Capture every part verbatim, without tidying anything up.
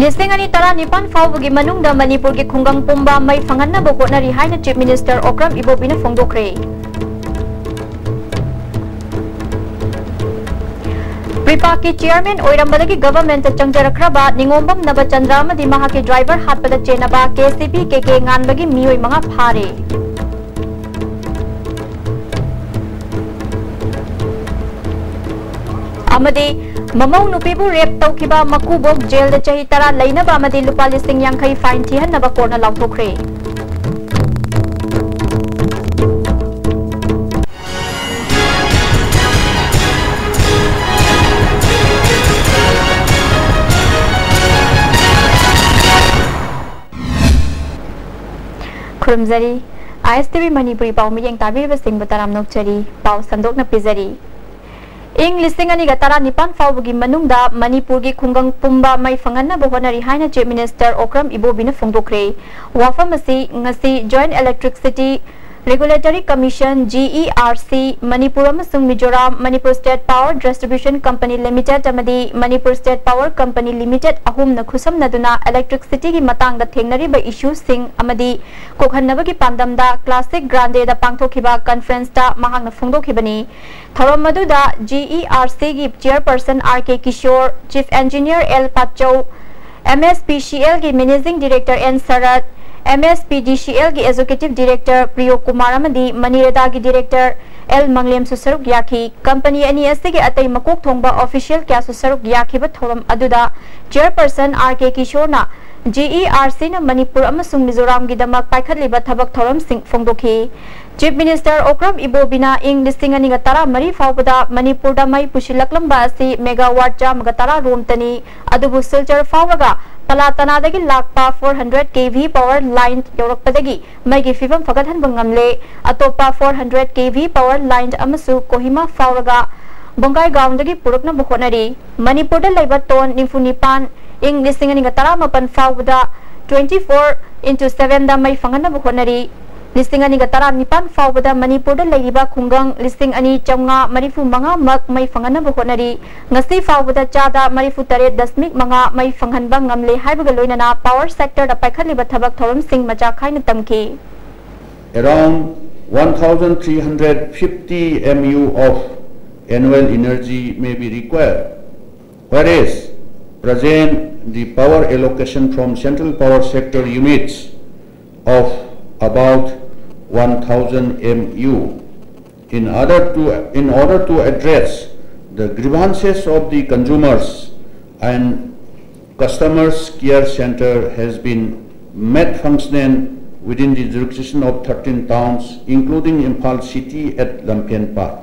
ꯂꯤꯁꯤꯡ ꯑꯅꯤ ꯇꯔꯥꯅꯤꯄꯥꯟ ꯐꯥꯎꯕꯒꯤ ꯃꯅꯨꯡꯗ ꯃꯅꯤꯄꯨꯔꯒꯤ ꯈꯨꯡꯒꯪ ꯄꯨꯝꯕ ꯃꯩ ꯐꯪꯍꯟꯅꯕ ꯍꯣꯠꯅꯔꯤ ꯍꯥꯏꯅ Chief Minister Okram ꯏꯕꯣꯕꯤꯅ ꯐꯣꯡꯗꯣꯛꯈ꯭ꯔꯦ꯫ ꯄ꯭ꯔꯤꯄꯥꯛꯀꯤ chairman ꯑꯣꯏꯔꯝꯕꯗꯒꯤ government ꯆꯪꯖꯔꯛꯈ꯭ꯔꯕ ꯅꯤꯉꯣꯝꯕꯝ ꯅꯕꯆꯟꯗ꯭ꯔ ꯑꯃꯗꯤ ꯃꯍꯥꯛꯀꯤ driver ꯍꯥꯠꯄꯗ ꯆꯦꯟꯅꯕ KCP KK ꯉꯥꯟꯕꯒꯤ ꯃꯤꯑꯣꯏ ꯃꯉꯥ ꯐꯥꯔꯦ꯫ ꯑꯃꯗꯤ ꯃꯃꯧ ꯅꯨꯄꯤꯕꯨ rape ꯇꯧꯈꯤꯕ ꯃꯀꯨꯕꯣꯛ ꯖꯦꯜꯗ ꯆꯍꯤ ꯇꯔꯥ ꯂꯩꯅꯕ ꯑꯃꯗꯤ ꯂꯨꯄꯥ ꯂꯤꯁꯤꯡ ꯌꯥꯡꯈꯩ fine ꯊꯤꯍꯟꯅꯕ courtꯅ ꯂꯥꯎꯊꯣꯛꯈ꯭ꯔꯦ꯫ ꯈꯨꯔꯨꯝꯖꯔꯤ꯫ ISTV ꯃꯅꯤꯄꯨꯔꯤ ꯄꯥꯎ ꯃꯤꯠꯌꯦꯡ ꯇꯥꯕꯤꯔꯤꯕꯁꯤꯡꯕꯨ ꯇꯔꯥꯝꯅ ꯑꯣꯛꯆꯔꯤ꯫ ꯄꯥꯎ ꯁꯟꯗꯣꯛꯅ ꯄꯤꯖꯔꯤ꯫ ꯏꯪ ꯂꯤꯁꯤꯡ ꯑꯅꯤꯒ ꯇꯔꯥꯅꯤꯄꯥꯟ ꯐꯥꯎꯕꯒꯤ ꯃꯅꯨꯡꯗ ꯃꯅꯤꯄꯨꯔꯒꯤ ꯈꯨꯡꯒꯪ ꯄꯨꯝꯕ ꯃꯩ ꯐꯪꯍꯟꯅꯕ ꯍꯣꯠꯅꯔꯤ ꯍꯥꯏꯅ Chief Minister ꯑꯣꯀ꯭ꯔꯝ ꯏꯕꯣꯕꯤꯅ ꯐꯣꯡꯗꯣꯛꯈ꯭ꯔꯦ꯫ ꯋꯥꯐꯝ ꯑꯁꯤ ꯉꯁꯤ Joint Electricity Regulatory Commission, GERC, Manipur ꯑꯃꯁꯨꯡ Mizoram, Manipur State Power Distribution Company Limited ꯑꯃꯗꯤ Manipur State Power Company Limited ꯑꯍꯨꯝꯅ ꯈꯨꯠꯁꯝꯅꯗꯨꯅ electricityꯒꯤ ꯃꯇꯥꯡꯗ ꯊꯦꯡꯅꯔꯤꯕ issueꯁꯤꯡ ꯑꯃꯗꯤ ꯀꯣꯛꯍꯟꯅꯕꯒꯤ ꯄꯥꯟꯗꯝꯗ Classic Grandeꯗ ꯄꯥꯡꯊꯣꯛꯈꯤꯕ conferenceꯇ ꯃꯍꯥꯛꯅ ꯐꯣꯡꯗꯣꯛꯈꯤꯕꯅꯤ꯫ ꯊꯧꯔꯝ ꯑꯗꯨꯗ GERCꯒꯤ chairperson R K Kishore, Chief Engineer L ꯄꯥꯠꯆꯧ, MSPCLꯒꯤ Managing Director N ꯁꯔꯠ, MSPDCLꯒꯤ Executive Director ꯄ꯭ꯔꯤꯌꯣ ꯀꯨꯃꯥꯔ ꯑꯃꯗꯤ MANREGAꯒꯤ Director L ꯃꯪꯂꯦꯝꯁꯨ ꯁꯔꯨꯛ ꯌꯥꯈꯤ꯫ Company ꯑꯅꯤ ꯑꯁꯤꯒꯤ ꯑꯇꯩ ꯃꯀꯣꯛ ꯊꯣꯡꯕ official ꯀꯌꯥꯁꯨ ꯁꯔꯨꯛ ꯌꯥꯈꯤꯕ ꯊꯧꯔꯝ ꯑꯗꯨꯗ chairperson R K ꯀꯤꯁꯣꯔꯅ GERCꯅ ꯃꯅꯤꯄꯨꯔ ꯑꯃꯁꯨꯡ ꯃꯤꯖꯣꯔꯥꯝꯒꯤꯗꯃꯛ ꯄꯥꯏꯈꯠꯂꯤꯕ ꯊꯕꯛ ꯊꯧꯔꯝꯁꯤꯡ ꯐꯣꯡꯗꯣꯛꯈꯤ꯫ Chief Minister ꯑꯣꯀ꯭ꯔꯝ ꯏꯕꯣꯕꯤꯅ ꯏꯪ ꯂꯤꯁꯤꯡ ꯑꯅꯤꯒ ꯇꯔꯥꯃꯔꯤ ꯐꯥꯎꯕꯗ ꯃꯅꯤꯄꯨꯔꯗ ꯃꯩ ꯄꯨꯁꯤꯜꯂꯛꯂꯝꯕ ꯑꯁꯤ megawatt ꯆꯥꯝꯃꯒ ꯇꯔꯥ ꯔꯣꯝꯇꯅꯤ꯫ ꯑꯗꯨꯕꯨ ꯁꯤꯜꯆꯔ ꯐꯥꯎꯔꯒ ꯄꯂꯥꯇꯅꯥꯗꯒꯤ ꯂꯥꯛꯄ four hundred KV power line ꯌꯧꯔꯛꯄꯗꯒꯤ ꯃꯩꯒꯤ ꯐꯤꯕꯝ ꯐꯒꯠꯍꯟꯕ ꯉꯝꯂꯦ꯫ ꯑꯇꯣꯞꯄ four hundred KV power line ꯑꯃꯁꯨ ꯀꯣꯍꯤꯃꯥ ꯐꯥꯎꯔꯒ ꯕꯣꯡꯒꯥꯏꯒꯥꯎꯟꯗꯒꯤ ꯄꯨꯔꯛꯅꯕ ꯍꯣꯠꯅꯔꯤ꯫ ꯃꯅꯤꯄꯨꯔꯗ ꯂꯩꯕ town ꯅꯤꯐꯨ ꯅꯤꯄꯥꯟ ꯏꯪ ꯂꯤꯁꯤꯡ ꯑꯅꯤꯒ ꯇꯔꯥꯃꯥꯄꯟ ꯐꯥꯎꯕꯗ twenty four into sevenꯗ ꯃꯩ ꯐꯪꯍꯟꯅꯕ ꯍꯣꯠꯅꯔꯤ꯫ ꯂꯤꯁꯤꯡ ꯑꯅꯤꯒ ꯇꯔꯥꯅꯤꯄꯥꯟ ꯐꯥꯎꯕꯗ ꯃꯅꯤꯄꯨꯔꯗ ꯂꯩꯔꯤꯕ ꯈꯨꯡꯒꯪ ꯂꯤꯁꯤꯡ ꯑꯅꯤ ꯆꯥꯝꯃꯉꯥ ꯃꯔꯤꯐꯨ ꯃꯉꯥꯃꯛ ꯃꯩ ꯐꯪꯍꯟꯅꯕ ꯍꯣꯠꯅꯔꯤ꯫ ꯉꯁꯤ ꯐꯥꯎꯕꯗ ꯆꯥꯗ ꯃꯔꯤꯐꯨ ꯇꯔꯦꯠ ꯗꯁꯃꯤꯛ ꯃꯉꯥ ꯃꯩ ꯐꯪꯍꯟꯕ ꯉꯝꯂꯦ ꯍꯥꯏꯕꯒ ꯂꯣꯏꯅꯅ power sectorꯗ ꯄꯥꯏꯈꯠꯂꯤꯕ ꯊꯕꯛ ꯊꯧꯔꯝꯁꯤꯡ ꯃꯆꯥ ꯈꯥꯏꯅ ꯇꯝꯈꯤ꯫ Around one thousand three hundred fifty M U of annual energy may be required, whereas present the power allocation from central power sector units of about one thousand M U. In order to, in order to address the grievances of the consumers and Customers Care Center has been made functional within the jurisdiction of thirteen towns, including Imphal City at Lamphen Park.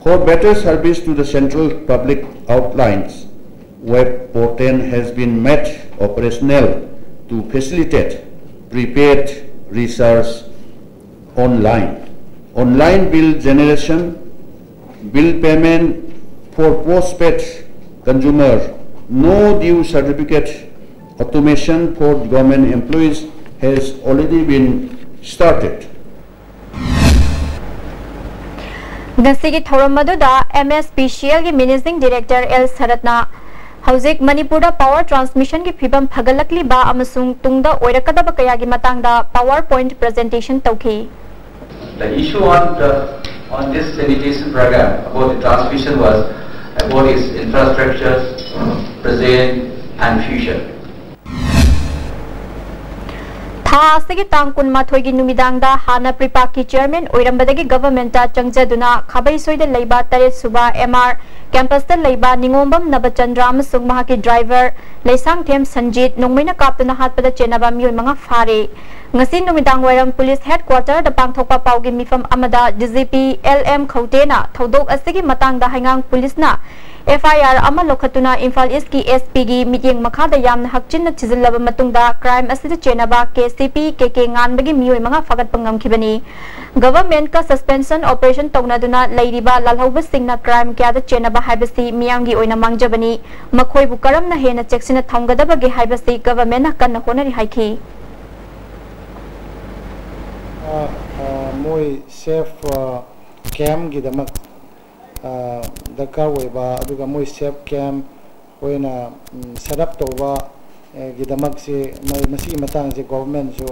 For better service to the central public outlines, web portal has been made operational to facilitate prepaid research online. Online bill generation, bill payment for postpaid consumer, no due certificate automation for government employees has already been started. ꯉꯁꯤꯒꯤ ꯊꯧꯔꯝ ꯑꯗꯨꯗ MSPCLꯒꯤ Managing Director L ꯁꯔꯠꯅ ꯍꯧꯖꯤꯛ ꯃꯅꯤꯄꯨꯔꯗ power transmissionꯒꯤ ꯐꯤꯕꯝ ꯐꯒꯠꯂꯛꯂꯤꯕ ꯑꯃꯁꯨꯡ ꯇꯨꯡꯗ ꯑꯣꯏꯔꯛꯀꯗꯕ ꯀꯌꯥꯒꯤ ꯃꯇꯥꯡꯗ PowerPoint presentation ꯇꯧꯈꯤ꯫ The issue on the, on this sanitation program about the transmission was about its infrastructure, present and future. ꯊꯥ ꯑꯁꯤꯒꯤ ꯇꯥꯡ ꯀꯨꯟꯃꯥꯊꯣꯏꯒꯤ ꯅꯨꯃꯤꯗꯥꯡꯗ ꯍꯥꯟꯅ PREPAꯀꯤ chairman ꯑꯣꯏꯔꯝꯕꯗꯒꯤ governmentꯇ ꯆꯪꯖꯗꯨꯅ ꯈꯥꯕꯩꯁꯣꯏꯗ ꯂꯩꯕ ꯇꯔꯦꯠ ꯁꯨꯕ MR campusꯇ ꯂꯩꯕ ꯅꯤꯉꯣꯝꯕꯝ ꯅꯕꯆꯟꯗ꯭ꯔ ꯑꯃꯁꯨꯡ ꯃꯍꯥꯛꯀꯤ driver ꯂꯩꯁꯥꯡꯊꯦꯝ ꯁꯟꯖꯤꯠ ꯅꯣꯡꯃꯩꯅ ꯀꯥꯞꯇꯨꯅ ꯍꯥꯠꯄꯗ ꯆꯦꯟꯅꯕ ꯃꯤꯑꯣꯏ ꯃꯉꯥ ꯐꯥꯔꯦ꯫ ꯉꯁꯤ ꯅꯨꯃꯤꯗꯥꯡ ꯋꯥꯏꯔꯝ police headquarterꯗ ꯄꯥꯡꯊꯣꯛꯄ ꯄꯥꯎꯒꯤ ꯃꯤꯐꯝ ꯑꯃꯗ DGP L M ꯈꯧꯇꯦꯅ ꯊꯧꯗꯣꯛ ꯑꯁꯤꯒꯤ ꯃꯇꯥꯡꯗ ꯍꯩꯉꯥꯡ policeꯅ FIR ꯑꯃ ꯂꯧꯈꯠꯇꯨꯅ ꯏꯝꯐꯥꯜ Eastꯀꯤ SPꯒꯤ ꯃꯤꯠꯌꯦꯡ ꯃꯈꯥꯗ ꯌꯥꯝꯅ ꯍꯛꯆꯤꯟꯅ ꯊꯤꯖꯤꯜꯂꯕ ꯃꯇꯨꯡꯗ crime ꯑꯁꯤꯗ ꯆꯦꯟꯅꯕ KCP KK ꯉꯥꯟꯕꯒꯤ ꯃꯤꯑꯣꯏ ꯃꯉꯥ ꯐꯥꯒꯠꯄ ꯉꯝꯈꯤꯕꯅꯤ꯫ Governmentꯀ suspension operation ꯇꯧꯅꯗꯨꯅ ꯂꯩꯔꯤꯕ ꯂꯥꯜꯍꯧꯕꯁꯤꯡꯅ crime ꯀꯌꯥꯗ ꯆꯦꯟꯅꯕ ꯍꯥꯏꯕꯁꯤ ꯃꯤꯌꯥꯝꯒꯤ ꯑꯣꯏꯅ ꯃꯥꯡꯖꯕꯅꯤ꯫ ꯃꯈꯣꯏꯕꯨ ꯀꯔꯝꯅ ꯍꯦꯟꯅ ꯆꯦꯛꯁꯤꯟꯅ ꯊꯝꯒꯗꯕꯒꯦ ꯍꯥꯏꯕꯁꯤ governmentꯅ ꯀꯟꯅ ꯍꯣꯠꯅꯔꯤ ꯍꯥꯏꯈꯤ꯫ ꯑ, ꯃꯣꯏ ꯁꯦꯐ ꯀꯦꯝꯒꯤꯗꯃꯛ ꯗꯔꯀꯥꯔ ꯑꯣꯏꯕ, ꯑꯗꯨꯒ ꯃꯣꯏ ꯁꯦꯐ ꯀꯦꯝ ꯑꯣꯏꯅ ꯁꯦꯠ ꯑꯞ ꯇꯧꯕ ꯒꯤꯗꯃꯛꯁꯤ ꯃꯁꯤꯒꯤ ꯃꯇꯥꯡꯁꯦ ꯒꯣꯚꯔꯟꯃꯦꯟꯠꯁꯨ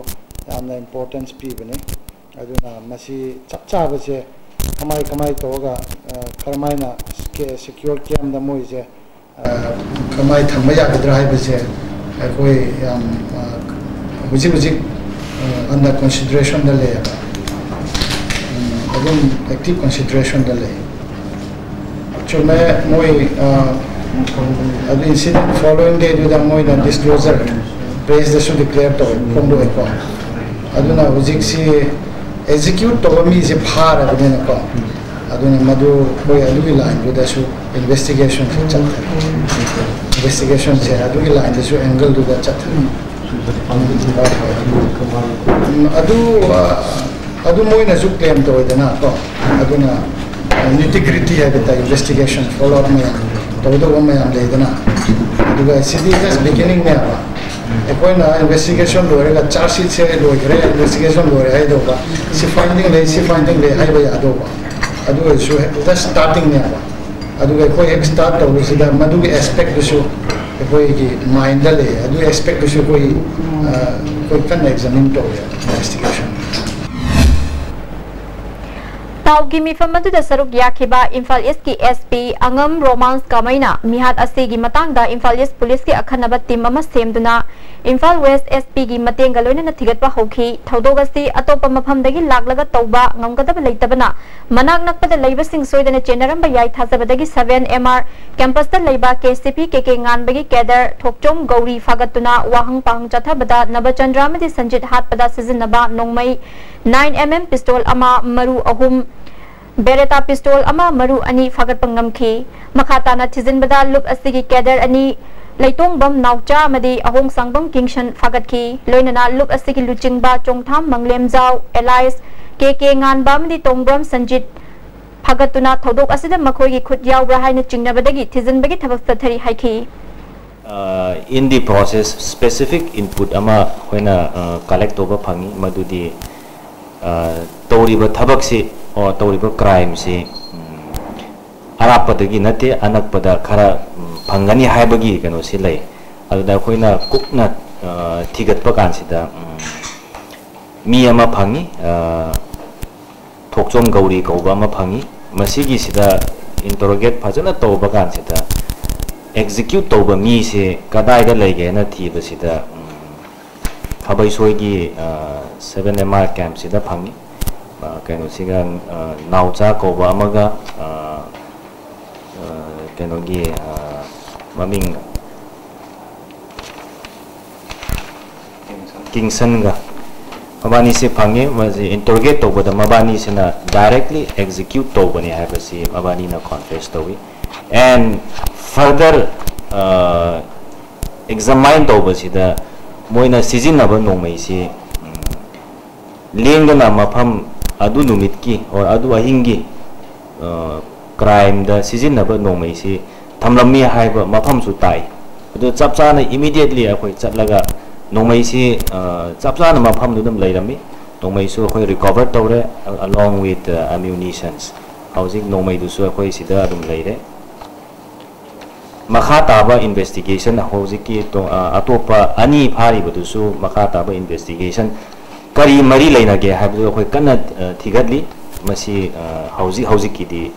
ꯌꯥꯝꯅ ꯏꯝꯄꯣꯔꯇꯦꯟꯁ ꯄꯤꯕꯅꯤ꯫ ꯑꯗꯨꯅ ꯃꯁꯤ ꯆꯞ ꯆꯥꯕꯁꯦ ꯀꯃꯥꯏ ꯀꯃꯥꯏ ꯇꯧꯔꯒ ꯀꯔꯝꯍꯥꯏꯅ ꯁꯤꯀ꯭ꯌꯣꯔ ꯀꯦꯝꯗ ꯃꯣꯏꯁꯦ ꯀꯃꯥꯏ ꯊꯝꯕ ꯌꯥꯒꯗ꯭ꯔꯥ ꯍꯥꯏꯕꯁꯦ ꯑꯩꯈꯣꯏ ꯌꯥꯝ ꯍꯧꯖꯤꯛ ꯍꯧꯖꯤꯛ ꯑꯟꯗꯔ ꯀꯟꯁꯤꯗꯔꯦꯁꯟꯗ ꯂꯩꯌꯦꯕ꯫ ꯑꯗꯨꯝ ꯑꯦꯛꯇꯤꯚ ꯀꯟꯁꯤꯗꯔꯦꯁꯟꯗ ꯂꯩ꯫ ꯆꯨꯝꯃꯦ, ꯃꯣꯏ ꯑꯗꯨ ꯏꯟꯁꯤꯗꯦꯟ ꯐꯣꯂꯣꯋꯤꯡ ꯗꯦꯗꯨꯗ ꯃꯣꯏꯅ ꯗꯤꯁꯀ꯭ꯂꯣꯖꯔ ꯄ꯭ꯔꯦꯁꯇꯁꯨ ꯗꯤꯀ꯭ꯂꯦꯌꯔ ꯇꯧꯋꯦ, ꯐꯣꯡꯗꯣꯛꯑꯦꯀꯣ꯫ ꯑꯗꯨꯅ ꯍꯧꯖꯤꯛꯁꯤ ꯑꯦꯛꯖꯤꯀ꯭ꯌꯨꯠ ꯇꯧꯕ ꯃꯤꯁꯦ ꯐꯥꯔꯕꯅꯤꯅꯀꯣ꯫ ꯑꯗꯨꯅ ꯃꯗꯨ ꯑꯩꯈꯣꯏ ꯑꯗꯨꯒꯤ ꯂꯥꯏꯟꯗꯨꯗꯁꯨ ꯏꯟꯚꯦꯁꯇꯤꯒꯦꯁꯟꯁꯦ ꯆꯠꯊꯔꯤ꯫ ꯏꯟꯚꯦꯁꯇꯤꯒꯦꯁꯟꯁꯦ ꯑꯗꯨꯒꯤ ꯂꯥꯏꯟꯗꯁꯨ ꯑꯦꯡꯒꯜꯗꯨꯗ ꯆꯠꯊꯔꯤ꯫ ꯑꯗꯨ ꯑꯗꯨ ꯃꯣꯏꯅꯁꯨ ꯀ꯭ꯂꯦꯝ ꯇꯧꯋꯦꯗꯅ ꯀꯣ꯫ ꯑꯗꯨꯅ ꯅꯤꯇꯤ ꯒ꯭ꯔꯤꯇꯤ ꯍꯥꯏꯕ ꯇꯥꯏ, ꯏꯟꯚꯦꯁꯇꯤꯒꯦꯁꯟ ꯐꯣꯂꯣ ꯑꯞ ꯃꯌꯥꯝ ꯇꯧꯗꯧꯕ ꯃꯌꯥꯝ ꯂꯩꯗꯅ꯫ ꯑꯗꯨꯒ ꯁꯤꯗꯤ ꯖꯁ ꯕꯤꯒꯤꯅꯤꯡꯅꯦꯕ꯫ ꯑꯩꯈꯣꯏꯅ ꯏꯟꯚꯦꯁꯇꯤꯒꯦꯁꯟ ꯂꯣꯏꯔꯒ ꯆꯥꯔꯖ ꯁꯤꯠꯁꯦ ꯂꯣꯏꯈ꯭ꯔꯦ, ꯏꯟꯚꯦꯁꯇꯤꯒꯦꯁꯟ ꯂꯣꯏꯔꯦ ꯍꯥꯏꯗꯧꯕ, ꯁꯤ ꯐꯥꯏꯟꯗꯤꯡ ꯂꯩ, ꯁꯤ ꯐꯥꯏꯟꯗꯤꯡ ꯂꯩ ꯍꯥꯏꯕ ꯌꯥꯗꯧꯕ꯫ ꯑꯗꯨ ꯑꯣꯏꯔꯁꯨ ꯖꯁ ꯁ꯭ꯇꯥꯔꯇꯤꯡꯅꯦꯕ꯫ ꯑꯗꯨꯒ ꯑꯩꯈꯣꯏ ꯍꯦꯛ ꯁ꯭ꯇꯥꯔꯠ ꯇꯧꯕꯁꯤꯗ ꯃꯗꯨꯒꯤ ꯑꯦꯁꯄꯦꯛꯇꯨꯁꯨ ꯑꯩꯈꯣꯏꯒꯤ ꯃꯥꯏꯟꯗ ꯂꯩ꯫ ꯑꯗꯨꯒꯤ ꯑꯦꯁꯄꯦꯛꯇꯨꯁꯨ ꯑꯩꯈꯣꯏ ꯑꯩꯈꯣꯏ ꯀꯟꯅ ꯑꯦꯛꯖꯥꯃꯤꯟ ꯇꯧꯔꯤ ꯏꯟꯚꯦꯁꯇꯤꯒꯦꯁꯟ꯫ ꯄꯥꯎꯒꯤ ꯃꯤꯐꯝ ꯑꯗꯨꯗ ꯁꯔꯨꯛ ꯌꯥꯈꯤꯕ ꯏꯝꯐꯥꯜ ꯏꯁꯀꯤ ꯑꯦꯁ ꯄꯤ ꯑꯉꯝ ꯔꯣꯃꯥꯟꯁ ꯀꯥꯃꯩꯅ ꯃꯤꯍꯥꯠ ꯑꯁꯤꯒꯤ ꯃꯇꯥꯡꯗ ꯏꯝꯐꯥꯜ ꯏꯁ ꯄꯨꯂꯤꯁꯀꯤ ꯑꯈꯟꯅꯕ ꯇꯤꯝ ꯑꯃ ꯁꯦꯝꯗꯨꯅ ꯏꯝꯐꯥꯜ ꯋꯦꯁ ꯑꯦꯁ ꯄꯤꯒꯤ ꯃꯇꯦꯡꯒ ꯂꯣꯏꯅꯅ ꯊꯤꯒꯠꯄ ꯍꯧꯈꯤ꯫ ꯊꯧꯗꯣꯛ ꯑꯁꯤ ꯑꯇꯣꯞꯄ ꯃꯐꯝꯗꯒꯤ ꯂꯥꯛꯂꯒ ꯇꯧꯕ ꯉꯝꯒꯗꯕ ꯂꯩꯇꯕꯅ ꯃꯅꯥꯛ ꯅꯛꯄꯗ ꯂꯩꯕꯁꯤꯡ ꯁꯣꯏꯗꯅ ꯆꯦꯟꯅꯔꯝꯕ ꯌꯥꯏ ꯊꯥꯖꯕꯗꯒꯤ ꯁꯚꯦꯟ ꯑꯦꯝ ꯑꯥꯔ ꯀꯦꯝꯄꯁꯇ ꯂꯩꯕ ꯀꯦ ꯁꯤ ꯄꯤ ꯀꯦ ꯀꯦ ꯉꯥꯟꯕꯒꯤ ꯀꯦꯗꯔ ꯊꯣꯛꯆꯣꯝ ꯒꯧꯔꯤ ꯐꯥꯒꯠꯇꯨꯅ ꯋꯥꯍꯪ ꯄꯥꯎꯍꯪ ꯆꯠꯊꯕꯗ ꯅꯕꯆꯟꯗ꯭ꯔ ꯑꯃꯗꯤ ꯁꯟꯖꯤꯠ ꯍꯥꯠꯄꯗ ꯁꯤꯖꯤꯟꯅꯕ ꯅꯣꯡꯃꯩ ꯅꯥꯏꯟ ꯑꯦꯝ ꯑꯦꯝ ꯄꯤꯁꯇꯣꯜ ꯑꯃ, ꯃꯔꯨ ꯑꯍꯨꯝ, ꯕꯦꯔꯦꯇꯥ ꯄꯤꯁꯇꯣꯜ ꯑꯃ, ꯃꯔꯨ ꯑꯅꯤ ꯐꯥꯒꯠꯄ ꯉꯝꯈꯤ꯫ ꯃꯈꯥ ꯇꯥꯅ ꯊꯤꯖꯤꯟꯕꯗ ꯂꯨꯞ ꯑꯁꯤꯒꯤ ꯀꯦꯗꯔ ꯑꯅꯤ, ꯂꯩꯇꯣꯡꯕꯝ ꯅꯥꯎꯆꯥ ꯑꯃꯗꯤ ꯑꯍꯣꯡꯁꯥꯡꯕꯝ ꯀꯤꯡꯁꯟ ꯐꯥꯒꯠꯈꯤ꯫ ꯂꯣꯏꯅꯅ ꯂꯨꯞ ꯑꯁꯤꯒꯤ ꯂꯨꯆꯤꯡꯕ ꯆꯣꯡꯊꯥꯝ ꯃꯪꯂꯦꯝꯖꯥꯎ, ꯑꯦꯂꯥꯏꯁ ꯀꯦ ꯀꯦ ꯉꯥꯟꯕ ꯑꯃꯗꯤ ꯇꯣꯡꯕ꯭ꯔꯝ ꯁꯟꯖꯤꯠ ꯐꯥꯒꯠꯇꯨꯅ ꯊꯧꯗꯣꯛ ꯑꯁꯤꯗ ꯃꯈꯣꯏꯒꯤ ꯈꯨꯠ ꯌꯥꯎꯕ꯭ꯔꯥ ꯍꯥꯏꯅ ꯆꯤꯡꯅꯕꯗꯒꯤ ꯊꯤꯖꯤꯟꯕꯒꯤ ꯊꯕꯛ ꯆꯠꯊꯔꯤ ꯍꯥꯏꯈꯤ꯫ In the process specific input ꯑꯃ ꯑꯩꯈꯣꯏꯅ ꯀꯂꯦꯛ ꯇꯧꯕ ꯐꯪꯉꯤ, ꯃꯗꯨꯗꯤ ꯑ, ꯇꯧꯔꯤꯕ ꯊꯕꯛꯁꯤ, ꯑꯣ, ꯇꯧꯔꯤꯕ crimeꯁꯤ, ꯎꯝ, ꯑꯔꯥꯞꯄꯗꯒꯤ ꯅꯠꯇꯦ, ꯑꯅꯛꯄꯗ ꯈꯔ, ꯎꯝ, ꯐꯪꯒꯅꯤ ꯍꯥꯏꯕꯒꯤ ꯀꯩꯅꯣꯁꯤ ꯂꯩ꯫ ꯑꯗꯨꯗ ꯑꯩꯈꯣꯏꯅ ꯀꯨꯞꯅ, ꯑ, ꯊꯤꯒꯠꯄ ꯀꯥꯟꯁꯤꯗ, ꯎꯝ, ꯃꯤ ꯑꯃ ꯐꯪꯉꯤ, ꯑ, ꯊꯣꯛꯆꯣꯝ ꯒꯧꯔꯤ ꯀꯧꯕ ꯑꯃ ꯐꯪꯉꯤ꯫ ꯃꯁꯤꯒꯤꯁꯤꯗ interrogate ꯐꯖꯅ ꯇꯧꯕ ꯀꯥꯟꯁꯤꯗ, execute ꯇꯧꯕ ꯃꯤꯁꯦ ꯀꯗꯥꯏꯗ ꯂꯩꯒꯦꯅ ꯊꯤꯕꯁꯤꯗ, ꯎꯝ, ꯈꯥꯕꯩꯁꯣꯏꯒꯤ, ꯑ, seven M R campꯁꯤꯗ ꯐꯪꯉꯤ꯫ ꯑ, ꯀꯩꯅꯣꯁꯤꯒ, ꯑ, ꯅꯥꯎꯆꯥ ꯀꯧꯕ ꯑꯃꯒ, ꯑ, ꯑ, ꯀꯩꯅꯣꯒꯤ, ꯑ, ꯃꯃꯤꯡ ꯀꯤꯡꯁꯟꯒ ꯃꯕꯥꯅꯤꯁꯦ ꯐꯪꯉꯤ꯫ ꯃꯁꯤ interrogate ꯇꯧꯕꯗ ꯃꯕꯥꯅꯤꯁꯤꯅ directly execute ꯇꯧꯕꯅꯤ ꯍꯥꯏꯕꯁꯤ ꯃꯕꯥꯅꯤꯅ confess ꯇꯧꯏ꯫ And further, ꯑ, examine ꯇꯧꯕꯁꯤꯗ ꯃꯣꯏꯅ ꯁꯤꯖꯤꯟꯅꯕ ꯅꯣꯡꯃꯩꯁꯤ, ꯎꯝ, ꯂꯦꯡꯗꯅ ꯃꯐꯝ ꯑꯗꯨ ꯅꯨꯃꯤꯠꯀꯤ or ꯑꯗꯨ ꯑꯍꯤꯡꯒꯤ, ꯑ, crimeꯗ ꯁꯤꯖꯤꯟꯅꯕ ꯅꯣꯡꯃꯩꯁꯤ ꯊꯝꯂꯝꯃꯤ ꯍꯥꯏꯕ ꯃꯐꯝꯁꯨ ꯇꯥꯏ꯫ ꯑꯗꯨ ꯆꯞ ꯆꯥꯅ immediately ꯑꯩꯈꯣꯏ ꯆꯠꯂꯒ ꯅꯣꯡꯃꯩꯁꯤ, ꯑ, ꯆꯞ ꯆꯥꯅ ꯃꯐꯝꯗꯨꯗ ꯑꯗꯨꯝ ꯂꯩꯔꯝꯃꯤ꯫ ꯅꯣꯡꯃꯩꯁꯨ ꯑꯩꯈꯣꯏ recover ꯇꯧꯔꯦ, along with, ꯑ, ammunitions꯫ ꯍꯧꯖꯤꯛ ꯅꯣꯡꯃꯩꯗꯨꯁꯨ ꯑꯩꯈꯣꯏ ꯁꯤꯗ ꯑꯗꯨꯝ ꯂꯩꯔꯦ꯫ ꯃꯈꯥ ꯇꯥꯕ investigation ꯍꯧꯖꯤꯛꯀꯤ ꯇꯣ-, ꯑ, ꯑꯇꯣꯞꯄ ꯑꯅꯤ ꯐꯥꯔꯤꯕꯗꯨꯁꯨ ꯃꯈꯥ ꯇꯥꯕ investigation ꯀꯔꯤ ꯃꯔꯤ ꯂꯩꯅꯒꯦ ꯍꯥꯏꯕꯗꯨ ꯑꯩꯈꯣꯏ ꯀꯟꯅ, ꯑ, ꯊꯤꯒꯠꯂꯤ꯫ ꯃꯁꯤ, ꯑ, ꯍꯧꯖꯤꯛ ꯍꯧꯖꯤꯛꯀꯤꯗꯤ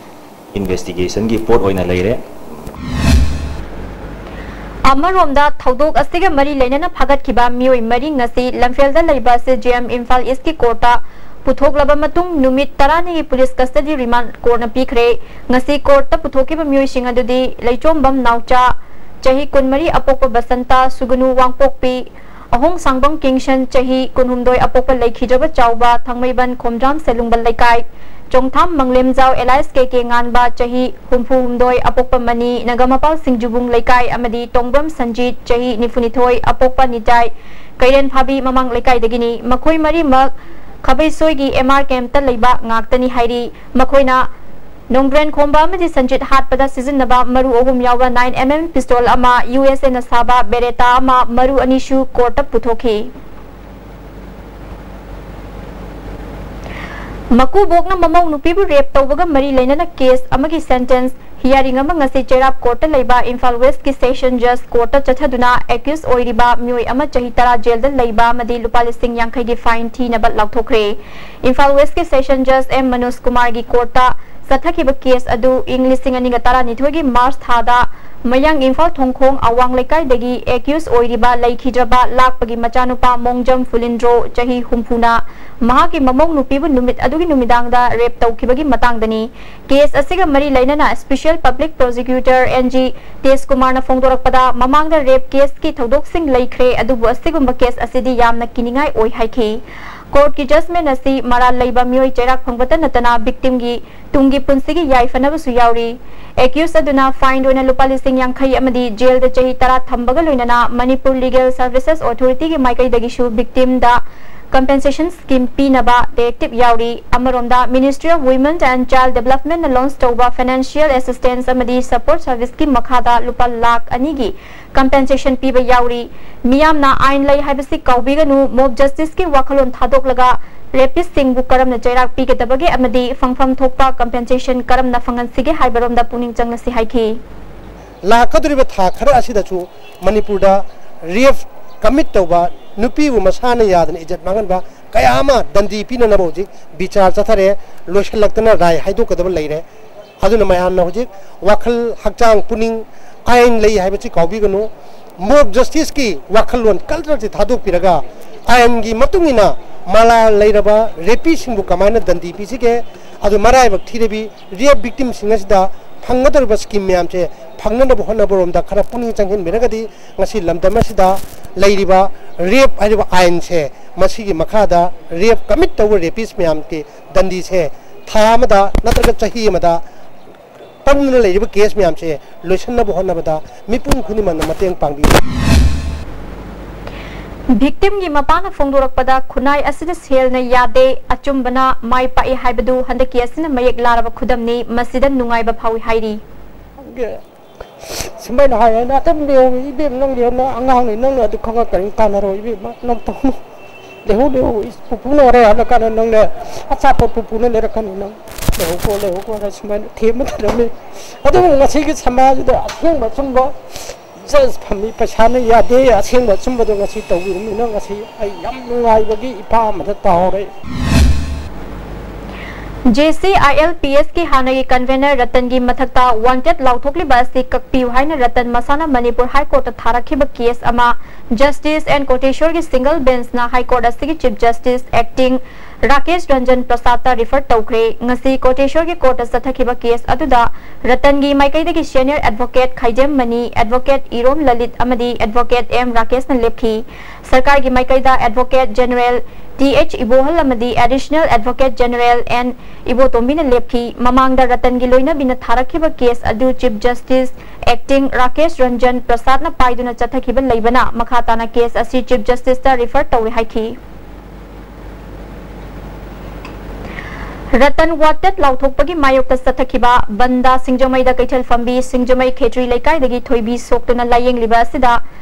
investigationꯒꯤ ꯄꯣꯠ ꯑꯣꯏꯅ ꯂꯩꯔꯦ꯫ ꯑꯃꯔꯣꯝꯗ, ꯊꯧꯗꯣꯛ ꯑꯁꯤꯒ ꯃꯔꯤ ꯂꯩꯅꯅ ꯐꯥꯒꯠꯈꯤꯕ ꯃꯤꯑꯣꯏ ꯃꯔꯤ ꯉꯁꯤ ꯂꯝꯐꯦꯜꯗ ꯂꯩꯕ C J M ꯏꯝꯐꯥꯜ ꯏꯁꯀꯤ ꯀꯣꯔꯠꯇ ꯄꯨꯊꯣꯛꯂꯕ ꯃꯇꯨꯡ, ꯅꯨꯃꯤꯠ ꯇꯔꯥꯅꯤꯒꯤ ꯄꯨꯂꯤꯁ ꯀꯁꯇꯗꯤ ꯔꯤꯃꯥꯟ ꯀꯣꯔꯠꯅ ꯄꯤꯈ꯭ꯔꯦ꯫ ꯉꯁꯤ ꯀꯣꯔꯠꯇ ꯄꯨꯊꯣꯛꯈꯤꯕ ꯃꯤꯑꯣꯏꯁꯤꯡ ꯑꯗꯨꯗꯤ ꯂꯩꯆꯣꯝꯕꯝ ꯅꯥꯎꯆꯥ, ꯆꯍꯤ ꯀꯨꯟꯃꯔꯤ, ꯑꯄꯣꯛꯄ ꯕꯁꯟꯇ, ꯁꯨꯒꯅꯨ ꯋꯥꯡꯄꯣꯛꯄꯤ, ꯑꯍꯣꯡ ꯁꯥꯡꯕꯝ ꯀꯤꯡꯁꯟ, ꯆꯍꯤ ꯀꯨꯟꯍꯨꯝꯗꯣꯏ, ꯑꯄꯣꯛꯄ ꯂꯩꯈꯤꯗ꯭ꯔꯕ ꯆꯥꯎꯕ, ꯊꯥꯡꯃꯩꯕꯟ ꯈꯣꯝꯗ꯭ꯔꯥꯝ ꯁꯦꯂꯨꯡꯕ ꯂꯩꯀꯥꯏ, ꯆꯣꯡꯊꯥꯝ ꯃꯪꯂꯦꯝꯖꯥꯎ alias K K ꯉꯥꯟꯕ, ꯆꯍꯤ ꯍꯨꯝꯐꯨ ꯍꯨꯝꯗꯣꯏ, ꯑꯄꯣꯛꯄ ꯃꯅꯤ, ꯅꯒꯃꯄꯥꯜ ꯁꯤꯡꯖꯨꯕꯨꯡ ꯂꯩꯀꯥꯏ, ꯑꯃꯗꯤ ꯇꯣꯡꯕ꯭ꯔꯝ ꯁꯟꯖꯤꯠ, ꯆꯍꯤ ꯅꯤꯐꯨꯅꯤꯊꯣꯏ, ꯑꯄꯣꯛꯄ ꯅꯤꯇꯥꯏ, ꯀꯩꯔꯦꯟ ꯐꯥꯕꯤ ꯃꯃꯥꯡ ꯂꯩꯀꯥꯏꯗꯒꯤꯅꯤ꯫ ꯃꯈꯣꯏ ꯃꯔꯤꯃꯛ ꯈꯥꯕꯩꯁꯣꯏꯒꯤ M R campꯇ ꯂꯩꯕ ꯉꯥꯛꯇꯅꯤ ꯍꯥꯏꯔꯤ꯫ ꯃꯈꯣꯏꯅ ꯅꯣꯡꯗ꯭ꯔꯦꯟ ꯈꯣꯝꯕ ꯑꯃꯗꯤ ꯁꯟꯖꯤꯠ ꯍꯥꯠꯄꯗ ꯁꯤꯖꯤꯟꯅꯕ ꯃꯔꯨ ꯑꯍꯨꯝ ꯌꯥꯎꯕ nine M M pistol ꯑꯃ, U S Aꯅ ꯁꯥꯕ Beretta ꯑꯃ, ꯃꯔꯨ ꯑꯅꯤꯁꯨ ꯀꯣꯔꯠꯇ ꯄꯨꯊꯣꯛꯈꯤ꯫ ꯃꯀꯨꯕꯣꯛꯅ ꯃꯃꯧ ꯅꯨꯄꯤꯕꯨ ꯔꯦꯞ ꯇꯧꯕꯒ ꯃꯔꯤ ꯂꯩꯅꯅ ꯀꯦꯁ ꯑꯃꯒꯤ ꯁꯦꯟꯇꯦꯟꯁ ꯍꯤꯌꯥꯔꯤꯡ ꯑꯃ ꯉꯁꯤ ꯆꯩꯔꯥꯞ ꯀꯣꯔꯠꯇ ꯂꯩꯕ ꯏꯝꯐꯥꯜ ꯋꯦꯁꯀꯤ ꯁꯦꯁꯟ ꯖꯖ ꯀꯣꯔꯠꯇ ꯆꯠꯊꯗꯨꯅ ꯑꯦꯀ꯭ꯌꯨꯁ ꯑꯣꯏꯔꯤꯕ ꯃꯤꯑꯣꯏ ꯑꯃ ꯆꯍꯤ ꯇꯔꯥ ꯖꯦꯜꯗ ꯂꯩꯕ ꯑꯃꯗꯤ ꯂꯨꯄꯥ ꯂꯤꯁꯤꯡ ꯌꯥꯡꯈꯩꯒꯤ ꯐꯥꯏꯟ ꯊꯤꯅꯕ ꯂꯥꯎꯊꯣꯛꯈ꯭ꯔꯦ꯫ ꯏꯝꯐꯥꯜ ꯋꯦꯁꯀꯤ ꯁꯦꯁꯟ ꯖꯖ ꯑꯦꯝ ꯃꯅꯣꯖ ꯀꯨꯃꯥꯔꯒꯤ ꯀꯣꯔꯠꯇ ꯆꯠꯊꯈꯤꯕ ꯀꯦꯁ ꯑꯗꯨ ꯏꯪ ꯂꯤꯁꯤꯡ ꯑꯅꯤꯒ ꯇꯔꯥꯅꯤꯊꯣꯏꯒꯤ ꯃꯥꯔꯆ ꯊꯥꯗ ꯃꯌꯥꯡ ꯏꯝꯐꯥꯜ ꯊꯣꯡꯈꯣꯡ ꯑꯋꯥꯡ ꯂꯩꯀꯥꯏꯗꯒꯤ ꯑꯦꯀ꯭ꯌꯨꯁ ꯑꯣꯏꯔꯤꯕ ꯂꯩꯈꯤꯗ꯭ꯔꯕ ꯂꯥꯛꯄꯒꯤ ꯃꯆꯥꯅꯨꯄꯥ ꯃꯣꯡꯖꯝ ꯐꯨꯂꯤꯟꯗ꯭ꯔꯣ ꯆꯍꯤ ꯍꯨꯝꯐꯨꯅ ꯃꯍꯥꯛꯀꯤ ꯃꯃꯧ ꯅꯨꯄꯤꯕꯨ ꯅꯨꯃꯤꯠ ꯑꯗꯨꯒꯤ ꯅꯨꯃꯤꯗꯥꯡꯗ ꯔꯦꯞ ꯇꯧꯈꯤꯕꯒꯤ ꯃꯇꯥꯡꯗꯅꯤ꯫ ꯀꯦꯁ ꯑꯁꯤꯒ ꯃꯔꯤ ꯂꯩꯅꯅ special public prosecutor and G ꯇꯦꯖꯀꯨꯃꯥꯔꯅ ꯐꯣꯡꯗꯣꯔꯛꯄꯗ, ꯃꯃꯥꯡꯗ ꯔꯦꯞ ꯀꯦꯁꯀꯤ ꯊꯧꯗꯣꯛꯁꯤꯡ ꯂꯩꯈ꯭ꯔꯦ, ꯑꯗꯨꯕꯨ ꯑꯁꯤꯒꯨꯝꯕ ꯀꯦꯁ ꯑꯁꯤꯗꯤ ꯌꯥꯝꯅ ꯀꯤꯅꯤꯡꯉꯥꯏ ꯑꯣꯏ ꯍꯥꯏꯈꯤ꯫ ꯀꯣꯔꯠꯀꯤ ꯖꯖꯃꯦꯟ ꯑꯁꯤ ꯃꯔꯥꯜ ꯂꯩꯕ ꯃꯤꯑꯣꯏ ꯆꯩꯔꯥꯛ ꯐꯪꯕꯇ ꯅꯠꯇꯅ ꯚꯤꯛꯇꯤꯝꯒꯤ ꯇꯨꯡꯒꯤ ꯄꯨꯟꯁꯤꯒꯤ ꯌꯥꯏꯐꯅꯕꯁꯨ ꯌꯥꯎꯔꯤ꯫ ꯑꯦꯀ꯭ꯌꯨꯁ ꯑꯗꯨꯅ ꯐꯥꯏꯟ ꯑꯣꯏꯅ ꯂꯨꯄꯥ ꯂꯤꯁꯤꯡ ꯌꯥꯡꯈꯩ ꯑꯃꯗꯤ ꯖꯦꯜꯗ ꯆꯍꯤ ꯇꯔꯥ ꯊꯝꯕꯒ ꯂꯣꯏꯅꯅ ꯃꯅꯤꯄꯨꯔ ꯂꯤꯒꯦꯜ ꯁꯔꯚꯤꯁꯦꯁ ꯑꯣꯊꯣꯔꯤꯇꯤꯒꯤ ꯃꯥꯏꯀꯩꯗꯒꯤꯁꯨ ꯚꯤꯛꯇꯤꯝꯗ ꯀꯝꯄꯦꯟꯁꯦꯁꯟ ꯁ꯭ꯀꯤꯝ ꯄꯤꯅꯕ ꯗꯥꯏꯔꯦꯛꯇꯤꯞ ꯌꯥꯎꯔꯤ꯫ ꯑꯃꯔꯣꯝꯗ, Ministry of Women and Child Developmentꯅ ꯂꯣꯟꯆ ꯇꯧꯕ ꯐꯥꯏꯅꯥꯟꯁꯤꯌꯦꯜ ꯑꯦꯁꯤꯁꯇꯦꯟꯁ ꯑꯃꯗꯤ ꯁꯄꯣꯔꯠ ꯁꯔꯚꯤꯁꯀꯤ ꯃꯈꯥꯗ ꯂꯨꯄꯥ ꯂꯥꯈ ꯑꯅꯤꯒꯤ ꯀꯝꯄꯦꯟꯁꯦꯁꯟ ꯄꯤꯕ ꯌꯥꯎꯔꯤ꯫ ꯃꯤꯌꯥꯝꯅ ꯑꯥꯏꯟ ꯂꯩ ꯍꯥꯏꯕꯁꯤ ꯀꯥꯎꯕꯤꯒꯅꯨ, ꯃꯣꯕ ꯖꯁꯇꯤꯁꯀꯤ ꯋꯥꯈꯜꯂꯣꯟ ꯊꯥꯗꯣꯛꯂꯒ ꯔꯦꯄꯤꯁꯁꯤꯡꯕꯨ ꯀꯔꯝꯅ ꯆꯩꯔꯥꯛ ꯄꯤꯒꯗꯕꯒꯦ ꯑꯃꯗꯤ ꯐꯪꯐꯝ ꯊꯣꯛꯄ ꯀꯝꯄꯦꯟꯁꯦꯁꯟ ꯀꯔꯝꯅ ꯐꯪꯍꯟꯁꯤꯒꯦ ꯍꯥꯏꯕꯔꯣꯝꯗ ꯄꯨꯛꯅꯤꯡ ꯆꯪꯂꯁꯤ ꯍꯥꯏꯈꯤ꯫ ꯂꯥꯛꯀꯗꯧꯔꯤꯕ ꯊꯥ ꯈꯔ ꯑꯁꯤꯗꯁꯨ ꯃꯅꯤꯄꯨꯔꯗ ꯔꯦꯞ ꯀꯃꯤꯠ ꯇꯧꯕ, ꯅꯨꯄꯤꯕꯨ ꯃꯁꯥꯅ ꯌꯥꯗꯅ ꯏꯖꯠ ꯃꯥꯡꯍꯟꯕ ꯀꯌꯥ ꯑꯃ ꯗꯟꯗꯤ ꯄꯤꯅꯅꯕ ꯍꯧꯖꯤꯛ ꯕꯤꯆꯥꯔ ꯆꯠꯊꯔꯦ, ꯂꯣꯏꯁꯤꯜꯂꯛꯇꯅ ꯔꯥꯏ ꯍꯥꯏꯗꯣꯛꯀꯗꯕ ꯂꯩꯔꯦ꯫ ꯑꯗꯨꯅ ꯃꯌꯥꯝꯅ ꯍꯧꯖꯤꯛ ꯋꯥꯈꯜ, ꯍꯛꯆꯥꯡ, ꯄꯨꯛꯅꯤꯡ, ꯑꯥꯏꯟ ꯂꯩ ꯍꯥꯏꯕꯁꯤ ꯀꯥꯎꯕꯤꯒꯅꯨ꯫ ꯃꯣꯕ ꯖꯁꯇꯤꯁꯀꯤ ꯋꯥꯈꯜꯂꯣꯟ, ꯀꯜꯆꯔꯁꯤ ꯊꯥꯗꯣꯛꯄꯤꯔꯒ ꯑꯥꯏꯟꯒꯤ ꯃꯇꯨꯡ ꯏꯟꯅ ꯃꯔꯥꯜ ꯂꯩꯔꯕ ꯔꯦꯄꯤꯁꯁꯤꯡꯕꯨ ꯀꯃꯥꯏꯅ ꯗꯟꯗꯤ ꯄꯤꯁꯤꯒꯦ, ꯑꯗꯨ ꯃꯔꯥꯏꯕꯛ ꯊꯤꯔꯕꯤ ꯔꯦꯞ ꯚꯤꯛꯇꯤꯝꯁꯤꯡ ꯑꯁꯤꯗ ꯐꯪꯒꯗꯧꯔꯤꯕ ꯁ꯭ꯀꯤꯝ ꯃꯌꯥꯝꯁꯦ ꯐꯪꯅꯅꯕ ꯍꯣꯠꯅꯕꯔꯣꯝꯗ ꯈꯔ ꯄꯨꯛꯅꯤꯡ ꯆꯪꯁꯤꯟꯕꯤꯔꯒꯗꯤ ꯉꯁꯤ ꯂꯝꯗꯝ ꯑꯁꯤꯗ ꯂꯩꯔꯤꯕ ꯔꯦꯞ ꯍꯥꯏꯔꯤꯕ ꯑꯥꯏꯟꯁꯦ, ꯃꯁꯤꯒꯤ ꯃꯈꯥꯗ ꯔꯦꯞ ꯀꯃꯤꯠ ꯇꯧꯕ ꯔꯦꯄꯤꯁ ꯃꯌꯥꯝꯒꯤ ꯗꯟꯗꯤꯁꯦ ꯊꯥ ꯑꯃꯗ ꯅꯠꯇ꯭ꯔꯒ ꯆꯍꯤ ꯑꯃꯗ ꯄꯟꯗꯨꯅ ꯂꯩꯔꯤꯕ ꯀꯦꯁ ꯃꯌꯥꯝꯁꯦ ꯂꯣꯏꯁꯤꯟꯅꯕ ꯍꯣꯠꯅꯕꯗ ꯃꯤꯄꯨꯝ ꯈꯨꯗꯤꯡꯃꯛꯅ ꯃꯇꯦꯡ ꯄꯥꯡꯕꯤꯌꯨ꯫ ꯚꯤꯛꯇꯤꯝꯒꯤ ꯃꯄꯥꯅ ꯐꯣꯡꯗꯣꯔꯛꯄꯗ, ꯈꯨꯟꯅꯥꯏ ꯑꯁꯤꯗ ꯁꯦꯜꯅ ꯌꯥꯗꯦ, ꯑꯆꯨꯝꯕꯅ ꯃꯥꯏ ꯄꯥꯛꯏ ꯍꯥꯏꯕꯗꯨ ꯍꯟꯗꯛꯀꯤ ꯑꯁꯤꯅ ꯃꯌꯦꯛ ꯂꯥꯔꯕ ꯈꯨꯗꯝꯅꯤ꯫ ꯃꯁꯤꯗ ꯅꯨꯡꯉꯥꯏꯕ ꯐꯥꯎꯏ ꯍꯥꯏꯔꯤ꯫ ꯁꯨꯃꯥꯏꯅ ꯍꯥꯏ ꯍꯥꯏꯅ ꯑꯗꯨꯝ ꯂꯩꯍꯧꯏ꯫ ꯏꯕꯦꯝ, ꯅꯪ ꯂꯩꯍꯧꯅ ꯑꯉꯥꯡꯅꯤ, ꯅꯪꯅ ꯑꯗꯨ ꯈꯪꯉꯒ ꯀꯔꯤꯝ ꯀꯥꯟꯅꯔꯣꯏ ꯏꯕꯦꯝꯃ, ꯅꯪ ꯇꯧꯅꯨ꯫ ꯂꯩꯍꯧ, ꯂꯩꯍꯧ, ꯏꯁ, ꯄꯨꯄꯨꯅ ꯍꯣꯔꯦꯟ ꯍꯜꯂꯀꯥꯟꯗ ꯅꯪꯅ ꯑꯆꯥꯄꯣꯠ ꯄꯨꯄꯨꯅ ꯂꯩꯔꯛꯀꯅꯤ, ꯅꯪ ꯂꯩꯍꯧꯀꯣ, ꯂꯩꯍꯧꯀꯣ ꯍꯥꯏꯅ ꯁꯨꯃꯥꯏꯅ ꯊꯦꯝꯕ ꯊꯝꯂꯝꯃꯤ꯫ ꯑꯗꯨꯕꯨ ꯉꯁꯤꯒꯤ ꯁꯃꯥꯖꯁꯤꯗ ꯑꯁꯦꯡꯕ ꯑꯆꯨꯝꯕ ꯖꯁ ꯐꯝꯃꯤ, ꯄꯩꯁꯥꯅ ꯌꯥꯗꯦ, ꯑꯁꯦꯡꯕ ꯑꯆꯨꯝꯕꯗꯣ ꯉꯁꯤ ꯇꯧꯕꯤꯔꯝꯃꯤꯅ ꯉꯁꯤ ꯑꯩ ꯌꯥꯝ ꯅꯨꯡꯉꯥꯏꯕꯒꯤ ꯏꯄꯥ ꯑꯃꯗ ꯇꯥꯍꯧꯔꯦ꯫ JCILPSꯀꯤ ꯍꯥꯟꯅꯒꯤ convener ꯔꯇꯟꯒꯤ ꯃꯊꯛꯇ wanted ꯂꯥꯎꯊꯣꯛꯂꯤꯕ ꯑꯁꯤ ꯀꯛꯄꯤꯌꯨ ꯍꯥꯏꯅ ꯔꯇꯟ ꯃꯁꯥꯅ ꯃꯅꯤꯄꯨꯔ High Courtꯇ ꯊꯥꯔꯛꯈꯤꯕ case ꯑꯃ Justice N ꯀꯣꯇꯦꯁꯣꯔꯒꯤ single benchꯅ High Court ꯑꯁꯤꯒꯤ Chief Justice Acting Rakesh Ranjan ꯄ꯭ꯔꯁꯥꯗꯇ refer ꯇꯧꯈ꯭ꯔꯦ꯫ ꯉꯁꯤ ꯀꯣꯇꯦꯁꯣꯔꯒꯤ courtꯇ ꯆꯠꯊꯈꯤꯕ case ꯑꯗꯨꯗ ꯔꯇꯟꯒꯤ ꯃꯥꯏꯀꯩꯗꯒꯤ senior advocate Khaidem Mani, advocate Irom Lalit ꯑꯃꯗꯤ advocate M ꯔꯥꯀꯦꯁꯅ ꯂꯦꯞꯈꯤ꯫ ꯁꯔꯀꯥꯔꯒꯤ ꯃꯥꯏꯀꯩꯗ Advocate General Th ꯏꯕꯣꯍꯜ ꯑꯃꯗꯤ Additional Advocate General N ꯏꯕꯣꯇꯣꯝꯕꯤꯅ ꯂꯦꯞꯈꯤ꯫ ꯃꯃꯥꯡꯗ ꯔꯇꯟꯒꯤ ꯂꯣꯏꯅꯕꯤꯅ ꯊꯥꯔꯛꯈꯤꯕ case ꯑꯗꯨ Chief Justice Acting Rakesh Ranjan ꯄ꯭ꯔꯁꯥꯗꯅ ꯄꯥꯏꯗꯨꯅ ꯆꯠꯊꯈꯤꯕ ꯂꯩꯕꯅ ꯃꯈꯥ ꯇꯥꯅ case ꯑꯁꯤ Chief Justiceꯇ refer ꯇꯧꯔꯦ ꯍꯥꯏꯈꯤ꯫ ꯔꯇꯟ wanted ꯂꯥꯎꯊꯣꯛꯄꯒꯤ ꯃꯥꯌꯣꯛꯇ ꯆꯠꯊꯈꯤꯕ ꯕꯟꯗ ꯁꯤꯡꯖꯃꯩꯗ ꯀꯩꯊꯦꯜ ꯐꯝꯕꯤ ꯁꯤꯡꯖꯃꯩ ꯈꯦꯇ꯭ꯔꯤ ꯂꯩꯀꯥꯏꯗꯒꯤ ꯊꯣꯏꯕꯤ ꯁꯣꯛꯇꯨꯅ ꯂꯥꯌꯦꯡꯂꯤꯕ ꯑꯁꯤꯗ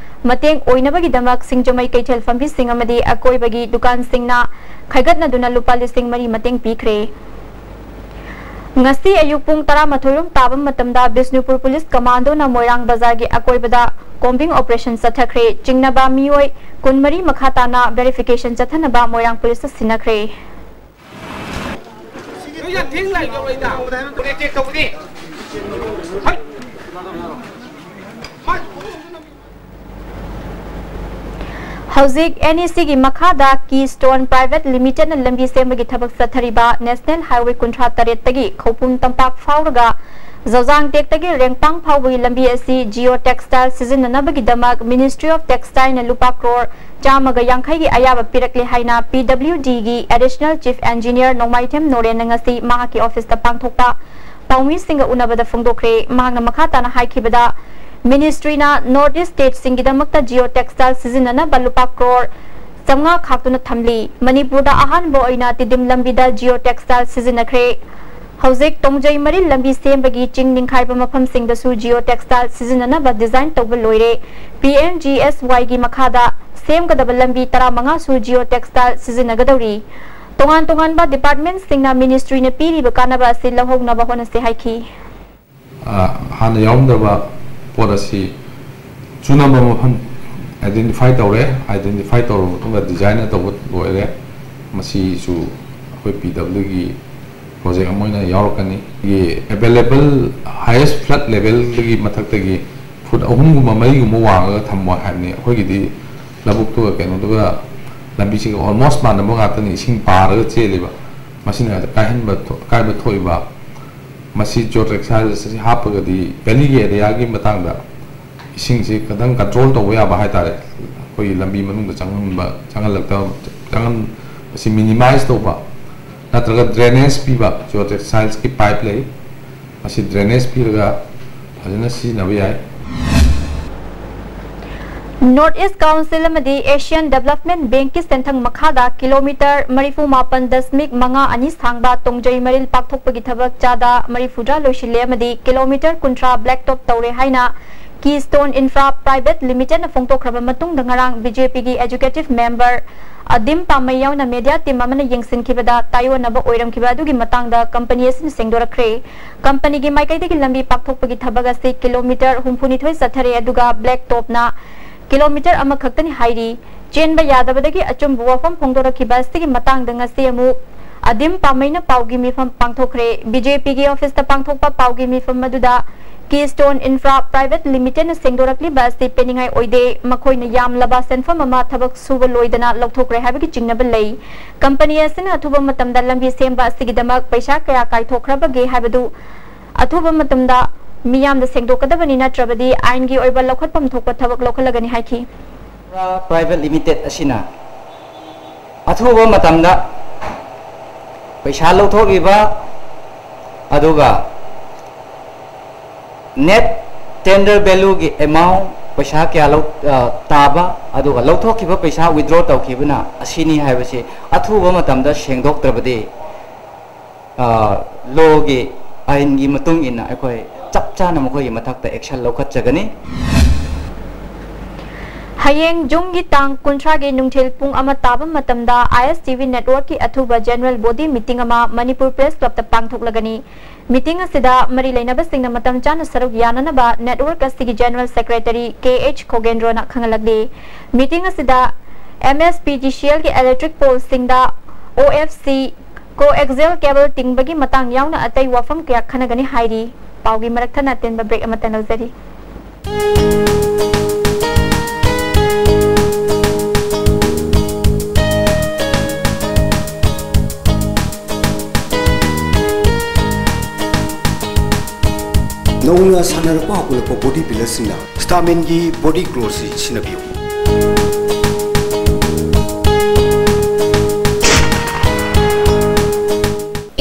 ꯃꯇꯦꯡ ꯑꯣꯏꯅꯕꯒꯤꯗꯃꯛ ꯁꯤꯡꯖꯃꯩ ꯀꯩꯊꯦꯜ ꯐꯝꯕꯤꯁꯤꯡ ꯑꯃꯗꯤ ꯑꯀꯣꯏꯕꯒꯤ ꯗꯨꯀꯥꯟꯁꯤꯡꯅ ꯈꯥꯏꯒꯠꯅꯗꯨꯅ ꯂꯨꯄꯥ ꯂꯤꯁꯤꯡ ꯃꯔꯤ ꯃꯇꯦꯡ ꯄꯤꯈ꯭ꯔꯦ꯫ ꯉꯁꯤ ꯑꯌꯨꯛ ꯄꯨꯡ ꯇꯔꯥꯃꯥꯊꯣꯏ ꯔꯣꯝ ꯇꯥꯕ ꯃꯇꯝꯗ ꯕꯤꯁꯅꯨꯄꯨꯔ ꯄꯨꯂꯤꯁ ꯀꯃꯥꯟꯗꯣꯅ ꯃꯣꯏꯔꯥꯡ ꯕꯖꯥꯔꯒꯤ ꯑꯀꯣꯏꯕꯗ combing operation ꯆꯠꯊꯈ꯭ꯔꯦ꯫ ꯆꯤꯡꯅꯕ ꯃꯤꯑꯣꯏ ꯀꯨꯟꯃꯔꯤ ꯃꯈꯥ ꯇꯥꯅ verification ꯆꯠꯊꯅꯕ ꯃꯣꯏꯔꯥꯡ ꯄꯨꯂꯤꯁꯇ ꯁꯤꯟꯅꯈ꯭ꯔꯦ꯫ ꯍꯧꯖꯤꯛ NECꯒꯤ ꯃꯈꯥꯗ Keystone Private Limitedꯅ ꯂꯝꯕꯤ ꯁꯦꯝꯕꯒꯤ ꯊꯕꯛ ꯆꯠꯊꯔꯤꯕ National Highway ꯀꯨꯟꯊ꯭ꯔꯥ ꯇꯔꯦꯠꯇꯒꯤ ꯈꯧꯄꯨꯝ ꯇꯝꯄꯥꯛ ꯐꯥꯎꯔꯒ ꯖꯧꯖꯥꯡ ꯇꯦꯛꯇꯒꯤ ꯔꯦꯡꯄꯥꯡ ꯐꯥꯎꯕꯒꯤ ꯂꯝꯕꯤ ꯑꯁꯤ Jio Textile ꯁꯤꯖꯤꯟꯅꯅꯕꯒꯤꯗꯃꯛ Ministry of Textileꯅ ꯂꯨꯄꯥ ꯀ꯭ꯔꯣꯔ ꯆꯥꯝꯃꯒ ꯌꯥꯡꯈꯩꯒꯤ ꯑꯌꯥꯕ ꯄꯤꯔꯛꯂꯦ ꯍꯥꯏꯅ PWDꯒꯤ Additional Chief Engineer ꯅꯣꯡꯃꯥꯏꯊꯦꯝ ꯅꯣꯔꯦꯟꯅ ꯉꯁꯤ ꯃꯍꯥꯛꯀꯤ officeꯇ ꯄꯥꯡꯊꯣꯛꯄ ꯄꯥꯎꯃꯤꯁꯤꯡꯒ ꯎꯅꯕꯗ ꯐꯣꯡꯗꯣꯛꯈ꯭ꯔꯦ꯫ ꯃꯍꯥꯛꯅ ꯃꯈꯥ ꯇꯥꯅ ꯍꯥꯏꯈꯤꯕꯗ, Ministryꯅ North East stateꯁꯤꯡꯒꯤꯗꯃꯛꯇ Jio Textile ꯁꯤꯖꯤꯟꯅꯅꯕ ꯂꯨꯄꯥ ꯀ꯭ꯔꯣꯔ ꯆꯥꯝꯃꯉꯥ ꯈꯥꯛꯇꯨꯅ ꯊꯝꯂꯤ꯫ ꯃꯅꯤꯄꯨꯔꯗ ꯑꯍꯥꯟꯕ ꯑꯣꯏꯅ ꯇꯤꯗꯤꯝ ꯂꯝꯕꯤꯗ Jio Textile ꯁꯤꯖꯤꯟꯅꯈ꯭ꯔꯦ꯫ ꯍꯧꯖꯤꯛ ꯇꯣꯡꯖꯩ ꯃꯔꯤꯜ ꯂꯝꯕꯤ ꯁꯦꯝꯕꯒꯤ ꯆꯤꯡ ꯅꯤꯡꯈꯥꯏꯕ ꯃꯐꯝꯁꯤꯡꯗꯁꯨ Jio Textile ꯁꯤꯖꯤꯟꯅꯅꯕ design ꯇꯧꯕ ꯂꯣꯏꯔꯦ꯫ PMGSYꯒꯤ ꯃꯈꯥꯗ ꯁꯦꯝꯒꯗꯕ ꯂꯝꯕꯤ ꯇꯔꯥꯃꯉꯥꯁꯨ ꯖꯤꯑꯣ ꯇꯦꯛꯁꯇꯥꯏꯜ ꯁꯤꯖꯤꯟꯅꯒꯗꯧꯔꯤ꯫ ꯇꯣꯉꯥꯟ ꯇꯣꯉꯥꯟꯕ ꯗꯤꯄꯥꯔꯠꯃꯦꯟꯠꯁꯤꯡꯅ ꯃꯤꯅꯤꯁꯇ꯭ꯔꯤꯅ ꯄꯤꯔꯤꯕ ꯀꯥꯟꯅꯕ ꯑꯁꯤ ꯂꯧꯍꯧꯅꯕ ꯍꯣꯠꯅꯁꯤ ꯍꯥꯏꯈꯤ꯫ ꯍꯥꯟꯅ ꯌꯥꯎꯔꯝꯗꯕ ꯄꯣꯠ ꯑꯁꯤ ꯆꯨꯅꯕ ꯃꯐꯝ identify ꯇꯧꯔꯦ꯫ Identify ꯇꯧꯔꯕ ꯃꯇꯨꯡꯗ design ꯇꯧꯕ ꯂꯣꯏꯔꯦ꯫ ꯃꯁꯤꯁꯨ ꯑꯩꯈꯣꯏ ꯄꯤ ꯗꯕ꯭ꯂꯤꯎꯒꯤ project ꯑꯃ ꯑꯣꯏꯅ ꯌꯥꯎꯔꯛꯀꯅꯤ꯫ ꯑꯩꯈꯣꯏꯒꯤ available highest flood levelꯗꯒꯤ ꯃꯊꯛꯇꯒꯤ ꯐꯨꯠ ꯑꯍꯨꯝꯒꯨꯝꯕ ꯃꯔꯤꯒꯨꯝꯕ ꯋꯥꯡꯉꯒ ꯊꯝꯃꯣ ꯍꯥꯏꯕꯅꯤ꯫ ꯑꯩꯈꯣꯏꯒꯤꯗꯤ ꯂꯧꯕꯨꯛꯇꯨꯒ ꯀꯩꯅꯣꯗꯨꯒ ꯂꯝꯕꯤꯁꯤꯒ almost ꯃꯥꯟꯅꯕ ꯉꯥꯛꯇꯅꯤ, ꯏꯁꯤꯡ ꯄꯥꯔꯒ ꯆꯦꯜꯂꯤꯕ꯫ ꯃꯁꯤꯅ ꯀꯥꯏꯍꯟꯕ ꯊꯣ-, ꯑꯀꯥꯏꯕ ꯊꯣꯛꯏꯕ꯫ ꯃꯁꯤ geotextiles ꯑꯁꯤ ꯍꯥꯞꯄꯒꯗꯤ valleyꯒꯤ areaꯒꯤ ꯃꯇꯥꯡꯗ ꯏꯁꯤꯡꯁꯤ ꯈꯤꯇꯪ control ꯇꯧꯕ ꯌꯥꯕ ꯍꯥꯏꯇꯥꯔꯦ꯫ ꯑꯩꯈꯣꯏꯒꯤ ꯂꯝꯕꯤ ꯃꯅꯨꯡꯗ ꯆꯪꯍꯟꯕ, ꯆꯪꯍꯜꯂꯛꯇꯕ, ꯆꯪꯍꯟ-, ꯑꯁꯤ minimize ꯇꯧꯕ ꯅꯠꯇ꯭ꯔꯒ drainage ꯄꯤꯕ geotextilesꯀꯤ pipe ꯂꯩ꯫ ꯃꯁꯤ drainage ꯄꯤꯔꯒ ꯐꯖꯅ ꯁꯤꯖꯤꯟꯅꯕ ꯌꯥꯏ꯫ North East Council ꯑꯃꯗꯤ Asian Development Bankꯀꯤ ꯁꯦꯟꯊꯪ ꯃꯈꯥꯗ ꯀꯤꯂꯣꯃꯤꯇꯔ ꯃꯔꯤꯐꯨ ꯃꯥꯄꯟ ꯗꯁꯃꯤꯛ ꯃꯉꯥ ꯑꯅꯤ ꯁꯥꯡꯕ ꯇꯣꯡꯖꯩ ꯃꯔꯤꯜ ꯄꯥꯛꯊꯣꯛꯄꯒꯤ ꯊꯕꯛ ꯆꯥꯗ ꯃꯔꯤꯐꯨꯗ꯭ꯔꯥ ꯂꯣꯏꯁꯤꯜꯂꯦ ꯑꯃꯗꯤ ꯀꯤꯂꯣꯃꯤꯇꯔ ꯀꯨꯟꯊ꯭ꯔꯥ black top ꯇꯧꯔꯦ ꯍꯥꯏꯅ Keystone Infra Private Limitedꯅ ꯐꯣꯡꯗꯣꯛꯈ꯭ꯔꯕ ꯃꯇꯨꯡꯗ ꯉꯔꯥꯡ BJPꯒꯤ executive member ꯑꯗꯤꯝ ꯄꯥꯃꯩ ꯌꯥꯎꯅ media team ꯑꯃꯅ ꯌꯦꯡꯁꯤꯟꯈꯤꯕꯗ ꯇꯥꯏꯑꯣꯟꯅꯕ ꯑꯣꯏꯔꯝꯈꯤꯕ ꯑꯗꯨꯒꯤ ꯃꯇꯥꯡꯗ company ꯑꯁꯤꯅ ꯁꯦꯡꯗꯣꯔꯛꯈ꯭ꯔꯦ꯫ Companyꯒꯤ ꯃꯥꯏꯀꯩꯗꯒꯤ ꯂꯝꯕꯤ ꯄꯥꯛꯊꯣꯛꯄꯒꯤ ꯊꯕꯛ ꯑꯁꯤ ꯀꯤꯂꯣꯃꯤꯇꯔ ꯍꯨꯝꯐꯨꯅꯤꯊꯣꯏ ꯆꯠꯊꯔꯦ, ꯑꯗꯨꯒ black topꯅ ꯀꯤꯂꯣꯃꯤꯇꯔ ꯑꯃꯈꯛꯇꯅꯤ ꯍꯥꯏꯔꯤ꯫ ꯆꯦꯟꯕ ꯌꯥꯗꯕꯗꯒꯤ ꯑꯆꯨꯝꯕ ꯋꯥꯐꯝ ꯐꯣꯡꯗꯣꯔꯛꯈꯤꯕ ꯑꯁꯤꯒꯤ ꯃꯇꯥꯡꯗ ꯉꯁꯤ ꯑꯃꯨꯛ ꯑꯗꯤꯝ ꯄꯥꯃꯩꯅ ꯄꯥꯎꯒꯤ ꯃꯤꯐꯝ ꯄꯥꯡꯊꯣꯛꯈ꯭ꯔꯦ꯫ BJPꯒꯤ officeꯇ ꯄꯥꯡꯊꯣꯛꯄ ꯄꯥꯎꯒꯤ ꯃꯤꯐꯝ ꯑꯗꯨꯗ Keystone Infra Private Limitedꯅ ꯁꯦꯡꯗꯣꯔꯛꯂꯤꯕ ꯑꯁꯤ ꯄꯦꯟꯅꯤꯡꯉꯥꯏ ꯑꯣꯏꯗꯦ꯫ ꯃꯈꯣꯏꯅ ꯌꯥꯝꯂꯕ ꯁꯦꯟꯐꯝ ꯑꯃ ꯊꯕꯛ ꯁꯨꯕ ꯂꯣꯏꯗꯅ ꯂꯧꯊꯣꯛꯈ꯭ꯔꯦ ꯍꯥꯏꯕꯒꯤ ꯆꯤꯡꯅꯕ ꯂꯩ꯫ Company ꯑꯁꯤꯅ ꯑꯊꯨꯕ ꯃꯇꯝꯗ ꯂꯝꯕꯤ ꯁꯦꯝꯕ ꯑꯁꯤꯒꯤꯗꯃꯛ ꯄꯩꯁꯥ ꯀꯌꯥ ꯀꯥꯏꯊꯣꯛꯈ꯭ꯔꯕꯒꯦ ꯍꯥꯏꯕꯗꯨ ꯑꯊꯨꯕ ꯃꯇꯝꯗ ꯃꯤꯌꯥꯝꯗ ꯁꯦꯡꯗꯣꯛꯀꯗꯕꯅꯤ, ꯅꯠꯇ꯭ꯔꯕꯗꯤ ꯑꯥꯏꯟꯒꯤ ꯑꯣꯏꯕ ꯂꯧꯈꯠꯐꯝ ꯊꯣꯛꯄ ꯊꯕꯛ ꯂꯧꯈꯠꯂꯒꯅꯤ ꯍꯥꯏꯈꯤ꯫ Private Limited ꯑꯁꯤꯅ ꯑꯊꯨꯕ ꯃꯇꯝꯗ ꯄꯩꯁꯥ ꯂꯧꯊꯣꯛꯂꯤꯕ ꯑꯗꯨꯒ net tender valueꯒꯤ amount, ꯄꯩꯁꯥ ꯀꯌꯥ ꯂꯧ-, ꯑ, ꯇꯥꯕ, ꯑꯗꯨꯒ ꯂꯧꯊꯣꯛꯈꯤꯕ ꯄꯩꯁꯥ withdraw ꯇꯧꯈꯤꯕꯅ ꯑꯁꯤꯅꯤ ꯍꯥꯏꯕꯁꯤ ꯑꯊꯨꯕ ꯃꯇꯝꯗ ꯁꯦꯡꯗꯣꯛꯇ꯭ꯔꯕꯗꯤ, ꯑ, lawꯒꯤ ꯑꯥꯏꯟꯒꯤ ꯃꯇꯨꯡ ꯏꯟꯅ ꯑꯩꯈꯣꯏ ꯆꯞ ꯆꯥꯅ ꯃꯈꯣꯏꯒꯤ ꯃꯊꯛꯇ action ꯂꯧꯈꯠꯆꯒꯅꯤ꯫ ꯍꯌꯦꯡ ꯖꯨꯟꯒꯤ ꯇꯥꯡ ꯀꯨꯟꯊ꯭ꯔꯥꯒꯤ ꯅꯨꯡꯊꯤꯜ ꯄꯨꯡ ꯑꯃ ꯇꯥꯕ ꯃꯇꯝꯗ I S T V networkꯀꯤ ꯑꯊꯨꯕ general body meeting ꯑꯃ ꯃꯅꯤꯄꯨꯔ Press Clubꯇ ꯄꯥꯡꯊꯣꯛꯂꯒꯅꯤ꯫ Meeting ꯑꯁꯤꯗ ꯃꯔꯤ ꯂꯩꯅꯕꯁꯤꯡꯅ ꯃꯇꯝ ꯆꯥꯅ ꯁꯔꯨꯛ ꯌꯥꯅꯅꯕ network ꯑꯁꯤꯒꯤ General Secretary K H ꯈꯣꯒꯦꯟꯗ꯭ꯔꯣꯅ ꯈꯪꯍꯜꯂꯛꯂꯤ꯫ Meeting ꯑꯁꯤꯗ M S P G C Lꯒꯤ electric poleꯁꯤꯡꯗ O F C coaxial cable ꯇꯤꯡꯕꯒꯤ ꯃꯇꯥꯡ ꯌꯥꯎꯅ ꯑꯇꯩ ꯋꯥꯐꯝ ꯀꯌꯥ ꯈꯟꯅꯒꯅꯤ ꯍꯥꯏꯔꯤ꯫ ꯄꯥꯎꯒꯤ ꯃꯔꯛ ꯊꯠꯅ ꯑꯇꯦꯟꯕ break ꯑꯃꯇꯪ ꯂꯧꯖꯔꯤ꯫ ꯅꯧꯅ ꯁꯥꯟꯅꯔꯛꯄ ꯍꯧꯒꯠꯂꯛꯄ body builderꯁꯤꯡꯅ Staminꯒꯤ body glowꯁꯤ ꯁꯤꯖꯤꯟꯅꯕꯤꯌꯨ꯫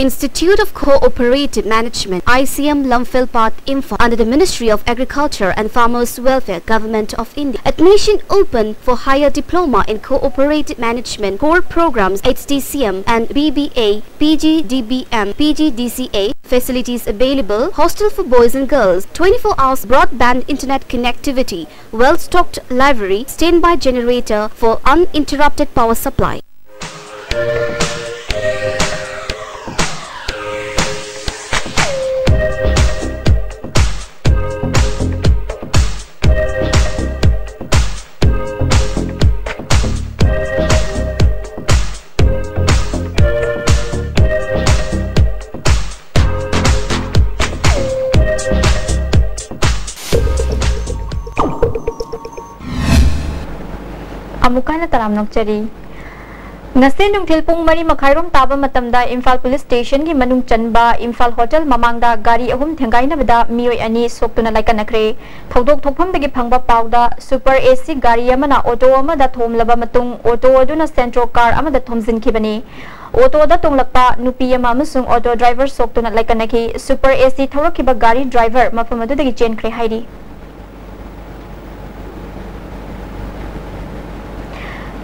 Institute of Cooperative Management, I C M Lamphel Path, Imphal, under the Ministry of Agriculture and Farmers Welfare, Government of India. Admission open for higher diploma in cooperative management, core programs, H D C M and B B A, P G D B M, P G D C A. Facilities available: hostel for boys and girls, twenty-four hours broadband internet connectivity, well-stocked library, standby generator for uninterrupted power supply. ꯑꯃꯨꯛꯀ ꯍꯟꯅ ꯇꯔꯥꯝꯅ ꯑꯣꯛꯆꯔꯤ꯫ ꯉꯁꯤ ꯅꯨꯡꯊꯤꯜ ꯄꯨꯡ ꯃꯔꯤ ꯃꯈꯥꯏꯔꯣꯝ ꯇꯥꯕ ꯃꯇꯝꯗ Imphal police ꯁ꯭ꯇꯦꯁꯟꯒꯤ ꯃꯅꯨꯡ ꯆꯟꯕ ꯏꯝꯐꯥꯜ ꯍꯣꯇꯦꯜ ꯃꯃꯥꯡꯗ ꯒꯥꯔꯤ ꯑꯍꯨꯝ ꯊꯦꯡꯒꯥꯏꯅꯕꯗ ꯃꯤꯑꯣꯏ ꯑꯅꯤ ꯁꯣꯛꯇꯨꯅ ꯂꯥꯏꯀꯠꯅꯈ꯭ꯔꯦ꯫ ꯊꯧꯗꯣꯛ ꯊꯣꯛꯐꯝꯗꯒꯤ ꯐꯪꯕ ꯄꯥꯎꯗ, super A C ꯒꯥꯔꯤ ꯑꯃꯅ ꯑꯣꯇꯣ ꯑꯃꯗ ꯊꯣꯝꯂꯕ ꯃꯇꯨꯡ, ꯑꯣꯇꯣ ꯑꯗꯨꯅ ꯁꯦꯟꯇ꯭ꯔꯣ ꯀꯥꯔ ꯑꯃꯗ ꯊꯣꯝꯖꯤꯟꯈꯤꯕꯅꯤ꯫ ꯑꯣꯇꯣꯗ ꯇꯣꯡꯂꯛꯄ ꯅꯨꯄꯤ ꯑꯃ ꯑꯃꯁꯨꯡ ꯑꯣꯇꯣ ꯗ꯭ꯔꯥꯏꯚꯔ ꯁꯣꯛꯇꯨꯅ ꯂꯥꯏꯀꯠꯅꯈꯤ꯫ Super A C ꯊꯧꯔꯛꯈꯤꯕ ꯒꯥꯔꯤ ꯗ꯭ꯔꯥꯏꯚꯔ ꯃꯐꯝ ꯑꯗꯨꯗꯒꯤ ꯆꯦꯟꯈ꯭ꯔꯦ ꯍꯥꯏꯔꯤ꯫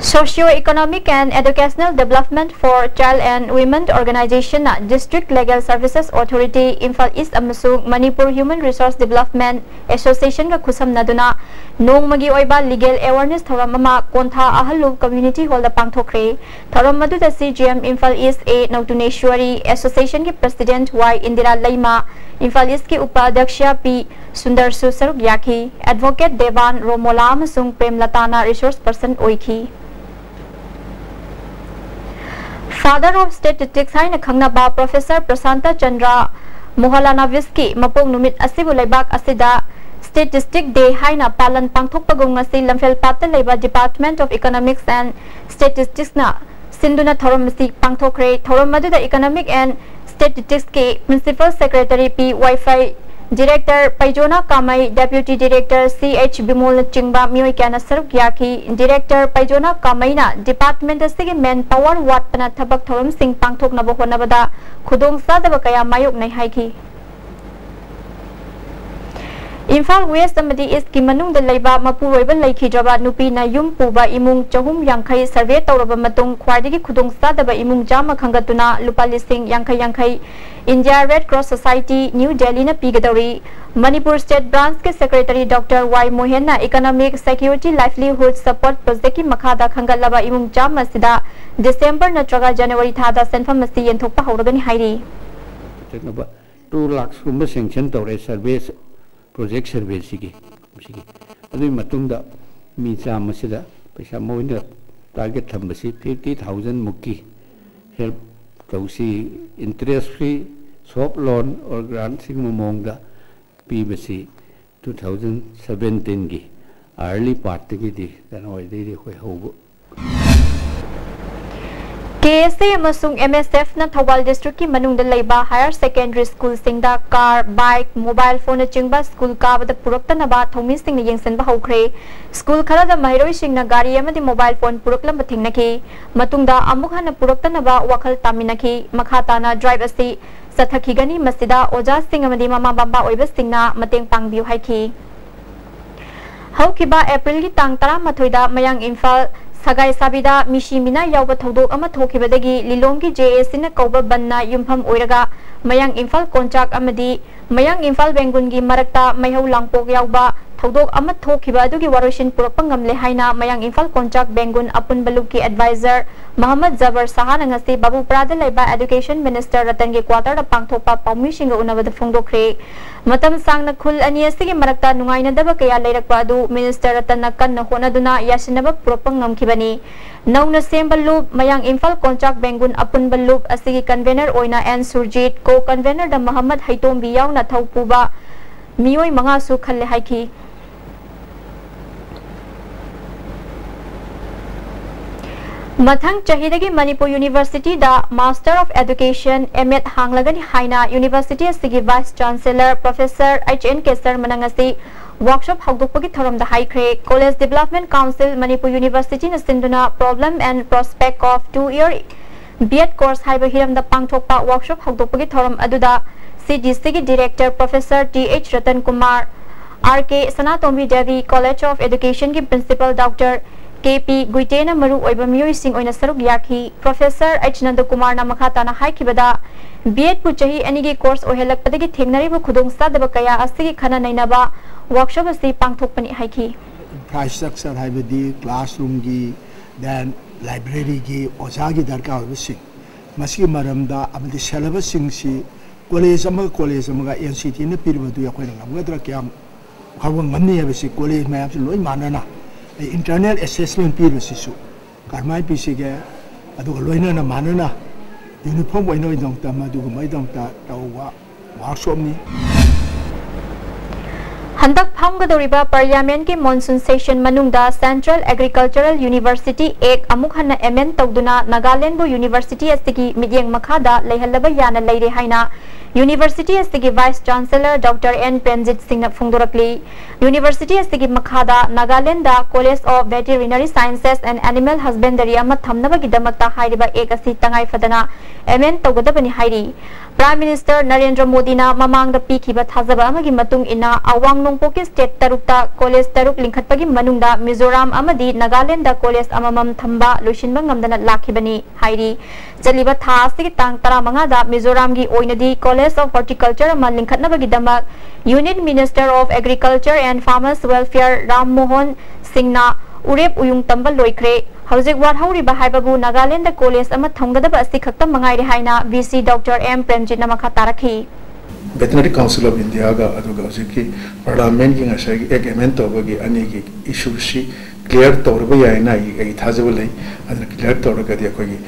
Socio-Economic and Educational Development for Child and Women Organization-ꯅ District Legal Services Authority, Imphal East ꯑꯃꯁꯨꯡ Manipur Human Resource Development Association-ꯒ ꯈꯨꯠꯁꯝꯅꯗꯨꯅ ꯅꯣꯡꯃꯒꯤ ꯑꯣꯏꯕ legal awareness ꯊꯧꯔꯝ ꯑꯃ ꯀꯣꯟꯊꯥ ꯑꯍꯜꯂꯨꯞ Community Hall-ꯗ ꯄꯥꯡꯊꯣꯛꯈ꯭ꯔꯦ꯫ ꯊꯧꯔꯝ ꯑꯗꯨꯗ C G M Imphal East A Nautuneswari, Association-ꯒꯤ President Y Indira Leima, Imphal East-ꯀꯤ ꯎꯄꯥꯙ꯭ꯌꯛꯁ P ꯁꯨꯟꯗꯔꯁꯨ ꯁꯔꯨꯛ ꯌꯥꯈꯤ꯫ Advocate Devan, Romola ꯑꯃꯁꯨꯡ ꯄ꯭ꯔꯦꯝꯂꯇꯥꯅ resource person ꯑꯣꯏꯈꯤ꯫ Father of Statistics ꯍꯥꯏꯅ ꯈꯪꯅꯕ Professor ꯄ꯭ꯔꯁꯥꯟꯇ ꯆꯟꯗ꯭ꯔ ꯃꯣꯍꯂꯥꯅꯥꯕꯤꯁꯀꯤ ꯃꯄꯣꯛ ꯅꯨꯃꯤꯠ ꯑꯁꯤꯕꯨ ꯂꯩꯕꯥꯛ ꯑꯁꯤꯗ Statistic Day ꯍꯥꯏꯅ ꯄꯥꯂꯟ ꯄꯥꯡꯊꯣꯛꯄꯒꯨꯝ ꯉꯁꯤ ꯂꯝꯐꯦꯜꯄꯥꯠꯇ ꯂꯩꯕ Department of Economics and Statistics-ꯅ ꯁꯤꯟꯗꯨꯅ ꯊꯧꯔꯝ ꯑꯁꯤ ꯄꯥꯡꯊꯣꯛꯈ꯭ꯔꯦ꯫ ꯊꯧꯔꯝ ꯑꯗꯨꯗ Economic and Statistics-ꯀꯤ Principal Secretary P wifi, Director ꯄꯩꯖꯣꯅꯥ ꯀꯥꯃꯩ, Deputy Director C H ꯕꯤꯃꯣꯜꯅꯆꯤꯡꯕ ꯃꯤꯑꯣꯏ ꯀꯌꯥꯅ ꯁꯔꯨꯛ ꯌꯥꯈꯤ꯫ Director ꯄꯩꯖꯣꯅꯥ ꯀꯥꯃꯩꯅ department ꯑꯁꯤꯒꯤ man power ꯋꯥꯠꯄꯅ ꯊꯕꯛ ꯊꯧꯔꯝꯁꯤꯡ ꯄꯥꯡꯊꯣꯛꯅꯕ ꯍꯣꯠꯅꯕꯗ ꯈꯨꯗꯣꯡꯆꯥꯗꯕ ꯀꯌꯥ ꯃꯥꯌꯣꯛꯅꯩ ꯍꯥꯏꯈꯤ꯫ ꯏꯝꯐꯥꯜ West ꯑꯃꯗꯤ East-ꯀꯤ ꯃꯅꯨꯡꯗ ꯂꯩꯕ ꯃꯄꯨꯔꯣꯏꯕ ꯂꯩꯈꯤꯗ꯭ꯔꯕ ꯅꯨꯄꯤꯅ ꯌꯨꯝ ꯄꯨꯕ ꯏꯃꯨꯡ ꯆꯍꯨꯝ ꯌꯥꯡꯈꯩ survey ꯇꯧꯔꯕ ꯃꯇꯨꯡ ꯈ꯭ꯋꯥꯏꯗꯒꯤ ꯈꯨꯗꯣꯡꯆꯥꯗꯕ ꯏꯃꯨꯡ ꯆꯥꯝꯃ ꯈꯟꯒꯠꯇꯨꯅ ꯂꯨꯄꯥ ꯂꯤꯁꯤꯡ ꯌꯥꯡꯈꯩ ꯌꯥꯡꯈꯩ India Red Cross Society, New Delhi-ꯅ ꯄꯤꯒꯗꯧꯔꯤ꯫ Manipur State Branch-ꯀꯤ Secretary Doctor Y ꯃꯣꯍꯦꯟꯅ Economic Security Livelihood Support Project-ꯀꯤ ꯃꯈꯥꯗ ꯈꯟꯒꯠꯂꯕ ꯏꯃꯨꯡ ꯆꯥꯝꯃ ꯑꯁꯤꯗ December ꯅꯠꯇ꯭ꯔꯒ January ꯊꯥꯗ ꯁꯦꯟꯐꯝ ꯑꯁꯤ ꯌꯦꯟꯊꯣꯛꯄ ꯍꯧꯔꯒꯅꯤ ꯍꯥꯏꯔꯤ꯫ ꯆꯠꯅꯕ two lakhs ꯀꯨꯝꯕ sanction ꯇꯧꯔꯦ survey, project survey-ꯁꯤꯒꯤ, ꯀꯨꯝꯁꯤꯒꯤ꯫ ꯑꯗꯨꯒꯤ ꯃꯇꯨꯡꯗ ꯃꯤ ꯆꯥꯝꯃꯁꯤꯗ ꯄꯩꯁꯥ ꯃꯣꯏꯅ target ꯊꯝꯕꯁꯤ fifty thousand ꯃꯨꯛꯀꯤ help ꯇꯧꯁꯤ, interest free, soft loan or grant ꯁꯤꯒꯨꯝꯕ ꯃꯑꯣꯡꯗ ꯄꯤꯕꯁꯤ two thousand seventeen-ꯒꯤ early part-ꯇꯒꯤꯗꯤ, January-ꯗꯒꯤꯗꯤ ꯑꯩꯈꯣꯏ ꯍꯧꯕ꯫ K S A ꯑꯃꯁꯨꯡ M S F-ꯅ ꯊꯧꯕꯥꯜ district-ꯀꯤ ꯃꯅꯨꯡꯗ ꯂꯩꯕ higher secondary school-ꯁꯤꯡꯗ car, bike, mobile phone-ꯅꯆꯤꯡꯕ school ꯀꯥꯕꯗ ꯄꯨꯔꯛꯇꯅꯕ ꯊꯧꯃꯤꯁꯤꯡꯅ ꯌꯦꯡꯁꯤꯟꯕ ꯍꯧꯈ꯭ꯔꯦ꯫ School ꯈꯔꯗ ꯃꯍꯩꯔꯣꯏꯁꯤꯡꯅ ꯒꯥꯔꯤ ꯑꯃꯗꯤ mobile phone ꯄꯨꯔꯛꯂꯝꯕ ꯊꯦꯡꯅꯈꯤ꯫ ꯃꯇꯨꯡꯗ ꯑꯃꯨꯛ ꯍꯟꯅ ꯄꯨꯔꯛꯇꯅꯕ ꯋꯥꯈꯜ ꯇꯥꯃꯤꯟꯅꯈꯤ꯫ ꯃꯈꯥ ꯇꯥꯅ drive ꯑꯁꯤ ꯆꯠꯊꯈꯤꯒꯅꯤ꯫ ꯃꯁꯤꯗ ꯑꯣꯖꯥꯁꯤꯡ ꯑꯃꯗꯤ ꯃꯃꯥ ꯃꯄꯥ ꯑꯣꯏꯕꯁꯤꯡꯅ ꯃꯇꯦꯡ ꯄꯥꯡꯕꯤꯌꯨ ꯍꯥꯏꯈꯤ꯫ ꯍꯧꯈꯤꯕ April-ꯒꯤ ꯇꯥꯡ ꯇꯔꯥꯃꯥꯊꯣꯏꯗ ꯃꯌꯥꯡ ꯏꯝꯐꯥꯜ ꯁꯒꯥꯏ ꯁꯥꯕꯤꯗ ꯃꯤꯁꯤ ꯃꯤꯅꯥ ꯌꯥꯎꯕ ꯊꯧꯗꯣꯛ ꯑꯃ ꯊꯣꯛꯈꯤꯕꯗꯒꯤ ꯂꯤꯂꯣꯡꯒꯤ ꯖꯦ ꯑꯦ ꯁꯤꯅ ꯀꯧꯕ ꯕꯟꯅ ꯌꯨꯝꯐꯝ ꯑꯣꯏꯔꯒ ꯃꯌꯥꯡ ꯏꯝꯐꯥꯜ ꯀꯣꯟꯆꯥꯛ ꯑꯃꯗꯤ ꯃꯌꯥꯡ ꯏꯝꯐꯥꯜ ꯕꯦꯡꯒꯨꯟꯒꯤ ꯃꯔꯛꯇ ꯃꯩꯍꯧ ꯂꯥꯡꯄꯣꯛ ꯌꯥꯎꯕ ꯊꯧꯗꯣꯛ ꯑꯃ ꯊꯣꯛꯈꯤꯕ ꯑꯗꯨꯒꯤ ꯋꯥꯔꯣꯏꯁꯤꯟ ꯄꯨꯔꯛꯄ ꯉꯝꯂꯦ ꯍꯥꯏꯅ ꯃꯌꯥꯡ ꯏꯝꯐꯥꯜ ꯀꯣꯟꯆꯥꯛ ꯕꯦꯡꯒꯨꯟ ꯑꯄꯨꯟꯕ ꯂꯨꯞꯀꯤ ꯑꯦꯗꯚꯥꯏꯖꯔ ꯃꯍꯝꯃꯗ ꯖꯕꯔ ꯁꯍꯥꯅ ꯉꯁꯤ ꯕꯥꯕꯨꯄꯨꯔꯥꯗ ꯂꯩꯕ ꯑꯦꯗꯨꯀꯦꯁꯟ ꯃꯤꯅꯤꯁꯇꯔ ꯔꯇꯟꯒꯤ ꯀ꯭ꯋꯥꯇꯔꯗ ꯄꯥꯡꯊꯣꯛꯄ ꯄꯥꯎꯃꯤꯁꯤꯡꯒ ꯎꯅꯕꯗ ꯐꯣꯡꯗꯣꯛꯈ꯭ꯔꯦ꯫ ꯃꯇꯝ ꯁꯥꯡꯅ ꯈꯨꯜ ꯑꯅꯤ ꯑꯁꯤꯒꯤ ꯃꯔꯛꯇ ꯅꯨꯡꯉꯥꯏꯅꯗꯕ ꯀꯌꯥ ꯂꯩꯔꯛꯄ ꯑꯗꯨ ꯃꯤꯅꯤꯁꯇꯔ ꯔꯇꯟꯅ ꯀꯟꯅ ꯍꯣꯠꯅꯗꯨꯅ ꯌꯥꯁꯤꯟꯅꯕ ꯄꯨꯔꯛꯄ ꯉꯝꯈꯤꯕꯅꯤ꯫ ꯅꯧꯅ ꯁꯦꯝꯕ ꯂꯨꯞ, ꯃꯌꯥꯡ ꯏꯝꯐꯥꯜ ꯀꯣꯟꯆꯥꯛ ꯕꯦꯡꯒꯨꯟ ꯑꯄꯨꯟꯕ ꯂꯨꯞ ꯑꯁꯤꯒꯤ ꯀꯟꯚꯦꯅꯔ ꯑꯣꯏꯅ ꯑꯦꯟ ꯁꯨꯔꯖꯤꯠ, ꯀꯣ ꯀꯟꯚꯦꯅꯔꯗ ꯃꯍꯝꯃꯗ ꯍꯩꯇꯣꯝꯕꯤ ꯌꯥꯎꯅ ꯊꯧꯄꯨꯕ ꯃꯤꯑꯣꯏ ꯃꯉꯥꯁꯨ ꯈꯜꯂꯦ ꯍꯥꯏꯈꯤ꯫ ꯃꯊꯪ ꯆꯍꯤꯗꯒꯤ ꯃꯅꯤꯄꯨꯔ ꯌꯨꯅꯤꯚꯔꯁꯤꯇꯤꯗ Master of Education, M.Ed, ꯍꯥꯡꯂꯒꯅꯤ ꯍꯥꯏꯅ ꯌꯨꯅꯤꯚꯔꯁꯤꯇꯤ ꯑꯁꯤꯒꯤ vice chancellor professor H N K ꯁꯔꯃꯅ ꯉꯁꯤ ꯋꯥꯔꯛꯁꯣꯞ ꯍꯧꯗꯣꯛꯄꯒꯤ ꯊꯧꯔꯝꯗ ꯍꯥꯏꯈ꯭ꯔꯦ꯫ ꯀꯣꯂꯦꯖ ꯗꯤꯕꯦꯂꯞꯃꯦꯟ ꯀꯥꯎꯟꯁꯤꯜ ꯃꯅꯤꯄꯨꯔ ꯌꯨꯅꯤꯚꯔꯁꯤꯇꯤꯅ ꯁꯤꯟꯗꯨꯅ Problem and Prospect of Two Year B.Ed Course ꯍꯥꯏꯕ ꯍꯤꯔꯝꯗ ꯄꯥꯡꯊꯣꯛꯄ ꯋꯥꯔꯛꯁꯣꯞ ꯍꯧꯗꯣꯛꯄꯒꯤ ꯊꯧꯔꯝ ꯑꯗꯨꯗ ꯁꯤ ꯖꯤ ꯁꯤꯒꯤ director professor T H Ratan Kumar, R K Sanatombi Devi, college of ꯑꯦꯗꯨꯀꯦꯁꯟꯒꯤ ꯄ꯭ꯔꯤꯟꯁꯤꯄꯜ ꯗꯣꯛꯇꯔ ꯀꯦ ꯄꯤ ꯒꯨꯏꯇꯦꯅ ꯃꯔꯨ ꯑꯣꯏꯕ ꯃꯤꯑꯣꯏꯁꯤꯡ ꯑꯣꯏꯅ ꯁꯔꯨꯛ ꯌꯥꯈꯤ꯫ ꯄ꯭ꯔꯣꯐꯦꯁꯔ ꯑꯩꯆ ꯅꯟꯗꯀꯨꯃꯥꯔꯅ ꯃꯈꯥ ꯇꯥꯅ ꯍꯥꯏꯈꯤꯕꯗ, ꯕꯤ ꯑꯦꯗꯄꯨ ꯆꯍꯤ ꯑꯅꯤꯒꯤ ꯀꯣꯔꯁ ꯑꯣꯏꯍꯜꯂꯛꯄꯗꯒꯤ ꯊꯦꯡꯅꯔꯤꯕ ꯈꯨꯗꯣꯡꯆꯥꯗꯕ ꯀꯌꯥ ꯑꯁꯤꯒꯤ ꯈꯟꯅ ꯅꯩꯅꯕ ꯋꯥꯔꯛꯁꯣꯞ ꯑꯁꯤ ꯄꯥꯡꯊꯣꯛꯄꯅꯤ ꯍꯥꯏꯈꯤ꯫ Infrastructure ꯍꯥꯏꯕꯗꯤ classroomꯒꯤ, then libraryꯒꯤ, ꯑꯣꯖꯥꯒꯤ ꯗꯔꯀꯥꯔ ꯑꯣꯏꯕꯁꯤꯡ, ꯃꯁꯤꯒꯤ ꯃꯔꯝꯗ ꯑꯃꯗꯤ syllabusꯁꯤꯡꯁꯤ ꯀꯣꯂꯦꯖ ꯑꯃꯒ ꯀꯣꯂꯦꯖ ꯑꯃꯒ ꯑꯦꯟ ꯁꯤ ꯇꯤꯅ ꯄꯤꯔꯤꯕꯗꯨ ꯑꯩꯈꯣꯏꯅ ꯉꯝꯒꯗ꯭ꯔꯥ, ꯀꯌꯥꯝ ꯐꯥꯎꯕ ꯉꯝꯅꯤ ꯍꯥꯏꯕꯁꯤ ꯀꯣꯂꯦꯖ ꯃꯌꯥꯝꯁꯤ ꯂꯣꯏ ꯃꯥꯟꯅꯅ internal assessment ꯄꯤꯕꯁꯤꯁꯨ ꯀꯔꯝꯍꯥꯏꯅ ꯄꯤꯁꯤꯒꯦ, ꯑꯗꯨꯒ ꯂꯣꯏꯅꯅ ꯃꯥꯟꯅꯅ uniform ꯑꯣꯏꯅꯕꯒꯤꯗꯃꯛꯇ, ꯃꯗꯨꯒꯨꯝꯕꯒꯤꯗꯃꯛꯇ ꯇꯧꯕ ꯋꯥꯔꯛꯁꯣꯞꯅꯤ꯫ ꯍꯟꯗꯛ ꯐꯝꯒꯗꯧꯔꯤꯕ ꯄꯥꯔꯂꯤꯌꯥꯃꯦꯟꯠꯀꯤ ꯃꯣꯟꯁꯨꯟ ꯁꯦꯁꯟ ꯃꯅꯨꯡꯗ Central Agricultural University Act ꯑꯃꯨꯛ ꯍꯟꯅ ꯑꯦꯃꯦꯟ ꯇꯧꯗꯨꯅ ꯅꯥꯒꯥꯂꯦꯟꯕꯨ ꯌꯨꯅꯤꯚꯔꯁꯤꯇꯤ ꯑꯁꯤꯒꯤ ꯃꯤꯠꯌꯦꯡ ꯃꯈꯥꯗ ꯂꯩꯍꯜꯂꯕ ꯌꯥꯅ ꯂꯩꯔꯦ ꯍꯥꯏꯅ ꯌꯨꯅꯤꯚꯔꯁꯤꯇꯤ ꯑꯁꯤꯒꯤ vice chancellor doctor and Premjit ꯁꯤꯡꯅ ꯐꯣꯡꯗꯣꯔꯛꯂꯤ꯫ ꯌꯨꯅꯤꯚꯔꯁꯤꯇꯤ ꯑꯁꯤꯒꯤ ꯃꯈꯥꯗ Nagaland College of Veterinary Sciences and Animal Husbandry ꯑꯃ ꯊꯝꯅꯕꯒꯤꯗꯃꯛꯇ ꯍꯥꯏꯔꯤꯕ ꯑꯦꯛ ꯑꯁꯤ ꯇꯉꯥꯏ ꯐꯗꯅ ꯑꯦꯃꯦꯟ ꯇꯧꯒꯗꯕꯅꯤ ꯍꯥꯏꯔꯤ꯫ Prime Minister ꯅꯔꯦꯟꯗ꯭ꯔ ꯃꯣꯗꯤꯅ ꯃꯃꯥꯡꯗ ꯄꯤꯈꯤꯕ ꯊꯥꯖꯕ ꯑꯃꯒꯤ ꯃꯇꯨꯡ ꯏꯟꯅ, ꯑꯋꯥꯡ ꯅꯣꯡꯄꯣꯛꯀꯤ state ꯇꯔꯨꯛꯇ college ꯇꯔꯨꯛ ꯂꯤꯡꯈꯠꯄꯒꯤ ꯃꯅꯨꯡꯗ ꯃꯤꯖꯣꯔꯥꯝ ꯑꯃꯗꯤ ꯅꯥꯒꯥꯂꯦꯟꯗ college ꯑꯃꯃꯝ ꯊꯝꯕ ꯂꯣꯏꯁꯤꯟꯕ ꯉꯝꯗꯅ ꯂꯥꯛꯈꯤꯕꯅꯤ ꯍꯥꯏꯔꯤ꯫ ꯆꯠꯂꯤꯕ ꯊꯥ ꯑꯁꯤꯒꯤ ꯇꯥꯡ ꯇꯔꯥꯃꯉꯥꯗ ꯃꯤꯖꯣꯔꯥꯝꯒꯤ ꯑꯣꯏꯅꯗꯤ College of Horticulture ꯑꯃ ꯂꯤꯡꯈꯠꯅꯕꯒꯤꯗꯃꯛ Union Minister of Agriculture and Farmers Welfare Ram Mohan ꯁꯤꯡꯅ ꯎꯔꯦꯞ ꯎꯌꯨꯡ ꯇꯝꯕ ꯂꯣꯏꯈ꯭ꯔꯦ꯫ ꯍꯧꯖꯤꯛ ꯋꯥꯠꯍꯧꯔꯤꯕ ꯍꯥꯏꯕꯕꯨ ꯅꯥꯒꯥꯂꯦꯟꯗ college ꯑꯃ ꯊꯝꯒꯗꯕ ꯑꯁꯤ ꯈꯛꯇ ꯃꯉꯥꯏꯔꯦ ꯍꯥꯏꯅ V C Doctor M ꯄ꯭ꯔꯦꯝꯖꯤꯠꯅ ꯃꯈꯥ ꯇꯥꯔꯛꯈꯤ꯫ Veterinary Council of Indiaꯒ ꯑꯗꯨꯒ ꯍꯧꯖꯤꯛꯀꯤ Parliamentꯀꯤ ꯉꯁꯥꯏꯒꯤ Act amend ꯇꯧꯕꯒꯤ ꯑꯅꯤꯒꯤ issueꯁꯤ clear ꯇꯧꯔꯕ ꯌꯥꯏꯅ ꯑꯩ ꯑꯩ ꯊꯥꯖꯕ ꯂꯩ꯫ ꯑꯗꯨꯅ clear ꯇꯧꯔꯒꯗꯤ ꯑꯩꯈꯣꯏꯒꯤ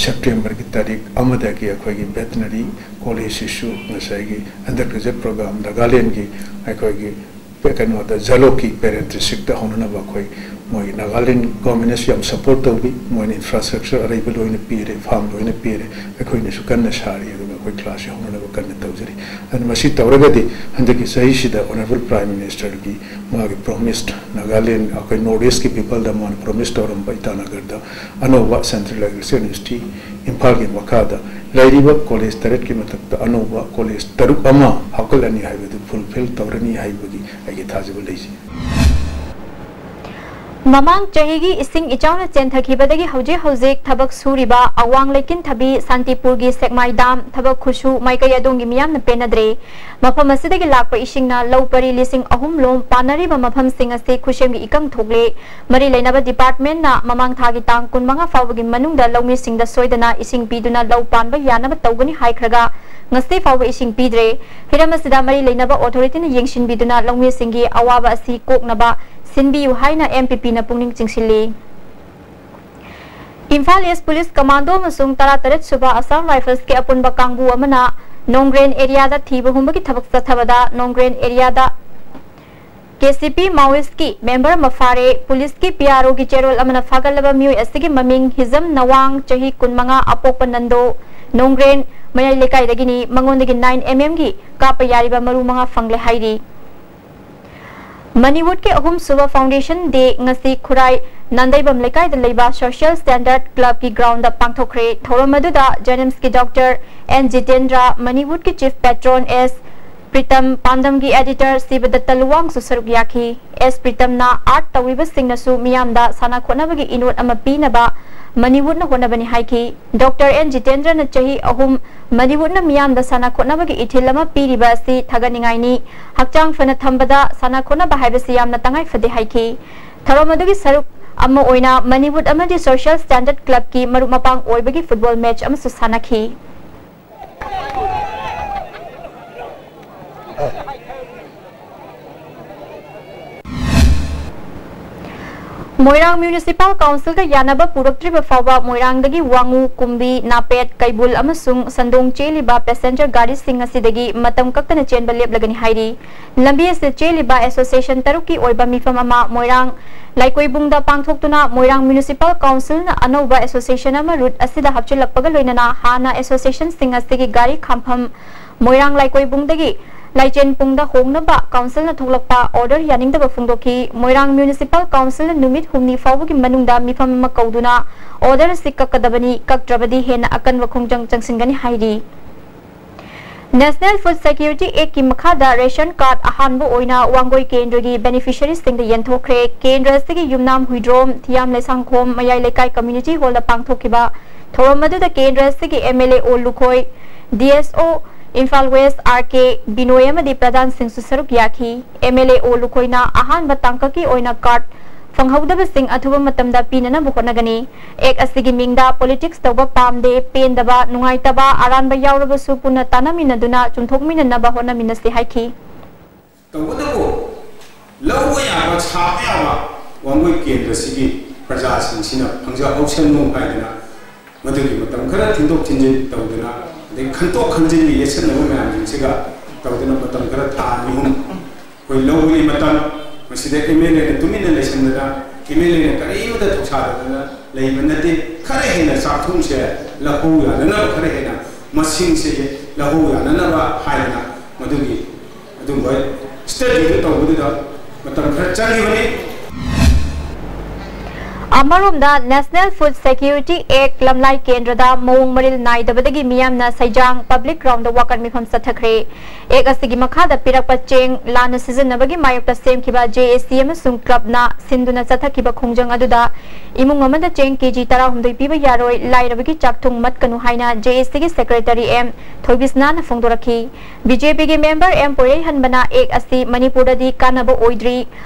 Septemberꯒꯤ ꯇꯥꯔꯤꯛ ꯑꯃꯗꯒꯤ ꯑꯩꯈꯣꯏꯒꯤ veterinary collegeꯁꯤꯁꯨ ꯉꯁꯥꯏꯒꯤ undergraduate program ꯅꯥꯒꯥꯂꯦꯟꯒꯤ ꯑꯩꯈꯣꯏꯒꯤ ꯀꯩꯅꯣꯗ ꯖꯂꯣꯀꯤ parent districtꯇ ꯍꯧꯅꯅꯕ ꯑꯩꯈꯣꯏ ꯃꯣꯏ ꯅꯥꯒꯥꯂꯦꯟ governmentꯅꯁꯨ ꯌꯥꯝ support ꯇꯧꯕꯤ꯫ ꯃꯣꯏꯅ infrastructure ꯑꯔꯩꯕ ꯂꯣꯏꯅ ꯄꯤꯔꯦ, farm ꯂꯣꯏꯅ ꯄꯤꯔꯦ꯫ ꯑꯩꯈꯣꯏꯅꯁꯨ ꯀꯟꯅ ꯁꯥꯔꯤ, ꯑꯗꯨꯒ ꯑꯩꯈꯣꯏ classꯁꯤ ꯍꯧꯅꯅꯕ ꯀꯟꯅ ꯇꯧꯖꯔꯤ꯫ ꯑꯗꯨꯅ ꯃꯁꯤ ꯇꯧꯔꯒꯗꯤ ꯍꯟꯗꯛꯀꯤ ꯆꯍꯤꯁꯤꯗ Honourable Prime Ministerꯒꯤ ꯃꯥꯒꯤ promise, ꯅꯥꯒꯥꯂꯦꯟ ꯑꯩꯈꯣꯏ North Eastꯀꯤ peopleꯗ ꯃꯥꯅ promise ꯇꯧꯔꯝꯕ ꯏꯇꯥꯅꯒꯔꯗ ꯑꯅꯧꯕ Central Agriculture University ꯏꯝꯐꯥꯜꯒꯤ ꯃꯈꯥꯗ ꯂꯩꯔꯤꯕ college ꯇꯔꯦꯠꯀꯤ ꯃꯊꯛꯇ ꯑꯅꯧꯕ college ꯇꯔꯨꯛ ꯑꯃ ꯍꯧꯒꯠꯂꯅꯤ ꯍꯥꯏꯕꯗꯨ fulfil ꯇꯧꯔꯅꯤ ꯍꯥꯏꯕꯒꯤ ꯑꯩꯒꯤ ꯊꯥꯖꯕ ꯂꯩꯖꯩ꯫ ꯃꯃꯥꯡ ꯆꯍꯤꯒꯤ ꯏꯁꯤꯡ ꯏꯆꯥꯎꯅ ꯆꯦꯟꯊꯈꯤꯕꯗꯒꯤ ꯍꯧꯖꯤꯛ ꯍꯧꯖꯤꯛ ꯊꯕꯛ ꯁꯨꯔꯤꯕ ꯑꯋꯥꯡ ꯂꯩꯀꯤꯟꯊꯕꯤ ꯁꯥꯟꯇꯤꯄꯨꯔꯒꯤ ꯁꯦꯛꯃꯥꯏ dam ꯊꯕꯛ ꯈꯨꯠꯁꯨ ꯃꯥꯏꯀꯩ ꯑꯗꯣꯝꯒꯤ ꯃꯤꯌꯥꯝꯅ ꯄꯦꯟꯅꯗ꯭ꯔꯦ꯫ ꯃꯐꯝ ꯑꯁꯤꯗꯒꯤ ꯂꯥꯛꯄ ꯏꯁꯤꯡꯅ ꯂꯧ ꯄꯔꯤ ꯂꯤꯁꯤꯡ ꯑꯍꯨꯝ ꯂꯣꯝ ꯄꯥꯟꯅꯔꯤꯕ ꯃꯐꯝꯁꯤꯡ ꯑꯁꯤ ꯈꯨꯠꯁꯦꯝꯒꯤ ꯏꯀꯪ ꯊꯣꯛꯂꯦ꯫ ꯃꯔꯤ ꯂꯩꯅꯕ departmentꯅ ꯃꯃꯥꯡ ꯊꯥꯒꯤ ꯇꯥꯡ ꯀꯨꯟꯃꯉꯥ ꯐꯥꯎꯕꯒꯤ ꯃꯅꯨꯡꯗ ꯂꯧꯃꯤꯁꯤꯡꯗ ꯁꯣꯏꯗꯅ ꯏꯁꯤꯡ ꯄꯤꯗꯨꯅ ꯂꯧ ꯄꯥꯟꯕ ꯌꯥꯅꯕ ꯇꯧꯒꯅꯤ ꯍꯥꯏꯈ꯭ꯔꯒ ꯉꯁꯤ ꯐꯥꯎꯕ ꯏꯁꯤꯡ ꯄꯤꯗ꯭ꯔꯦ꯫ ꯍꯤꯔꯝ ꯑꯁꯤꯗ ꯃꯔꯤ ꯂꯩꯅꯕ authorityꯅ ꯌꯦꯡꯁꯤꯟꯕꯤꯗꯨꯅ ꯂꯧꯃꯤꯁꯤꯡꯒꯤ ꯑꯋꯥꯕ ꯑꯁꯤ ꯀꯣꯛꯅꯕ ꯁꯤꯟꯕꯤꯌꯨ ꯍꯥꯏꯅ M P Pꯅ ꯄꯨꯛꯅꯤꯡ ꯆꯤꯡꯁꯤꯜꯂꯤ꯫ ꯏꯝꯐꯥꯜ East Police Commando ꯑꯃꯁꯨꯡ ꯇꯔꯥꯇꯔꯦꯠ ꯁꯨꯕ Assam Riflesꯀꯤ ꯑꯄꯨꯟꯕ ꯀꯥꯡꯕꯨ ꯑꯃꯅ ꯅꯣꯡꯒ꯭ꯔꯦꯟ areaꯗ ꯊꯤꯕ ꯍꯨꯝꯕꯒꯤ ꯊꯕꯛ ꯆꯠꯊꯕꯗ ꯅꯣꯡꯒ꯭ꯔꯦꯟ areaꯗ K C P Maoistꯀꯤ member ꯑꯃ ꯐꯥꯔꯦ꯫ Policeꯀꯤ P R Oꯒꯤ ꯆꯦꯔꯣꯜ ꯑꯃꯅ ꯐꯥꯒꯠꯂꯕ ꯃꯤꯑꯣꯏ ꯑꯁꯤꯒꯤ ꯃꯃꯤꯡ ꯍꯤꯖꯝ ꯅꯋꯥꯡ, ꯆꯍꯤ ꯀꯨꯟꯃꯉꯥ, ꯑꯄꯣꯛꯄ ꯅꯟꯗꯣ, ꯅꯣꯡꯒ꯭ꯔꯦꯟ ꯃꯌꯥꯏ ꯂꯩꯀꯥꯏꯗꯒꯤꯅꯤ꯫ ꯃꯉꯣꯟꯗꯒꯤ nine M Mꯒꯤ ꯀꯥꯞꯄ ꯌꯥꯔꯤꯕ ꯃꯔꯨ ꯃꯉꯥ ꯐꯪꯂꯦ ꯍꯥꯏꯔꯤ꯫ ꯃꯅꯤꯋꯨꯗꯀꯤ ꯑꯍꯨꯝꯁꯨꯕ Foundation Day ꯉꯁꯤ ꯈꯨꯔꯥꯏ ꯅꯥꯟꯗꯩꯕꯝ ꯂꯩꯀꯥꯏꯗ ꯂꯩꯕ Social Standard Clubꯀꯤ groundꯗ ꯄꯥꯡꯊꯣꯛꯈ꯭ꯔꯦ꯫ ꯊꯧꯔꯝ ꯑꯗꯨꯗ JNIMSꯀꯤ Doctor N Jitendra, Manipurꯒꯤ Chief Patron S Pritam, ꯄꯥꯟꯗꯝꯒꯤ editor ꯁꯤꯕꯗꯠꯇ ꯂꯨꯋꯥꯡꯁꯨ ꯁꯔꯨꯛ ꯌꯥꯈꯤ꯫ S ꯄ꯭ꯔꯤꯇꯝꯅ art ꯇꯧꯔꯤꯕꯁꯤꯡꯅꯁꯨ ꯃꯤꯌꯥꯝꯗ ꯁꯥꯟꯅ ꯈꯣꯠꯅꯕꯒꯤ ꯏꯅꯣꯠ ꯑꯃ ꯄꯤꯅꯕ ꯃꯅꯤꯋꯨꯗꯅ ꯍꯣꯠꯅꯕꯅꯤ ꯍꯥꯏꯈꯤ꯫ Doctor N ꯖꯤꯇꯦꯟꯗ꯭ꯔꯅ ꯆꯍꯤ ꯑꯍꯨꯝ ꯃꯅꯤꯋꯨꯗꯅ ꯃꯤꯌꯥꯝꯗ ꯁꯥꯟꯅ ꯈꯣꯠꯅꯕꯒꯤ ꯏꯊꯤꯜ ꯑꯃ ꯄꯤꯔꯤꯕ ꯑꯁꯤ ꯊꯥꯒꯠꯅꯤꯡꯉꯥꯏꯅꯤ꯫ ꯍꯛꯆꯥꯡ ꯐꯅ ꯊꯝꯕꯗ ꯁꯥꯟꯅ ꯈꯣꯠꯅꯕ ꯍꯥꯏꯕꯁꯤ ꯌꯥꯝꯅ ꯇꯉꯥꯏ ꯐꯗꯦ ꯍꯥꯏꯈꯤ꯫ ꯊꯧꯔꯝ ꯑꯗꯨꯒꯤ ꯁꯔꯨꯛ ꯑꯃ ꯑꯣꯏꯅ ꯃꯅꯤꯋꯨꯗ ꯑꯃꯗꯤ Social Standard Clubꯀꯤ ꯃꯔꯨꯞ ꯃꯄꯥꯡ ꯑꯣꯏꯕꯒꯤ football match ꯑꯃꯁꯨ ꯁꯥꯟꯅꯈꯤ꯫ ꯃꯣꯏꯔꯥꯡ Municipal Councilꯒ ꯌꯥꯅꯕ ꯄꯨꯔꯛꯇ꯭ꯔꯤꯕ ꯐꯥꯎꯕ ꯃꯣꯏꯔꯥꯡꯗꯒꯤ ꯋꯥꯉꯨ, ꯀꯨꯝꯕꯤ, ꯅꯥꯄꯦꯠ, ꯀꯩꯕꯨꯜ ꯑꯃꯁꯨꯡ ꯁꯟꯗꯣꯡ ꯆꯦꯜꯂꯤꯕ passenger ꯒꯥꯔꯤꯁꯤꯡ ꯑꯁꯤꯗꯒꯤ ꯃꯇꯝ ꯀꯛꯇꯅ ꯆꯦꯟꯕ ꯂꯦꯞꯂꯒꯅꯤ ꯍꯥꯏꯔꯤ꯫ ꯂꯝꯕꯤ ꯑꯁꯤꯗ ꯆꯦꯜꯂꯤꯕ association ꯇꯔꯨꯛꯀꯤ ꯑꯣꯏꯕ ꯃꯤꯐꯝ ꯑꯃ ꯃꯣꯏꯔꯥꯡ ꯂꯥꯏꯀꯣꯏꯕꯨꯡꯗ ꯄꯥꯡꯊꯣꯛꯇꯨꯅ ꯃꯣꯏꯔꯥꯡ Municipal Councilꯅ ꯑꯅꯧꯕ association ꯑꯃ route ꯑꯁꯤꯗ ꯍꯥꯞꯆꯤꯜꯂꯛꯄꯒ ꯂꯣꯏꯅꯅ ꯍꯥꯟꯅ associationꯁꯤꯡ ꯑꯁꯤꯒꯤ ꯒꯥꯔꯤ ꯈꯥꯝꯐꯝ ꯃꯣꯏꯔꯥꯡ ꯂꯥꯏꯀꯣꯏꯕꯨꯡꯗꯒꯤ ꯂꯥꯏꯆꯦꯟꯄꯨꯡꯗ ꯍꯣꯡꯅꯕ councilꯅ ꯊꯣꯛꯂꯛꯄ order ꯌꯥꯅꯤꯡꯗꯕ ꯐꯣꯡꯗꯣꯛꯈꯤ꯫ ꯃꯣꯏꯔꯥꯡ Municipal Councilꯅ ꯅꯨꯃꯤꯠ ꯍꯨꯝꯅꯤ ꯐꯥꯎꯕꯒꯤ ꯃꯅꯨꯡꯗ ꯃꯤꯐꯝ ꯑꯃ ꯀꯧꯗꯨꯅ order ꯑꯁꯤ ꯀꯛꯀꯗꯕꯅꯤ, ꯀꯛꯇ꯭ꯔꯕꯗꯤ ꯍꯦꯟꯅ ꯑꯀꯟꯕ ꯈꯣꯡꯖꯪ ꯆꯪꯁꯤꯟꯒꯅꯤ ꯍꯥꯏꯔꯤ꯫ National Food Security Actꯀꯤ ꯃꯈꯥꯗ ration card ꯑꯍꯥꯟꯕ ꯑꯣꯏꯅ ꯋꯥꯡꯒꯣꯏ ꯀꯦꯟꯗ꯭ꯔꯒꯤ beneficiaryꯁꯤꯡꯗ ꯌꯦꯟꯊꯣꯛꯈ꯭ꯔꯦ꯫ ꯀꯦꯟꯗ꯭ꯔ ꯑꯁꯤꯒꯤ ꯌꯨꯝꯅꯥꯝ ꯍꯨꯏꯗ꯭ꯔꯣꯝ, ꯊꯤꯌꯥꯝ ꯂꯩꯁꯥꯡꯈꯣꯝ ꯃꯌꯥꯏ ꯂꯩꯀꯥꯏ community hallꯗ ꯄꯥꯡꯊꯣꯛꯈꯤꯕ ꯊꯧꯔꯝ ꯑꯗꯨꯗ ꯀꯦꯟꯗ꯭ꯔ ꯑꯁꯤꯒꯤ MLA ꯑꯣ Lukhoi, DSO Imphal West R K ꯕꯤꯅꯣꯏ ꯑꯃꯗꯤ ꯄ꯭ꯔꯙꯥꯟꯁꯤꯡꯁꯨ ꯁꯔꯨꯛ ꯌꯥꯈꯤ꯫ MLA ꯑꯣ ꯂꯨꯈꯣꯏꯅ ꯑꯍꯥꯟꯕ ꯇꯥꯡꯀꯛꯀꯤ ꯑꯣꯏꯅ card ꯐꯪꯍꯧꯗꯕꯁꯤꯡ ꯑꯊꯨꯕ ꯃꯇꯝꯗ ꯄꯤꯅꯅꯕ ꯍꯣꯠꯅꯒꯅꯤ꯫ Act ꯑꯁꯤꯒꯤ ꯃꯤꯡꯗ politics ꯇꯧꯕ ꯄꯥꯝꯗꯦ, ꯄꯦꯟꯗꯕ, ꯅꯨꯡꯉꯥꯏꯇꯕ, ꯑꯔꯥꯟꯕ ꯌꯥꯎꯔꯕꯁꯨ ꯄꯨꯟꯅ ꯇꯥꯟꯅꯃꯤꯟꯅꯗꯨꯅ ꯆꯨꯝꯊꯣꯛꯃꯤꯟꯅꯅꯕ ꯍꯣꯠꯅꯃꯤꯟꯅꯁꯤ ꯍꯥꯏꯈꯤ꯫ ꯇꯧꯕꯇꯕꯨ ꯂꯧꯕ ꯌꯥꯕ, ꯁꯥꯕ ꯌꯥꯕ ꯋꯥꯡꯒꯣꯏ ꯀꯦꯟꯗ꯭ꯔꯁꯤꯒꯤ ꯄ꯭ꯔꯖꯥꯁꯤꯡꯁꯤꯅ ꯐꯪꯖꯍꯧꯁꯅꯨ ꯍꯥꯏꯗꯅ ꯃꯗꯨꯒꯤ ꯃꯇꯝ ꯈꯔ ꯊꯤꯟꯗꯣꯛ ꯊꯤꯟꯖꯤꯟ ꯇꯧꯗꯅ, ꯑꯗꯩ ꯈꯟꯇꯣꯛ ꯈꯟꯖꯤꯟꯒꯤ ꯌꯦꯠꯁꯟꯅꯕ ꯃꯌꯥꯝꯁꯤꯡꯁꯤꯒ ꯇꯧꯗꯅ ꯃꯇꯝ ꯈꯔ ꯊꯥ ꯑꯅꯤ ꯑꯍꯨꯝ ꯑꯩꯈꯣꯏ ꯂꯧꯕꯒꯤ ꯃꯇꯝ, ꯃꯁꯤꯗ MLAꯅ ꯇꯨꯃꯤꯟꯅ ꯂꯩꯁꯟꯗꯅ, MLAꯅ ꯀꯔꯤꯃꯠꯇ ꯊꯧꯁꯥꯗꯗꯅ ꯂꯩꯕ ꯅꯠꯇꯦ꯫ ꯈꯔ ꯍꯦꯟꯅ ꯆꯥꯛꯊꯨꯝꯁꯦ ꯂꯧꯍꯧ ꯌꯥꯅꯅꯕ, ꯈꯔ ꯍꯦꯟꯅ ꯃꯁꯤꯡꯁꯦ ꯂꯧꯍꯧ ꯌꯥꯅꯅꯕ ꯍꯥꯏꯗꯅ ꯃꯗꯨꯒꯤ ꯑꯗꯨꯝꯕ studyꯗꯨ ꯇꯧꯕꯗꯨꯗ ꯃꯇꯝ ꯈꯔ ꯆꯪꯈꯤꯕꯅꯤ꯫ ꯑꯃꯔꯣꯝꯗ, National Food Security Act ꯂꯝꯂꯥꯏ ꯀꯦꯟꯗ꯭ꯔꯗ ꯃꯑꯣꯡ ꯃꯔꯤꯜ ꯅꯥꯏꯗꯕꯗꯒꯤ ꯃꯤꯌꯥꯝꯅ ꯁꯩꯖꯥꯡ ꯄꯕ꯭ꯂꯤꯛ ꯒ꯭ꯔꯥꯎꯟꯗ ꯋꯥꯀꯠ ꯃꯤꯐꯝ ꯆꯠꯊꯈ꯭ꯔꯦ꯫ ꯑꯦꯛ ꯑꯁꯤꯒꯤ ꯃꯈꯥꯗ ꯄꯤꯔꯛꯄ ꯆꯦꯡ ꯂꯥꯟꯅ ꯁꯤꯖꯤꯟꯅꯕꯒꯤ ꯃꯥꯌꯣꯛꯇ ꯁꯦꯝꯈꯤꯕ ꯖꯦ ꯑꯦ ꯁꯤ ꯑꯃꯁꯨꯡ ꯀ꯭ꯂꯕꯅ ꯁꯤꯟꯗꯨꯅ ꯆꯠꯊꯈꯤꯕ ꯈꯣꯡꯖꯪ ꯑꯗꯨꯗ ꯏꯃꯨꯡ ꯑꯃꯗ ꯆꯦꯡ ꯀꯦ ꯖꯤ ꯇꯔꯥꯍꯨꯝꯗꯣꯏ ꯄꯤꯕ ꯌꯥꯔꯣꯏ, ꯂꯥꯏꯔꯕꯒꯤ ꯆꯥꯛꯊꯨꯡ ꯃꯠꯀꯅꯨ ꯍꯥꯏꯅ ꯖꯦ ꯑꯦ ꯁꯤꯒꯤ ꯁꯦꯀ꯭ꯔꯦꯇꯔꯤ ꯑꯦꯝ ꯊꯣꯏꯕꯤꯁꯅꯥꯅ ꯐꯣꯡꯗꯣꯔꯛꯈꯤ꯫ ꯕꯤ ꯖꯦ ꯄꯤꯒꯤ ꯃꯦꯝꯕꯔ ꯑꯦꯝ ꯄꯣꯏꯔꯩꯍꯟꯕꯅ ꯑꯦꯛ ꯑꯁꯤ ꯃꯅꯤꯄꯨꯔꯗꯗꯤ ꯀꯥꯟꯅꯕ ꯑꯣꯏꯗ꯭ꯔꯤ,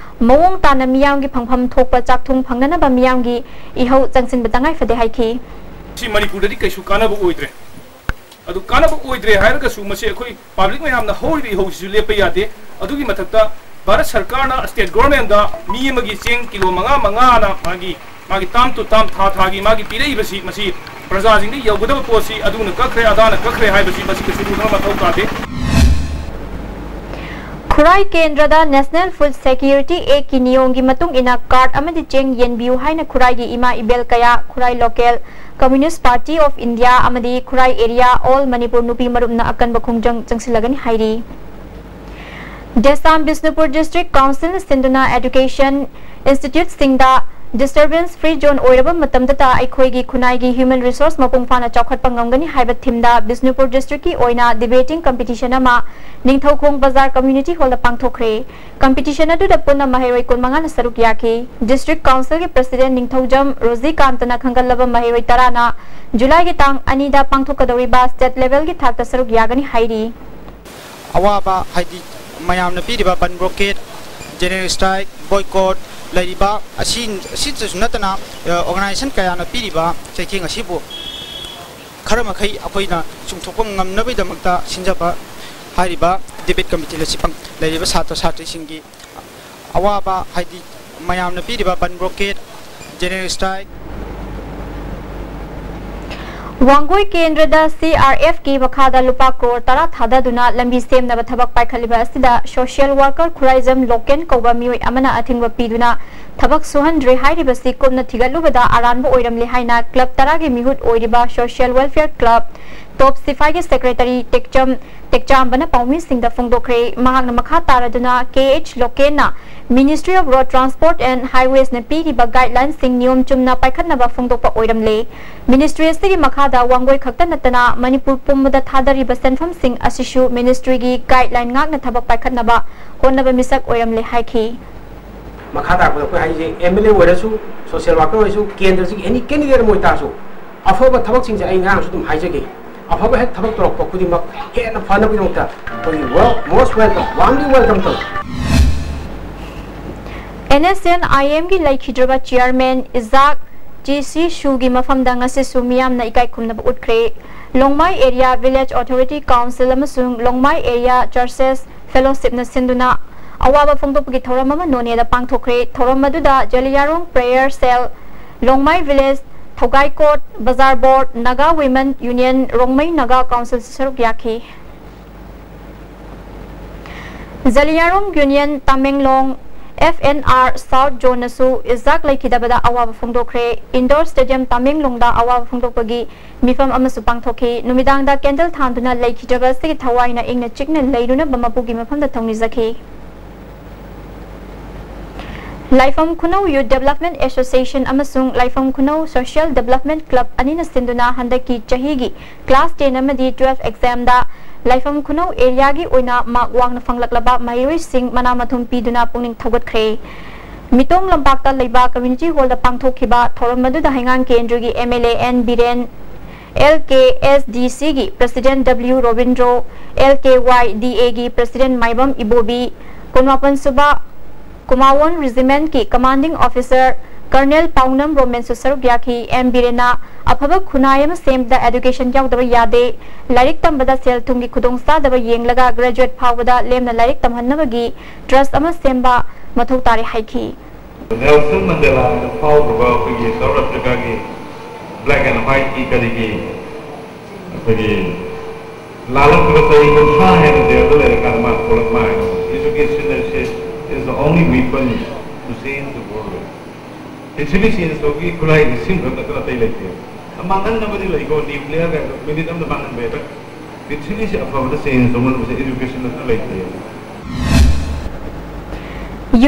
ꯃꯑꯣꯡ ꯇꯥꯅ ꯃꯤꯌꯥꯝꯒꯤ ꯐꯪꯐꯝ ꯊꯣꯛꯄ ꯆꯥꯛꯊꯨꯡ ꯐꯪꯅꯅꯕ ꯃꯤꯌꯥꯝꯒꯤ ꯏꯍꯧ ꯆꯪꯁꯤꯟꯕ ꯇꯉꯥꯏ ꯐꯗꯦ ꯍꯥꯏꯈꯤ꯫ ꯁꯤ ꯃꯅꯤꯄꯨꯔꯗꯗꯤ ꯀꯩꯁꯨ ꯀꯥꯟꯅꯕ ꯑꯣꯏꯗ꯭ꯔꯦ꯫ ꯑꯗꯨ ꯀꯥꯟꯅꯕ ꯑꯣꯏꯗ꯭ꯔꯦ ꯍꯥꯏꯔꯒꯁꯨ ꯃꯁꯤ ꯑꯩꯈꯣꯏ ꯄꯕ꯭ꯂꯤꯛ ꯃꯌꯥꯝꯅ ꯍꯧꯔꯤꯕ ꯏꯍꯧꯁꯤꯁꯨ ꯂꯦꯞꯄ ꯌꯥꯗꯦ꯫ ꯑꯗꯨꯒꯤ ꯃꯊꯛꯇ ꯚꯥꯔꯠ ꯁꯔꯀꯥꯔꯅ ꯁ꯭ꯇꯦꯠ ꯒꯣꯔꯃꯦꯟꯗ ꯃꯤ ꯑꯃꯒꯤ ꯆꯦꯡ ꯀꯤꯂꯣ ꯃꯉꯥ ꯃꯉꯥꯅ ꯃꯥꯒꯤ, ꯃꯥꯒꯤ ꯇꯥꯝ ꯇꯨ ꯇꯥꯝ, ꯊꯥ ꯊꯥꯒꯤ ꯃꯥꯒꯤ ꯄꯤꯔꯛꯏꯕꯁꯤ, ꯃꯁꯤ ꯄ꯭ꯔꯖꯥꯁꯤꯡꯗ ꯌꯧꯒꯗꯕ ꯄꯣꯠꯁꯤ ꯑꯗꯨꯅ ꯀꯛꯈ꯭ꯔꯦ, ꯑꯗꯥꯅ ꯀꯛꯈ꯭ꯔꯦ ꯍꯥꯏꯕꯁꯤ ꯃꯁꯤ ꯀꯩꯁꯨ ꯎꯅꯕ ꯃꯊꯧ ꯇꯥꯗꯦ꯫ ꯈꯨꯔꯥꯏ ꯀꯦꯟꯗ꯭ꯔꯗ National Food Security Actꯀꯤ ꯅꯤꯌꯣꯝꯒꯤ ꯃꯇꯨꯡ ꯏꯟꯅ ꯀꯥꯔꯗ ꯑꯃꯗꯤ ꯆꯦꯡ ꯌꯦꯟꯕꯤꯌꯨ ꯍꯥꯏꯅ ꯈꯨꯔꯥꯏꯒꯤ ꯏꯃꯥ ꯏꯕꯦꯜ ꯀꯌꯥ, ꯈꯨꯔꯥꯏ Local Communist Party of India ꯑꯃꯗꯤ ꯈꯨꯔꯥꯏ Area All Manipur ꯅꯨꯄꯤ ꯃꯔꯨꯞꯅ ꯑꯀꯟꯕ ꯈꯣꯡꯖꯪ ꯆꯪꯁꯤꯜꯂꯒꯅꯤ ꯍꯥꯏꯔꯤ꯫ ꯗꯦꯁꯥꯝ ꯕꯤꯁꯅꯨꯄꯨꯔ District Councilꯅ ꯁꯤꯟꯗꯨꯅ education instituteꯁꯤꯡꯗ disturbance free zone ꯑꯣꯏꯔꯕ ꯃꯇꯝꯗꯇ ꯑꯩꯈꯣꯏꯒꯤ ꯈꯨꯟꯅꯥꯏꯒꯤ human resource ꯃꯄꯨꯡ ꯐꯥꯅ ꯆꯥꯎꯈꯠꯄ ꯉꯝꯒꯅꯤ ꯍꯥꯏꯕ themeꯗ ꯕꯤꯁꯅꯨꯄꯨꯔ districtꯀꯤ ꯑꯣꯏꯅ debating competition ꯑꯃ ꯅꯤꯡꯊꯧꯈꯣꯡ ꯕꯖꯥꯔ community hallꯗ ꯄꯥꯡꯊꯣꯛꯈ꯭ꯔꯦ꯫ Competition ꯑꯗꯨꯗ ꯄꯨꯟꯅ ꯃꯍꯩꯔꯣꯏ ꯀꯨꯟꯃꯉꯥꯅ ꯁꯔꯨꯛ ꯌꯥꯈꯤ꯫ District Councilꯒꯤ President ꯅꯤꯡꯊꯧꯖꯝ ꯔꯣꯖꯤꯀꯥꯟꯇꯅ ꯈꯪꯒꯠꯂꯕ ꯃꯍꯩꯔꯣꯏ ꯇꯔꯥꯅ ꯖꯨꯂꯥꯏꯒꯤ ꯇꯥꯡ ꯑꯅꯤꯗ ꯄꯥꯡꯊꯣꯛꯀꯗꯧꯔꯤꯕ state levelꯒꯤ ꯊꯥꯛꯇ ꯁꯔꯨꯛ ꯌꯥꯒꯅꯤ ꯍꯥꯏꯔꯤ꯫ ꯑꯋꯥꯕ, ꯍꯥꯏꯗꯤ ꯃꯌꯥꯝꯅ ꯄꯤꯔꯤꯕ ꯕꯟ ꯕ꯭ꯂꯣꯀꯦꯠ, ꯖꯦꯅꯔꯦꯜ ꯁ꯭ꯇ꯭ꯔꯥꯏꯛ, ꯕꯣꯏꯀꯣꯠ ꯂꯩꯔꯤꯕ ꯑꯁꯤ, ꯑꯁꯤꯇꯁꯨ ꯅꯠꯇꯅ, ꯑ, ꯑꯣꯔꯒꯅꯥꯏꯖꯦꯁꯟ ꯀꯌꯥꯅ ꯄꯤꯔꯤꯕ ꯆꯩꯊꯦꯡ ꯑꯁꯤꯕꯨ ꯈꯔ ꯃꯈꯩ ꯑꯩꯈꯣꯏꯅ ꯆꯨꯝꯊꯣꯛꯄ ꯉꯝꯅꯕꯒꯤꯗꯃꯛꯇ ꯁꯤꯟꯖꯕ ꯍꯥꯏꯔꯤꯕ ꯗꯤꯕꯦꯠ ꯀꯃꯤꯇꯤ ꯑꯁꯤ ꯄꯥꯡ-, ꯂꯩꯔꯤꯕ ꯁꯥꯇ꯭ꯔ ꯁꯥꯇ꯭ꯔꯤꯁꯤꯡꯒꯤ ꯑꯋꯥꯕ, ꯍꯥꯏꯗꯤ ꯃꯌꯥꯝꯅ ꯄꯤꯔꯤꯕ ꯕꯟ ꯕ꯭ꯂꯣꯀꯦꯠ, ꯖꯦꯅꯔꯦꯜ ꯁ꯭ꯇ꯭ꯔꯥꯏꯛ꯫ ꯋꯥꯡꯒꯣꯏ ꯀꯦꯟꯗ꯭ꯔꯗ ꯁꯤ ꯑꯥꯔ ꯑꯦꯐꯀꯤ ꯃꯈꯥꯗ ꯂꯨꯄꯥ ꯀ꯭ꯔꯣꯔ ꯇꯔꯥ ꯊꯥꯗꯗꯨꯅ ꯂꯝꯕꯤ ꯁꯦꯝꯅꯕ ꯊꯕꯛ ꯄꯥꯏꯈꯠꯂꯤꯕ ꯑꯁꯤꯗ social worker ꯈꯨꯔꯥꯏꯖꯝ ꯂꯣꯀꯦꯟ ꯀꯧꯕ ꯃꯤꯑꯣꯏ ꯑꯃꯅ ꯑꯊꯤꯡꯕ ꯄꯤꯗꯨꯅ ꯊꯕꯛ ꯁꯨꯍꯟꯗ꯭ꯔꯦ ꯍꯥꯏꯔꯤꯕꯁꯤ ꯀꯨꯞꯅ ꯊꯤꯒꯠꯂꯨꯕꯗ ꯑꯔꯥꯟꯕ ꯑꯣꯏꯔꯝꯂꯦ ꯍꯥꯏꯅ ꯀ꯭ꯂꯕ ꯇꯔꯥꯒꯤ ꯃꯤꯍꯨꯠ ꯑꯣꯏꯔꯤꯕ Social Welfare Club ꯇꯣꯞ ꯁꯤꯐꯥꯏꯒꯤ ꯁꯦꯀ꯭ꯔꯦꯇꯔꯤ ꯇꯦꯛꯆꯝ ꯇꯦꯛꯆꯥꯝꯕꯅ ꯄꯥꯎꯃꯤꯁꯤꯡꯗ ꯐꯣꯡꯗꯣꯛꯈ꯭ꯔꯦ꯫ ꯃꯍꯥꯛꯅ ꯃꯈꯥ ꯇꯥꯔꯗꯨꯅ ꯀꯦ ꯑꯩꯆ ꯂꯣꯀꯦꯟꯅ Ministry of Road Transport and Highwaysꯅ ꯄꯤꯔꯤꯕ guidelineꯁꯤꯡ ꯅꯤꯌꯣꯝ ꯆꯨꯝꯅ ꯄꯥꯏꯈꯠꯅꯕ ꯐꯣꯡꯗꯣꯛꯄ ꯑꯣꯏꯔꯝꯂꯦ꯫ Ministry ꯑꯁꯤꯒꯤ ꯃꯈꯥꯗ ꯋꯥꯡꯒꯣꯏ ꯈꯛꯇ ꯅꯠꯇꯅ ꯃꯅꯤꯄꯨꯔ ꯄꯨꯝꯕꯗ ꯊꯥꯗꯔꯤꯕ ꯁꯦꯟꯐꯝꯁꯤꯡ ꯑꯁꯤꯁꯨ ministryꯒꯤ guideline ꯉꯥꯛꯅ ꯊꯕꯛ ꯄꯥꯏꯈꯠꯅꯕ ꯍꯣꯠꯅꯕ ꯃꯤꯁꯛ ꯑꯣꯏꯔꯝꯂꯦ ꯍꯥꯏꯈꯤ꯫ ꯃꯈꯥ ꯇꯥꯔꯛꯄꯗ ꯑꯩꯈꯣꯏ ꯍꯥꯏꯁꯦ, M L A ꯑꯣꯏꯔꯁꯨ, social worker ꯑꯣꯏꯔꯁꯨ, ꯀꯦꯟꯗ꯭ꯔꯁꯤꯒꯤ any candidate ꯑꯃ ꯑꯣꯏꯇꯥꯔꯁꯨ, ꯑꯐꯕ ꯊꯕꯛꯁꯤꯡꯁꯦ ꯑꯩ ꯉꯔꯥꯡꯁꯨ ꯑꯗꯨꯝ ꯍꯥꯏꯖꯒꯦ, ꯑꯐꯕ ꯍꯦꯛ ꯊꯕꯛ ꯇꯧꯔꯛꯄ ꯈꯨꯗꯤꯡꯃꯛ ꯍꯦꯟꯅ ꯐꯅꯕꯒꯤꯗꯃꯛꯇ ꯑꯩꯈꯣꯏꯒꯤ well, most welcome, warmly welcome ꯇꯧꯏ꯫ N S N I Mꯒꯤ ꯂꯩꯈꯤꯗ꯭ꯔꯕ chairman ꯏꯖꯥꯛ ꯖꯤ ꯁꯤ ꯁꯨꯒꯤ ꯃꯐꯝꯗ ꯉꯁꯤꯁꯨ ꯃꯤꯌꯥꯝꯅ ꯏꯀꯥꯏ ꯈꯨꯝꯅꯕ ꯎꯠꯈ꯭ꯔꯦ꯫ ꯂꯣꯡꯃꯥꯏ Area Village Authority Council ꯑꯃꯁꯨꯡ ꯂꯣꯡꯃꯥꯏ Area Churches Fellowshipꯅ ꯁꯤꯟꯗꯨꯅ ꯑꯋꯥꯕ ꯐꯣꯡꯗꯣꯛꯄꯒꯤ ꯊꯧꯔꯝ ꯑꯃ ꯅꯣꯅꯦꯗ ꯄꯥꯡꯊꯣꯛꯈ꯭ꯔꯦ꯫ ꯊꯧꯔꯝ ꯑꯗꯨꯗ ꯖꯂꯤꯌꯥꯔꯣꯡ Prayer Cell, ꯂꯣꯡꯃꯥꯏ Village, ꯊꯧꯒꯥꯏꯀꯣꯠ, ꯕꯖꯥꯔ ꯕꯣꯔꯗ, ꯅꯥꯒꯥ Women Union, ꯔꯣꯡꯃꯩ ꯅꯥꯒꯥ Councilꯁꯨ ꯁꯔꯨꯛ ꯌꯥꯈꯤ꯫ ꯖꯂꯤꯌꯥꯔꯣꯡ Union Tamenglong F N R South Zoneꯅꯁꯨ ꯏꯖꯥꯛ ꯂꯩꯈꯤꯗꯕꯗ ꯑꯋꯥꯕ ꯐꯣꯡꯗꯣꯛꯈ꯭ꯔꯦ꯫ Indoor Stadium ꯇꯥꯃꯦꯡꯂꯣꯡꯗ ꯑꯋꯥꯕ ꯐꯣꯡꯗꯣꯛꯄꯒꯤ ꯃꯤꯐꯝ ꯑꯃꯁꯨ ꯄꯥꯡꯊꯣꯛꯈꯤ꯫ ꯅꯨꯃꯤꯗꯥꯡꯗ candle ꯊꯥꯟꯗꯨꯅ ꯂꯩꯈꯤꯗ꯭ꯔꯕ ꯑꯁꯤꯒꯤ ꯊꯋꯥꯏꯅ ꯏꯪꯅ ꯆꯤꯛꯅ ꯂꯩꯔꯨꯅꯕ ꯃꯄꯨꯒꯤ ꯃꯐꯝꯗ ꯊꯧꯅꯤꯖꯈꯤ꯫ ꯂꯥꯏꯐꯝ ꯈꯨꯅꯧ Youth Development Association ꯑꯃꯁꯨꯡ ꯂꯥꯏꯐꯝ ꯈꯨꯅꯧ Social Development Club ꯑꯅꯤꯅ ꯁꯤꯟꯗꯨꯅ ꯍꯟꯗꯛꯀꯤ ꯆꯍꯤꯒꯤ class ten ꯑꯃꯗꯤ twelve examꯗ ꯂꯥꯏꯐꯝ ꯈꯨꯅꯧ areaꯒꯤ ꯑꯣꯏꯅ mark ꯋꯥꯡꯅ ꯐꯪꯂꯛꯂꯕ ꯃꯍꯩꯔꯣꯏꯁꯤꯡ ꯃꯅꯥ ꯃꯊꯨꯝ ꯄꯤꯗꯨꯅ ꯄꯨꯛꯅꯤꯡ ꯊꯧꯒꯠꯈ꯭ꯔꯦ꯫ ꯃꯤꯇꯣꯡ ꯂꯝꯄꯥꯛꯇ ꯂꯩꯕ community hallꯗ ꯄꯥꯡꯊꯣꯛꯈꯤꯕ ꯊꯧꯔꯝ ꯑꯗꯨꯗ ꯍꯩꯉꯥꯡ ꯀꯦꯟꯗ꯭ꯔꯒꯤ M L A N Biren, L K S D Cꯒꯤ President W Robindro, L K Y D Aꯒꯤ President ꯃꯥꯏꯕꯝ ꯏꯕꯣꯕꯤ, ꯀꯨꯟꯃꯥꯄꯟ ꯁꯨꯕ ꯀꯨꯃꯥꯋꯣꯟ Regimentꯀꯤ Commanding Officer Colonel ꯄꯥꯎꯅꯝ ꯔꯣꯃꯦꯟꯁꯨ ꯁꯔꯨꯛ ꯌꯥꯈꯤ꯫ M ꯕꯤꯔꯦꯟꯅ ꯑꯐꯕ ꯈꯨꯟꯅꯥꯏ ꯑꯃ ꯁꯦꯝꯕꯗ education ꯌꯥꯎꯗꯕ ꯌꯥꯗꯦ꯫ ꯂꯥꯏꯔꯤꯛ ꯇꯝꯕꯗ ꯁꯦꯜ ꯊꯨꯝꯒꯤ ꯈꯨꯗꯣꯡꯆꯥꯗꯕ ꯌꯦꯡꯂꯒ graduate ꯐꯥꯎꯕꯗ ꯂꯦꯝꯅ ꯂꯥꯏꯔꯤꯛ ꯇꯝꯍꯟꯅꯕꯒꯤ trust ꯑꯃ ꯁꯦꯝꯕ ꯃꯊꯧ ꯇꯥꯔꯦ ꯍꯥꯏꯈꯤ꯫ Nelson Mandela ꯍꯥꯏꯅ ꯐꯥꯎꯈ꯭ꯔꯕ ꯑꯩꯈꯣꯏꯒꯤ South Africaꯒꯤ black and whiteꯀꯤ ꯀꯔꯤꯒꯤ ꯑꯩꯈꯣꯏꯒꯤ ꯂꯥꯜꯂꯛꯄꯗ ꯆꯍꯤ ꯀꯨꯟꯊ꯭ꯔꯥ ꯍꯦꯟꯅ jailꯗ ꯂꯩꯔꯀꯥꯟꯗ ꯃꯥ ꯊꯣꯛꯂꯛ ꯃꯥ ꯍꯥꯏꯕ education is the only weapon to change the world꯫ ꯄ꯭ꯔꯤꯊꯤꯕꯤ change ꯇꯧꯕꯒꯤ ꯈꯨꯠꯂꯥꯏꯗꯤ ꯁꯤꯡ ꯈꯛ ꯅꯠꯇꯅ ꯑꯇꯩ ꯂꯩꯇꯦ꯫ ꯃꯥꯡꯍꯟꯅꯕꯗꯤ ꯂꯩꯀꯣ, nuclear ꯀꯥꯏꯗꯣ minute ꯑꯃꯗ ꯃꯥꯡꯍꯟꯕ ꯌꯥꯏ, but ꯄ꯭ꯔꯤꯊꯤꯕꯤꯁꯦ ꯑꯐꯕꯗ change ꯇꯧꯅꯕꯁꯦ education ꯅꯠꯇꯅ ꯂꯩꯇꯦ꯫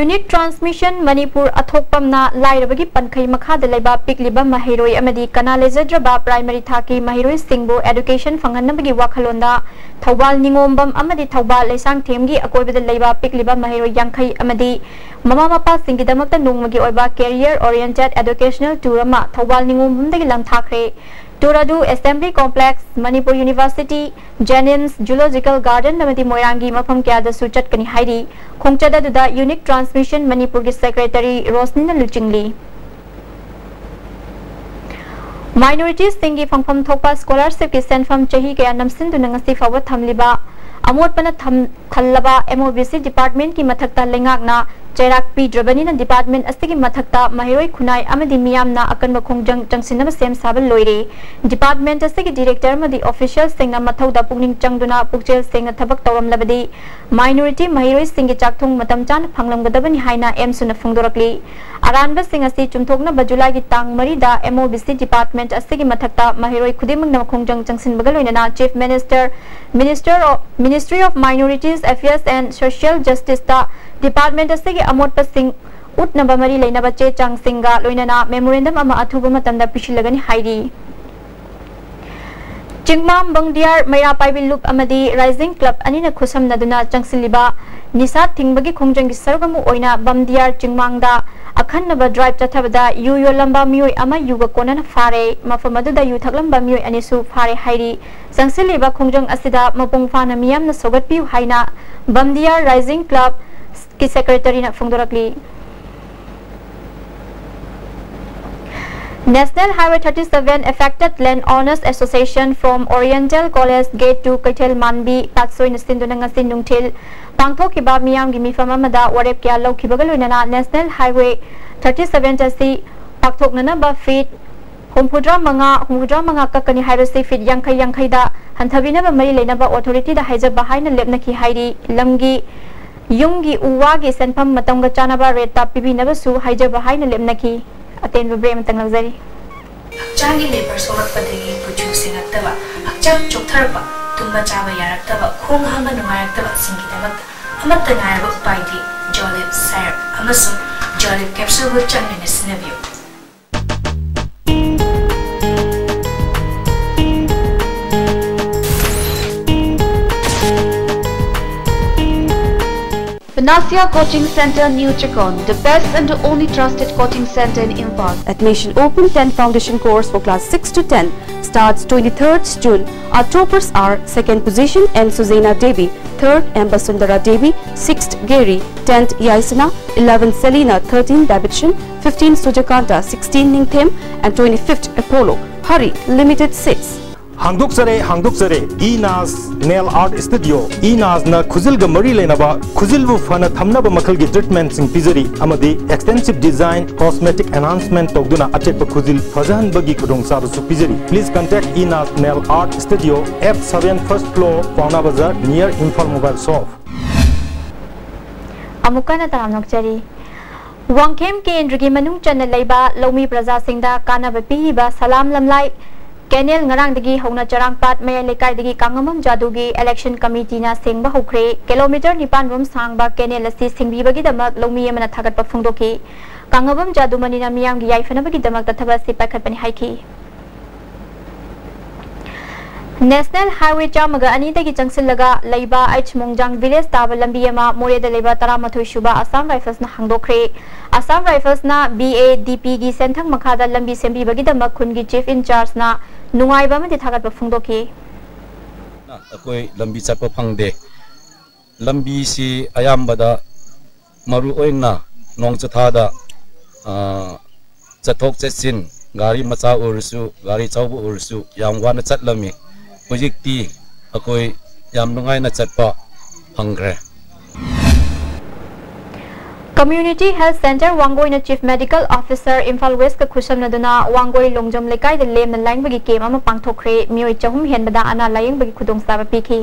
Unique Transmission Manipur ꯑꯊꯣꯛꯄꯝꯅ ꯂꯥꯏꯔꯕꯒꯤ ꯄꯟꯈꯩ ꯃꯈꯥꯗ ꯂꯩꯕ ꯄꯤꯛꯂꯤꯕ ꯃꯍꯩꯔꯣꯏ ꯑꯃꯗꯤ ꯀꯅꯥ ꯂꯩꯖꯗ꯭ꯔꯕ primary ꯊꯥꯛꯀꯤ ꯃꯍꯩꯔꯣꯏꯁꯤꯡꯕꯨ education ꯐꯪꯍꯟꯅꯕꯒꯤ ꯋꯥꯈꯜꯂꯣꯟꯗ ꯊꯧꯕꯥꯜ ꯅꯤꯉꯣꯝꯕꯝ ꯑꯃꯗꯤ ꯊꯧꯕꯥꯜ ꯂꯩꯁꯥꯡꯊꯦꯝꯒꯤ ꯑꯀꯣꯏꯕꯗ ꯂꯩꯕ ꯄꯤꯛꯂꯤꯕ ꯃꯍꯩꯔꯣꯏ ꯌꯥꯡꯈꯩ ꯑꯃꯗꯤ ꯃꯃꯥ ꯃꯄꯥꯁꯤꯡꯒꯤꯗꯃꯛꯇ ꯅꯣꯡꯃꯒꯤ ꯑꯣꯏꯕ career oriented educational tour ꯑꯃ ꯊꯧꯕꯥꯜ ꯅꯤꯉꯣꯝꯕꯝꯗꯒꯤ ꯂꯪꯊꯥꯈ꯭ꯔꯦ꯫ Tour ꯑꯗꯨ Assembly Complex, Manipur University, Jennings, Zoological Garden ꯑꯃꯗꯤ ꯃꯣꯏꯔꯥꯡꯒꯤ ꯃꯐꯝ ꯀꯌꯥꯗꯁꯨ ꯆꯠꯀꯅꯤ ꯍꯥꯏꯔꯤ꯫ ꯈꯣꯡꯆꯠ ꯑꯗꯨꯗ Unique Transmission ꯃꯅꯤꯄꯨꯔꯒꯤ secretary ꯔꯣꯁꯅꯤꯅ ꯂꯨꯆꯤꯡꯂꯤ꯫ Minorities ꯁꯤꯡꯒꯤ ꯐꯪꯐꯝ ꯊꯣꯛꯄ scholarship ꯀꯤ ꯁꯦꯟꯐꯝ ꯆꯍꯤ ꯀꯌꯥ ꯅꯝꯁꯤꯟꯗꯨꯅ ꯉꯁꯤ ꯐꯥꯎꯕ ꯊꯝꯂꯤꯕ ꯑꯃꯣꯠꯄꯅ ꯊꯝ-, ꯊꯜꯂꯕ M O B C department ꯀꯤ ꯃꯊꯛꯇ ꯂꯩꯉꯥꯛꯅ ꯆꯩꯔꯥꯛ ꯄꯤꯗ꯭ꯔꯕꯅꯤꯅ department ꯑꯁꯤꯒꯤ ꯃꯊꯛꯇ ꯃꯍꯩꯔꯣꯏ ꯈꯨꯟꯅꯥꯏ ꯑꯃꯗꯤ ꯃꯤꯌꯥꯝꯅ ꯑꯀꯟꯕ ꯈꯣꯡꯖꯪ ꯆꯪꯁꯤꯟꯅꯕ ꯁꯦꯝ ꯁꯥꯕ ꯂꯣꯏꯔꯦ꯫ Department ꯑꯁꯤꯒꯤ director ꯑꯃꯗꯤ official ꯁꯤꯡꯅ ꯃꯊꯧꯗ ꯄꯨꯛꯅꯤꯡ ꯆꯪꯗꯨꯅ ꯄꯨꯛꯆꯦꯜ ꯁꯦꯡꯅ ꯊꯕꯛ ꯇꯧꯔꯝꯂꯕꯗꯤ minority ꯃꯍꯩꯔꯣꯏꯁꯤꯡꯒꯤ ꯆꯥꯛꯊꯨꯡ ꯃꯇꯝ ꯆꯥꯅ ꯐꯪꯂꯝꯒꯗꯕꯅꯤ ꯍꯥꯏꯅ ꯑꯦꯝꯁꯨꯅ ꯐꯣꯡꯗꯣꯔꯛꯂꯤ꯫ ꯑꯔꯥꯟꯕꯁꯤꯡ ꯑꯁꯤ ꯆꯨꯝꯊꯣꯛꯅꯕ ꯖꯨꯂꯥꯏꯒꯤ ꯇꯥꯡ ꯃꯔꯤꯗ M O B C department ꯑꯁꯤꯒꯤ ꯃꯊꯛꯇ ꯃꯍꯩꯔꯣꯏ ꯈꯨꯗꯤꯡꯃꯛꯅ ꯈꯣꯡꯖꯪ ꯆꯪꯁꯤꯟꯕꯒ ꯂꯣꯏꯅꯅ Chief Minister, Minister of, Ministry of Minorities Affairs and Social Justice ꯇ department ꯑꯁꯤꯒꯤ ꯑꯃꯣꯠꯄꯁꯤꯡ ꯎꯠꯅꯕ ꯃꯔꯤ ꯂꯩꯅꯕ ꯆꯦ ꯆꯥꯡꯁꯤꯡꯒ ꯂꯣꯏꯅꯅ memorandum ꯑꯃ ꯑꯊꯨꯕ ꯃꯇꯝꯗ ꯄꯤꯁꯤꯜꯂꯒꯅꯤ ꯍꯥꯏꯔꯤ꯫ ꯆꯤꯡꯃꯥꯝ ꯕꯪꯗꯤꯌꯥꯔ ꯃꯩꯔꯥ ꯄꯥꯏꯕꯤ ꯂꯨꯞ ꯑꯃꯗꯤ Rising Club ꯑꯅꯤꯅ ꯈꯨꯠꯁꯝꯅꯗꯨꯅ ꯆꯪꯁꯤꯜꯂꯤꯕ ꯅꯤꯁꯥ ꯊꯤꯡꯕꯒꯤ ꯈꯣꯡꯖꯪꯒꯤ ꯁꯔꯨꯛ ꯑꯃ ꯑꯣꯏꯅ ꯕꯝꯗꯤꯌꯥꯔ ꯆꯤꯡꯃꯥꯡꯗ ꯑꯈꯟꯅꯕ drive ꯆꯠꯊꯕꯗ ꯌꯨ ꯌꯣꯜꯂꯝꯕ ꯃꯤꯑꯣꯏ ꯑꯃ ꯌꯨꯒ ꯀꯣꯟꯅꯅ ꯐꯥꯔꯦ꯫ ꯃꯐꯝ ꯑꯗꯨꯗ ꯌꯨ ꯊꯛꯂꯝꯕ ꯃꯤꯑꯣꯏ ꯑꯅꯤꯁꯨ ꯐꯥꯔꯦ ꯍꯥꯏꯔꯤ꯫ ꯆꯪꯁꯤꯜꯂꯤꯕ ꯈꯣꯡꯖꯪ ꯑꯁꯤꯗ ꯃꯄꯨꯡ ꯐꯥꯅ ꯃꯤꯌꯥꯝꯅ ꯁꯧꯒꯠꯄꯤꯌꯨ ꯍꯥꯏꯅ ꯕꯝꯗꯤꯌꯥꯔ Rising Club ꯀꯤ secretary ꯅ ꯐꯣꯡꯗꯣꯔꯛꯂꯤ꯫ National Highway thirty seven Affected Land Owners Association from Oriental College Gate to ꯀꯩꯊꯦꯜ ꯃꯥꯟꯕꯤ ꯄꯥꯠꯁꯣꯏꯅ ꯁꯤꯟꯗꯨꯅ ꯉꯁꯤ ꯅꯨꯡꯊꯤꯜ ꯄꯥꯡꯊꯣꯛꯈꯤꯕ ꯃꯤꯌꯥꯝꯒꯤ ꯃꯤꯐꯝ ꯑꯃꯗ ꯋꯥꯔꯦꯞ ꯀꯌꯥ ꯂꯧꯈꯤꯕꯒ ꯂꯣꯏꯅꯅ National Highway thirty seven ꯑꯁꯤ ꯄꯥꯛꯊꯣꯛꯅꯅꯕ feet ꯍꯨꯝꯐꯨꯇꯔꯥ ꯃꯉꯥ, ꯍꯨꯝꯐꯨꯇꯔꯥ ꯃꯉꯥ ꯀꯛꯀꯅꯤ ꯍꯥꯏꯕꯁꯤ feet ꯌꯥꯡꯈꯩ ꯌꯥꯡꯈꯩꯗ ꯍꯟꯊꯕꯤꯅꯕ ꯃꯔꯤ ꯂꯩꯅꯕ authority ꯗ ꯍꯥꯏꯖꯕ ꯍꯥꯏꯅ ꯂꯦꯞꯅꯈꯤ ꯍꯥꯏꯔꯤ꯫ ꯂꯝꯒꯤ ꯌꯨꯝꯒꯤ ꯎ ꯋꯥꯒꯤ ꯁꯦꯟꯐꯝ ꯃꯇꯝꯒ ꯆꯥꯅꯕ rate ꯇ ꯄꯤꯕꯤꯅꯕꯁꯨ ꯍꯥꯏꯖꯕ ꯍꯥꯏꯅ ꯂꯦꯞꯅꯈꯤ꯫ ꯑꯇꯦꯟꯕ break ꯑꯃꯇꯪ ꯂꯧꯖꯔꯤ꯫ ꯍꯛꯆꯥꯡꯒꯤ ꯂꯦꯕꯔ ꯁꯣꯛꯂꯛꯄꯗꯒꯤ ꯀꯨꯆꯨ ꯁꯦꯡꯉꯛꯇꯕ, ꯍꯛꯆꯥꯡ ꯆꯣꯛꯊꯔꯛꯄ, ꯇꯨꯝꯕ ꯆꯥꯕ ꯌꯥꯔꯛꯇꯕ, ꯈꯣꯡ ꯍꯥꯝꯕ ꯅꯨꯡꯉꯥꯏꯔꯛꯇꯕꯁꯤꯡꯒꯤꯗꯃꯛꯇ ꯑꯃꯠꯇ ꯉꯥꯏꯔꯕ ꯎꯄꯥꯏꯗꯤ Jolib Syrup꯫ ꯑꯃꯁꯨꯡ ꯖꯥꯂꯤꯞ ꯀꯦꯞꯁꯨꯜꯕꯨ ꯆꯥꯡ ꯅꯥꯏꯅ ꯁꯤꯖꯤꯟꯅꯕꯤꯌꯨ꯫ Panacea Coaching Center, New Chikon, the best and the only trusted coaching center in Imphal. Admission open. Ten foundation course for class six to ten starts twenty-third June. Our toppers are: second position, N Suzena Devi; third, M Basundara Devi; sixth, Gary; tenth, Yaisana; eleventh, Selina; thirteen, Davidson; fifteen, Sujakanta; sixteen, Ningthem; and twenty-fifth, Apollo. Hurry, limited seats. ꯍꯥꯡꯗꯣꯛꯆꯔꯦ, ꯍꯥꯡꯗꯣꯛꯆꯔꯦ, E ꯅꯥꯁ nail art studio. E ꯅꯥꯁꯅ ꯈꯨꯖꯤꯜꯒ ꯃꯔꯤ ꯂꯩꯅꯕ ꯈꯨꯖꯤꯜꯕꯨ ꯐꯅ ꯊꯝꯅꯕ ꯃꯈꯜꯒꯤ ꯇ꯭ꯔꯤꯠꯃꯦꯟꯠꯁꯤꯡ ꯄꯤꯖꯔꯤ ꯑꯃꯗꯤ ꯑꯦꯛꯁꯇꯦꯟꯁꯤꯚ design, cosmetic ꯑꯦꯟꯍꯥꯟꯁꯃꯦꯟꯠ ꯇꯧꯗꯨꯅ ꯑꯇꯦꯛꯄ ꯈꯨꯖꯤꯜ ꯐꯖꯍꯟꯕꯒꯤ ꯈꯨꯗꯣꯡꯆꯥꯕꯁꯨ ꯄꯤꯖꯔꯤ꯫ Please contact Enas Nail Art Studio, F seven, first floor, Paona Bazar, near Imphal Mobile Shop. ꯑꯃꯨꯛ ꯍꯟꯅ ꯇꯔꯥꯝꯅ ꯑꯣꯛꯆꯔꯤ꯫ ꯋꯥꯡꯈꯦꯝ ꯀꯦꯟꯗ꯭ꯔꯒꯤ ꯃꯅꯨꯡ ꯆꯟꯅ ꯂꯩꯕ ꯂꯧꯃꯤ ꯄ꯭ꯔꯖꯥꯁꯤꯡꯗ ꯀꯥꯟꯅꯕ ꯄꯤꯔꯤꯕ ꯁꯂꯥꯝ ꯂꯝꯂꯥꯏ ꯀꯦꯅꯦꯜ ꯉꯔꯥꯡꯗꯒꯤ ꯍꯧꯅ ꯆꯔꯥꯡꯄꯥꯠ ꯃꯌꯥꯏ ꯂꯩꯀꯥꯏꯗꯒꯤ ꯀꯥꯡꯉꯝꯕꯝ ꯖꯥꯗꯨꯒꯤ ꯑꯦꯂꯦꯛꯁꯟ ꯀꯃꯤꯇꯤꯅ ꯁꯦꯡꯕ ꯍꯧꯈ꯭ꯔꯦ꯫ ꯀꯤꯂꯣꯃꯤꯇꯔ ꯅꯤꯄꯥꯟ ꯔꯣꯝ ꯁꯥꯡꯕ ꯀꯦꯅꯦꯜ ꯑꯁꯤ ꯁꯦꯡꯕꯤꯕꯒꯤꯗꯃꯛ ꯂꯧꯃꯤ ꯑꯃꯅ ꯊꯥꯒꯠꯄ ꯐꯣꯡꯗꯣꯛꯈꯤ꯫ ꯀꯥꯡꯉꯝꯕꯝ ꯖꯥꯗꯨꯃꯅꯤꯅ ꯃꯤꯌꯥꯝꯒꯤ ꯌꯥꯏꯐꯅꯕꯒꯤꯗꯃꯛꯇ ꯊꯕꯛ ꯑꯁꯤ ꯄꯥꯏꯈꯠꯄꯅꯤ ꯍꯥꯏꯈꯤ꯫ ꯅꯦꯁꯅꯦꯜ ꯍꯥꯏꯋꯦ ꯆꯥꯝꯃꯒ ꯑꯅꯤꯗꯒꯤ ꯆꯪꯁꯤꯜꯂꯒ ꯂꯩꯕ ꯑꯩꯆ ꯃꯣꯡꯖꯥꯡ ꯚꯤꯂꯦꯖ ꯇꯥꯕ ꯂꯝꯕꯤ ꯑꯃ ꯃꯣꯔꯦꯗ ꯂꯩꯕ ꯇꯔꯥꯃꯥꯊꯣꯏ ꯁꯨꯕ ꯑꯁꯥꯝ ꯔꯥꯏꯐꯜꯁꯅ ꯍꯥꯡꯗꯣꯛꯈ꯭ꯔꯦ꯫ ꯑꯁꯥꯝ ꯔꯥꯏꯐꯜꯁꯅ ꯕꯤ ꯑꯦ ꯗꯤ ꯄꯤꯒꯤ ꯁꯦꯟꯊꯪ ꯃꯈꯥꯗ ꯂꯝꯕꯤ ꯁꯦꯝꯕꯤꯕꯒꯤꯗꯃꯛ ꯈꯨꯟꯒꯤ ꯆꯤꯐ ꯏꯟꯆꯥꯔꯖꯅ ꯅꯨꯡꯉꯥꯏꯕ ꯑꯃꯗꯤ ꯊꯥꯒꯠꯄ ꯐꯣꯡꯗꯣꯛꯈꯤ꯫ ꯑꯩꯈꯣꯏ ꯂꯝꯕꯤ ꯆꯠꯄ ꯐꯪꯗꯦ꯫ ꯂꯝꯕꯤꯁꯤ ꯑꯌꯥꯝꯕꯗ ꯃꯔꯨ ꯑꯣꯏꯅ ꯅꯣꯡꯖꯨꯊꯥꯗ, ꯑ, ꯆꯠꯊꯣꯛ ꯆꯠꯁꯤꯟ, ꯒꯥꯔꯤ ꯃꯆꯥ ꯑꯣꯏꯔꯁꯨ, ꯒꯥꯔꯤ ꯑꯆꯧꯕ ꯑꯣꯏꯔꯁꯨ ꯌꯥꯝ ꯋꯥꯅ ꯆꯠꯂꯝꯃꯤ꯫ ꯍꯧꯖꯤꯛꯇꯤ ꯑꯩꯈꯣꯏ ꯌꯥꯝ ꯅꯨꯡꯉꯥꯏꯅ ꯆꯠꯄ ꯐꯪꯈ꯭ꯔꯦ꯫ ꯀꯝꯃ꯭ꯌꯨꯅꯤꯇꯤ ꯍꯦꯜꯊ ꯁꯦꯟꯇꯔ ꯋꯥꯡꯒꯣꯏꯅ ꯆꯤꯐ ꯃꯦꯗꯤꯀꯦꯜ ꯑꯣꯐꯤꯁꯔ ꯏꯝꯐꯥꯜ ꯋꯦꯁꯀ ꯈꯨꯠꯁꯝꯅꯗꯨꯅ ꯋꯥꯡꯒꯣꯏ ꯂꯣꯡꯖꯝ ꯂꯩꯀꯥꯏꯗ ꯂꯦꯝꯅ ꯂꯥꯏꯌꯦꯡꯕꯒꯤ ꯀꯦꯝꯞ ꯑꯃ ꯄꯥꯡꯊꯣꯛꯈ꯭ꯔꯦ꯫ ꯃꯤꯑꯣꯏ ꯆꯍꯨꯝ ꯍꯦꯟꯕꯗ ꯑꯅꯥ ꯂꯥꯏꯌꯦꯡꯕꯒꯤ ꯈꯨꯗꯣꯡꯆꯥꯕ ꯄꯤꯈꯤ꯫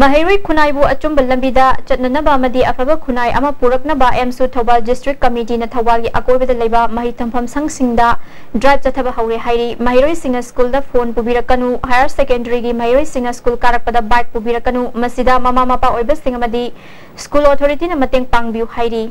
ꯃꯍꯩꯔꯣꯏ ꯈꯨꯟꯅꯥꯏꯕꯨ ꯑꯆꯨꯝꯕ ꯂꯝꯕꯤꯗ ꯆꯠꯅꯅꯕ ꯑꯃꯗꯤ ꯑꯐꯕ ꯈꯨꯟꯅꯥꯏ ꯑꯃ ꯄꯨꯔꯛꯅꯕ ꯑꯦꯝꯁꯨ ꯊꯧꯕꯥꯜ ꯗꯤꯁꯇ꯭ꯔꯤꯛ ꯀꯃꯤꯇꯤꯅ ꯊꯧꯕꯥꯜꯒꯤ ꯑꯀꯣꯏꯕꯗ ꯂꯩꯕ ꯃꯍꯩ ꯇꯝꯐꯝ ꯁꯪꯁꯤꯡꯗ ꯗ꯭ꯔꯥꯏꯚ ꯆꯠꯊꯕ ꯍꯧꯔꯦ ꯍꯥꯏꯔꯤ꯫ ꯃꯍꯩꯔꯣꯏꯁꯤꯡꯅ ꯁ꯭ꯀꯨꯜꯗ ꯐꯣꯟ ꯄꯨꯕꯤꯔꯛꯀꯅꯨ, ꯍꯥꯌꯔ ꯁꯦꯀꯦꯟꯗꯔꯤꯒꯤ ꯃꯍꯩꯔꯣꯏꯁꯤꯡꯅ ꯁ꯭ꯀꯨꯜ ꯀꯥꯔꯛꯄꯗ ꯕꯥꯏꯛ ꯄꯨꯕꯤꯔꯛꯀꯅꯨ, ꯃꯁꯤꯗ ꯃꯃꯥ ꯃꯄꯥ ꯑꯣꯏꯕꯁꯤꯡ ꯑꯃꯗꯤ ꯁ꯭ꯀꯨꯜ ꯑꯣꯊꯣꯔꯤꯇꯤꯅ ꯃꯇꯦꯡ ꯄꯥꯡꯕꯤꯌꯨ ꯍꯥꯏꯔꯤ꯫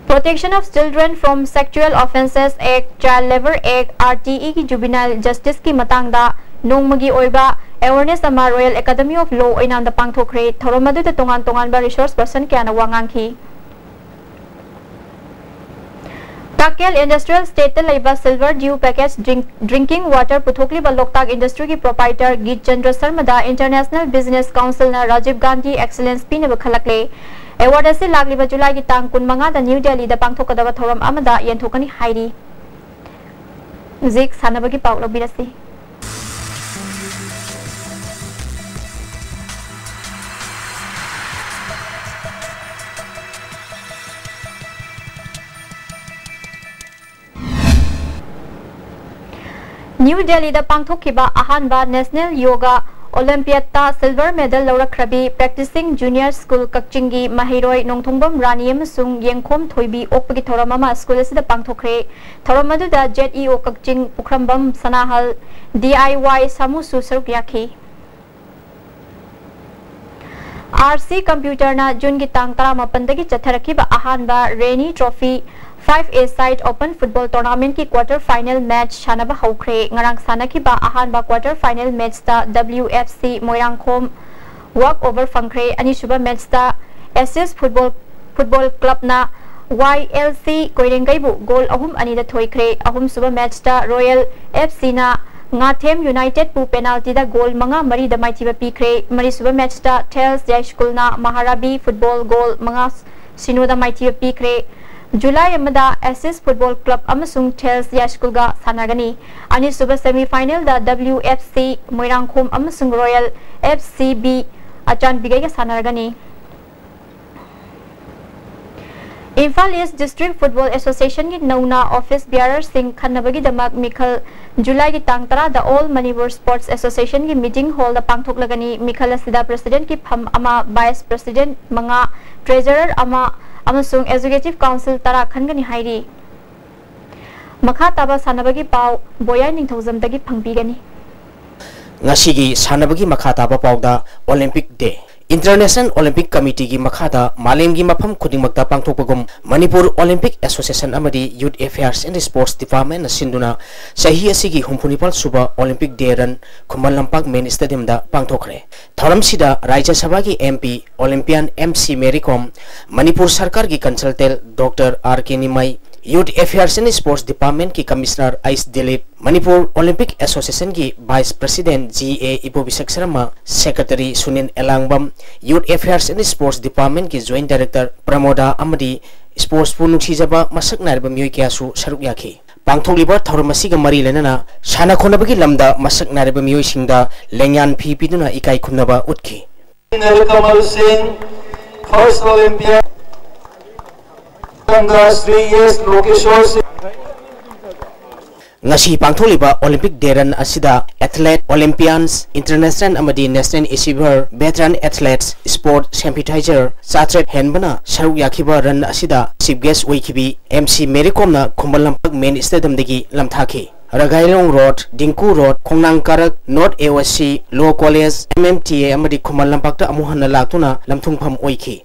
Protection of Children from Sexual Offences Act, Child Labour Act, R T E ꯒꯤ ꯖꯨꯕꯤꯅꯥꯏꯜ ꯖꯁꯇꯤꯁꯀꯤ ꯃꯇꯥꯡꯗ ꯅꯣꯡꯃꯒꯤ ꯑꯣꯏꯕ ꯑꯦꯋꯥꯔꯅꯦꯁ ꯑꯃ ꯔꯣꯌꯦꯜ ꯑꯦꯀꯥꯗꯃꯤ ꯑꯣꯐ ꯂꯣ ꯑꯣꯏꯅꯥꯝꯗ ꯄꯥꯡꯊꯣꯛꯈ꯭ꯔꯦ꯫ ꯊꯧꯔꯝ ꯑꯗꯨꯗ ꯇꯣꯉꯥꯟ ꯇꯣꯉꯥꯟꯕ ꯔꯤꯁꯣꯔꯁ ꯄꯔꯁꯟ ꯀꯌꯥꯅ ꯋꯥ ꯉꯥꯡꯈꯤ꯫ ꯇꯥꯀꯦꯜ ꯏꯟꯗꯁꯇ꯭ꯔꯤꯌꯦꯜ ꯏꯁꯇꯦꯠꯇ ꯂꯩꯕ Silver Dew package drink-, drinking water ꯄꯨꯊꯣꯛꯂꯤꯕ ꯂꯣꯛꯇꯥꯛ ꯏꯟꯗꯁꯇ꯭ꯔꯤꯒꯤ ꯄ꯭ꯔꯣꯄꯥꯏꯇꯔ ꯒꯤꯠ ꯆꯟꯗ꯭ꯔ ꯁꯔꯃꯗ ꯏꯟꯇꯔꯅꯦꯁꯅꯦꯜ ꯕꯤꯖꯤꯅꯦꯁ ꯀꯥꯎꯟꯁꯤꯜꯅ ꯔꯥꯖꯤꯕ ꯒꯥꯟꯙꯤ ꯑꯦꯛꯁꯂꯦꯟꯁ ꯄꯤꯅꯕ ꯈꯜꯂꯛꯂꯦ꯫ ꯑꯦꯋꯥꯔꯗ ꯑꯁꯤ ꯂꯥꯛꯂꯤꯕ ꯖꯨꯂꯥꯏꯒꯤ ꯇꯥꯡ ꯀꯨꯟꯃꯉꯥꯗ ꯅ꯭ꯌꯨ ꯗꯦꯜꯂꯤꯗ ꯄꯥꯡꯊꯣꯛꯀꯗꯕ ꯊꯧꯔꯝ ꯑꯃꯗ ꯌꯦꯟꯊꯣꯛꯀꯅꯤ ꯍꯥꯏꯔꯤ꯫ ꯍꯧꯖꯤꯛ ꯁꯥꯟꯅꯕꯒꯤ ꯄꯥꯎ ꯂꯧꯕꯤꯔꯁꯤ꯫ ꯅ꯭ꯌꯨ ꯗꯦꯜꯂꯤꯗ ꯄꯥꯡꯊꯣꯛꯈꯤꯕ ꯑꯍꯥꯟꯕ ꯅꯦꯁꯅꯦꯜ ꯌꯣꯒꯥ ꯑꯣꯂꯤꯝꯄꯤꯌꯥꯗꯇ ꯁꯤꯜꯚꯔ ꯃꯦꯗꯜ ꯂꯧꯔꯛꯈ꯭ꯔꯕꯤ ꯄ꯭ꯔꯦꯛꯇꯤꯁꯤꯡ ꯖꯨꯅꯤꯌꯔ ꯁ꯭ꯀꯨꯜ ꯀꯛꯆꯤꯡꯒꯤ ꯃꯍꯩꯔꯣꯏ ꯅꯣꯡꯊꯣꯡꯕꯝ ꯔꯥꯅꯤ ꯑꯃꯁꯨꯡ ꯌꯦꯡꯈꯣꯝ ꯊꯣꯏꯕꯤ ꯑꯣꯛꯄꯒꯤ ꯊꯧꯔꯝ ꯑꯃ ꯁ꯭ꯀꯨꯜ ꯑꯁꯤꯗ ꯄꯥꯡꯊꯣꯛꯈ꯭ꯔꯦ꯫ ꯊꯧꯔꯝ ꯑꯗꯨꯗ ꯖꯦꯠ ꯏ ꯑꯣ ꯀꯛꯆꯤꯡ, ꯄꯨꯈ꯭ꯔꯝꯕꯝ ꯁꯅꯥꯍꯜ, ꯗꯤ ꯑꯥꯏ ꯋꯥꯏ ꯁꯥꯃꯨꯁꯨ ꯁꯔꯨꯛ ꯌꯥꯈꯤ꯫ ꯑꯥꯔ ꯁꯤ ꯀꯝꯄ꯭ꯌꯨꯇꯔꯅ ꯖꯨꯟꯒꯤ ꯇꯥꯡ ꯇꯔꯥꯃꯥꯄꯟꯗꯒꯤ ꯆꯠꯊꯔꯛꯈꯤꯕ ꯑꯍꯥꯟꯕ Reni trophy five A side open football ꯇꯣꯔꯅꯥꯃꯦꯟꯠꯀꯤ ꯀ꯭ꯋꯥꯔꯇꯔ ꯐꯥꯏꯅꯦꯜ ꯃꯦꯆ ꯁꯥꯟꯅꯕ ꯍꯧꯈ꯭ꯔꯦ꯫ ꯉꯔꯥꯡ ꯁꯥꯟꯅꯈꯤꯕ ꯑꯍꯥꯟꯕ ꯀ꯭ꯋꯥꯔꯇꯔ ꯐꯥꯏꯅꯦꯜ ꯃꯦꯆꯇ W F C Moirangkhom walk over ꯐꯪꯈ꯭ꯔꯦ꯫ ꯑꯅꯤꯁꯨꯕ ꯃꯦꯆꯇ ꯑꯦꯁꯤꯁ ꯐꯨꯠꯕꯣꯜ, ꯐꯨꯠꯕꯣꯜ ꯀ꯭ꯂꯕꯅ ꯋꯥꯏ ꯑꯦꯜ ꯁꯤ ꯀꯣꯏꯔꯦꯡꯒꯩꯕꯨ ꯒꯣꯜ ꯑꯍꯨꯝ ꯑꯅꯤꯗ ꯊꯣꯏꯈ꯭ꯔꯦ꯫ ꯑꯍꯨꯝꯁꯨꯕ ꯃꯦꯆꯇ ꯔꯣꯌꯦꯜ ꯑꯦꯐ ꯁꯤꯅ ꯉꯥꯊꯦꯝ ꯌꯨꯅꯥꯏꯇꯦꯗꯄꯨ ꯄꯦꯅꯥꯜꯇꯤꯗ ꯒꯣꯜ ꯃꯉꯥ ꯃꯔꯤꯗ ꯃꯥꯏꯊꯤꯕ ꯄꯤꯈ꯭ꯔꯦ꯫ ꯃꯔꯤꯁꯨꯕ ꯃꯦꯆꯇ ꯊꯦꯜꯁ ꯌꯥꯏꯁ꯭ꯀꯨꯜꯅ ꯃꯍꯥꯔꯥꯕꯤ ꯐꯨꯠꯕꯣꯜ ꯒꯣꯜ ꯃꯉꯥ ꯁꯤꯅꯣꯗ ꯃꯥꯏꯊꯤꯕ ꯄꯤꯈ꯭ꯔꯦ꯫ ꯖꯨꯂꯥꯏ ꯑꯃꯗ ꯑꯦꯁꯤꯁ ꯐꯨꯠꯕꯣꯜ ꯀ꯭ꯂꯕ ꯑꯃꯁꯨꯡ ꯊꯦꯜꯁ ꯌꯥꯏꯁ꯭ꯀꯨꯜꯒ ꯁꯥꯟꯅꯒꯅꯤ꯫ ꯑꯅꯤꯁꯨꯕ ꯁꯦꯃꯤ ꯐꯥꯏꯅꯦꯜꯗ ꯗꯕ꯭ꯂꯤꯌꯨ ꯑꯦꯐ ꯁꯤ ꯃꯣꯏꯔꯥꯡꯈꯣꯝ ꯑꯃꯁꯨꯡ ꯔꯣꯌꯦꯜ ꯑꯦꯐ ꯁꯤ ꯕꯤ ꯑꯆꯥꯟꯕꯤꯒꯩꯒ ꯁꯥꯟꯅꯔꯒꯅꯤ꯫ ꯏꯝꯐꯥꯜ ꯏꯁ ꯗꯤꯁꯇ꯭ꯔꯤꯛ ꯐꯨꯠꯕꯣꯜ ꯑꯦꯁꯣꯁꯤꯌꯦꯁꯟꯒꯤ ꯅꯧꯅ ꯑꯣꯐꯤꯁ ꯕꯤꯌꯥꯔꯔꯁꯤꯡ ꯈꯟꯅꯕꯒꯤꯗꯃꯛ ꯃꯤꯈꯜ ꯖꯨꯂꯥꯏꯒꯤ ꯇꯥꯡ ꯇꯔꯥꯗ ꯑꯣꯜ ꯃꯅꯤꯄꯨꯔ ꯁ꯭ꯄꯣꯔꯠꯁ ꯑꯦꯁꯣꯁꯤꯌꯦꯁꯟꯒꯤ ꯃꯤꯇꯤꯡ ꯍꯣꯜꯗ ꯄꯥꯡꯊꯣꯛꯂꯒꯅꯤ꯫ ꯃꯤꯈꯜ ꯑꯁꯤꯗ ꯄ꯭ꯔꯁꯤꯗꯦꯟꯠꯀꯤ ꯐꯝ ꯑꯃ, ꯚꯥꯏꯁ ꯄ꯭ꯔꯁꯤꯗꯦꯟꯠ ꯃꯉꯥ, ꯇ꯭ꯔꯦꯖꯔꯔ ꯑꯃ ꯑꯃꯁꯨꯡ ꯑꯦꯛꯖꯤꯀ꯭ꯌꯨꯇꯤꯚ ꯀꯥꯎꯟꯁꯤꯜ ꯇꯔꯥ ꯈꯟꯒꯅꯤ ꯍꯥꯏꯔꯤ꯫ ꯃꯈꯥ ꯇꯥꯕ ꯁꯥꯟꯅꯕꯒꯤ ꯄꯥꯎ ꯕꯣꯌꯥꯏ ꯅꯤꯡꯊꯧꯖꯝꯗꯒꯤ ꯐꯪꯕꯤꯒꯅꯤ꯫ ꯉꯁꯤꯒꯤ ꯁꯥꯟꯅꯕꯒꯤ ꯃꯈꯥ ꯇꯥꯕ ꯄꯥꯎꯗ ꯑꯣꯂꯤꯝꯄꯤꯛ ꯗꯦ꯫ ꯏꯟꯇꯔꯅꯦꯁꯅꯦꯜ ꯑꯣꯂꯤꯝꯄꯤꯛ ꯀꯃꯤꯇꯤꯒꯤ ꯃꯈꯥꯗ ꯃꯥꯂꯦꯝꯒꯤ ꯃꯐꯝ ꯈꯨꯗꯤꯡꯃꯛꯇ ꯄꯥꯡꯊꯣꯛꯄꯒꯨꯝ ꯃꯅꯤꯄꯨꯔ ꯑꯣꯂꯤꯝꯄꯤꯛ ꯑꯦꯁꯣꯁꯤꯌꯦꯁꯟ ꯑꯃꯗꯤ ꯌꯨꯠ ꯑꯦꯐꯤꯌꯔꯁ ꯑꯦꯟ ꯁ꯭ꯄꯣꯔꯠꯁ ꯗꯤꯄꯥꯔꯠꯃꯦꯟꯅ ꯁꯤꯟꯗꯨꯅ ꯆꯍꯤ ꯑꯁꯤꯒꯤ ꯍꯨꯝꯐꯨ ꯅꯤꯄꯥꯜ ꯁꯨꯕ Olympic day run Khuman Lampak ꯃꯦꯟ ꯁ꯭ꯇꯦꯗꯤꯌꯝꯗ ꯄꯥꯡꯊꯣꯛꯈ꯭ꯔꯦ꯫ ꯊꯧꯔꯝꯁꯤꯗ ꯔꯥꯖ꯭ꯌ ꯁꯚꯥꯒꯤ M P, ꯑꯣꯂꯤꯝꯄꯤꯌꯥꯟ M C Mary Kom, Manipur ꯁꯔꯀꯥꯔꯒꯤ consultant doctor R K Nimai, youth affairs and sports ꯗꯤꯄꯥꯔꯠꯃꯦꯟꯠꯀꯤ commissioner H Dilip, Manipur Olympic ꯑꯦꯁꯣꯁꯤꯌꯦꯁꯟꯒꯤ vice president G A Ibobisak Sharma, secretary Sunil Elangbam, youth affairs and sports ꯗꯤꯄꯥꯔꯠꯃꯦꯟꯠꯀꯤ ꯖꯣꯏꯟꯠ ꯗꯥꯏꯔꯦꯛꯇꯔ ꯄ꯭ꯔꯃꯣꯗꯥ ꯑꯃꯗꯤ ꯁ꯭ꯄꯣꯔꯠꯁꯄꯨ ꯅꯨꯡꯁꯤꯖꯕ ꯃꯁꯛ ꯅꯥꯏꯔꯕ ꯃꯤꯑꯣꯏ ꯀꯌꯥꯁꯨ ꯁꯔꯨꯛ ꯌꯥꯈꯤ꯫ ꯄꯥꯡꯊꯣꯛꯂꯤꯕ ꯊꯧꯔꯝ ꯑꯁꯤꯒ ꯃꯔꯤ ꯂꯩꯅꯅ ꯁꯥꯟꯅ ꯈꯣꯠꯅꯕꯒꯤ ꯂꯝꯗ ꯃꯁꯛ ꯅꯥꯏꯔꯕ ꯃꯤꯑꯣꯏꯁꯤꯡꯗ ꯂꯦꯡꯌꯥꯟ ꯐꯤ ꯄꯤꯗꯨꯅ ꯏꯀꯥꯏ ꯈꯨꯝꯅꯕ ꯎꯠꯈꯤ꯫ Nilkamal Singh, first Olympian, Ganga Shree S Lokeshwar Singh. ꯉꯁꯤ ꯄꯥꯡꯊꯣꯛꯂꯤꯕ ꯑꯣꯂꯤꯝꯄꯤꯛ ꯗꯦ ꯔꯟ ꯑꯁꯤꯗ ꯑꯦꯊꯂꯦꯠ, ꯑꯣꯂꯤꯝꯄꯤꯌꯥꯟꯁ, ꯏꯟꯇꯔꯅꯦꯁꯅꯦꯜ ꯑꯃꯗꯤ national achiever, veteran athletes, sport sympathizer ꯆꯥꯇ꯭ꯔꯦꯠ ꯍꯦꯟꯕꯅ ꯁꯔꯨꯛ ꯌꯥꯈꯤꯕ ꯔꯟ ꯑꯁꯤꯗ ꯆꯤꯐ ꯒꯦꯁ ꯑꯣꯏꯈꯤꯕꯤ ꯑꯦꯝ ꯁꯤ ꯃꯦꯔꯤ ꯀꯣꯝꯅ ꯈꯨꯃꯟ ꯂꯝꯄꯥꯛ ꯃꯦꯟ ꯁ꯭ꯇꯦꯗꯤꯌꯝꯗꯒꯤ ꯂꯝꯊꯥꯈꯤ꯫ ꯔꯒꯥꯏꯂꯣꯡ ꯔꯣꯗ, ꯗꯤꯡꯀꯨ ꯔꯣꯗ, ꯈꯣꯡꯅꯥꯡ ꯀꯥꯔꯛ, north A O C, law college, M M T A ꯑꯃꯗꯤ ꯈꯨꯃꯟ ꯂꯝꯄꯥꯛꯇ ꯑꯃꯨꯛ ꯍꯟꯅ ꯂꯥꯛꯇꯨꯅ ꯂꯝꯊꯨꯡꯐꯝ ꯑꯣꯏꯈꯤ꯫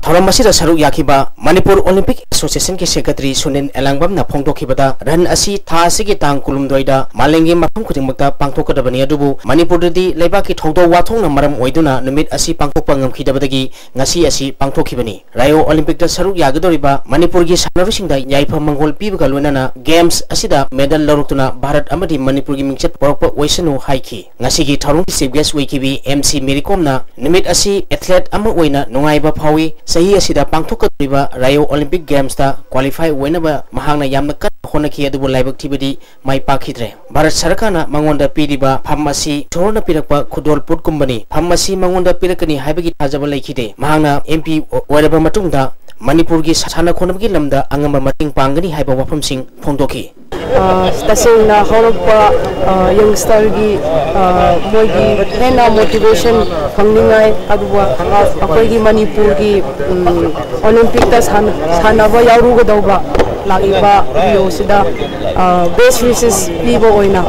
ꯊꯧꯔꯝ ꯑꯁꯤꯗ ꯁꯔꯨꯛ ꯌꯥꯈꯤꯕ ꯃꯅꯤꯄꯨꯔ ꯑꯣꯂꯤꯝꯄꯤꯛ ꯑꯦꯁꯣꯁꯤꯌꯦꯁꯟꯒꯤ ꯁꯦꯀ꯭ꯔꯦꯇꯔꯤ ꯁꯨꯅꯤꯜ ꯑꯦꯂꯥꯡꯕꯝꯅ ꯐꯣꯡꯗꯣꯛꯈꯤꯕꯗ, ꯔꯟ ꯑꯁꯤ ꯊꯥ ꯑꯁꯤꯒꯤ ꯇꯥꯡ ꯀꯨꯟꯍꯨꯝꯗꯣꯏꯗ ꯃꯥꯂꯦꯝꯒꯤ ꯃꯐꯝ ꯈꯨꯗꯤꯡꯃꯛꯇ ꯄꯥꯡꯊꯣꯛꯀꯗꯕꯅꯤ, ꯑꯗꯨꯕꯨ ꯃꯅꯤꯄꯨꯔꯗꯗꯤ ꯂꯩꯕꯥꯛꯀꯤ ꯊꯧꯗꯣꯛ ꯋꯥꯊꯣꯛꯅ ꯃꯔꯝ ꯑꯣꯏꯗꯨꯅ ꯅꯨꯃꯤꯠ ꯑꯁꯤ ꯄꯥꯡꯊꯣꯛꯄ ꯉꯝꯈꯤꯗꯕꯗꯒꯤ ꯉꯁꯤ ꯑꯁꯤ ꯄꯥꯡꯊꯣꯛꯈꯤꯕꯅꯤ꯫ ꯔꯥꯏꯑꯣ ꯑꯣꯂꯤꯝꯄꯤꯛꯇ ꯁꯔꯨꯛ ꯌꯥꯒꯗꯧꯔꯤꯕ ꯃꯅꯤꯄꯨꯔꯒꯤ ꯁꯥꯟꯅꯔꯣꯏꯁꯤꯡꯗ ꯌꯥꯏꯐ ꯃꯪꯒꯣꯜ ꯄꯤꯕꯒ ꯂꯣꯏꯅꯅ ꯒꯦꯝꯁ ꯑꯁꯤꯗ ꯃꯦꯗꯜ ꯂꯧꯔꯛꯇꯨꯅ ꯚꯥꯔꯠ ꯑꯃꯗꯤ ꯃꯅꯤꯄꯨꯔꯒꯤ ꯃꯤꯡꯆꯠ ꯄꯨꯔꯛꯄ ꯑꯣꯏꯁꯅꯨ ꯍꯥꯏꯈꯤ꯫ ꯉꯁꯤꯒꯤ ꯊꯧꯔꯝꯒꯤ ꯆꯤꯐ ꯒꯦꯁ ꯑꯣꯏꯈꯤꯕꯤ ꯑꯦꯝ ꯁꯤ ꯃꯦꯔꯤ ꯀꯣꯝꯅ ꯅꯨꯃꯤꯠ ꯑꯁꯤ ꯑꯦꯊꯂꯦꯠ ꯑꯃ ꯑꯣꯏꯅ ꯅꯨꯡꯉꯥꯏꯕ ꯐꯥꯎꯏ꯫ ꯆꯍꯤ ꯑꯁꯤꯗ ꯄꯥꯡꯊꯣꯛꯀꯗꯧꯔꯤꯕ ꯔꯥꯏꯑꯣ ꯑꯣꯂꯤꯝꯄꯤꯛ ꯒꯦꯝꯁꯇ ꯀ꯭ꯋꯥꯂꯤꯐꯥꯏ ꯑꯣꯏꯅꯕ ꯃꯍꯥꯛꯅ ꯌꯥꯝꯅ ꯀꯟꯅ ꯍꯣꯠꯅꯈꯤ, ꯑꯗꯨꯕꯨ ꯂꯥꯏꯕꯛ ꯊꯤꯕꯗꯤ ꯃꯥꯏ ꯄꯥꯛꯈꯤꯗ꯭ꯔꯦ꯫ ꯚꯥꯔꯠ ꯁꯔꯀꯥꯔꯅ ꯃꯉꯣꯟꯗ ꯄꯤꯔꯤꯕ ꯐꯝ ꯑꯁꯤ ꯏꯁꯣꯔꯅ ꯄꯤꯔꯛꯄ ꯈꯨꯗꯣꯜ ꯄꯣꯠꯀꯨꯝꯕꯅꯤ꯫ ꯐꯝ ꯑꯁꯤ ꯃꯉꯣꯟꯗ ꯄꯤꯔꯛꯀꯅꯤ ꯍꯥꯏꯕꯒꯤ ꯊꯥꯖꯕ ꯂꯩꯈꯤꯗꯦ꯫ ꯃꯍꯥꯛꯅ ꯑꯦꯝ ꯄꯤ ꯑꯣꯏꯔꯕ ꯃꯇꯨꯡꯗ ꯃꯅꯤꯄꯨꯔꯒꯤ ꯁꯥꯟꯅ ꯈꯣꯠꯅꯕꯒꯤ ꯂꯝꯗ ꯑꯉꯝꯕ ꯃꯇꯦꯡ ꯄꯥꯡꯒꯅꯤ ꯍꯥꯏꯕ ꯋꯥꯐꯝꯁꯤꯡ ꯐꯣꯡꯗꯣꯛꯈꯤ꯫ ꯑ, ꯇꯁꯦꯡꯅ ꯍꯧꯔꯛꯄ, ꯑ, youngsterꯒꯤ, ꯑ, ꯃꯣꯏꯒꯤ ꯍꯦꯟꯅ motivation ꯐꯪꯅꯤꯡꯉꯥꯏ, ꯑꯗꯨꯒ ꯑꯩꯈꯣꯏꯒꯤ ꯃꯅꯤꯄꯨꯔꯒꯤ, ꯎꯝ, Olympicꯇ ꯁꯥꯟ-, ꯁꯥꯟꯅꯕ ꯌꯥꯎꯔꯨꯒꯗꯧꯕ ꯂꯥꯛꯂꯤꯕ Rioꯁꯤꯗ, ꯑ, best wishes ꯄꯤꯕ ꯑꯣꯏꯅ,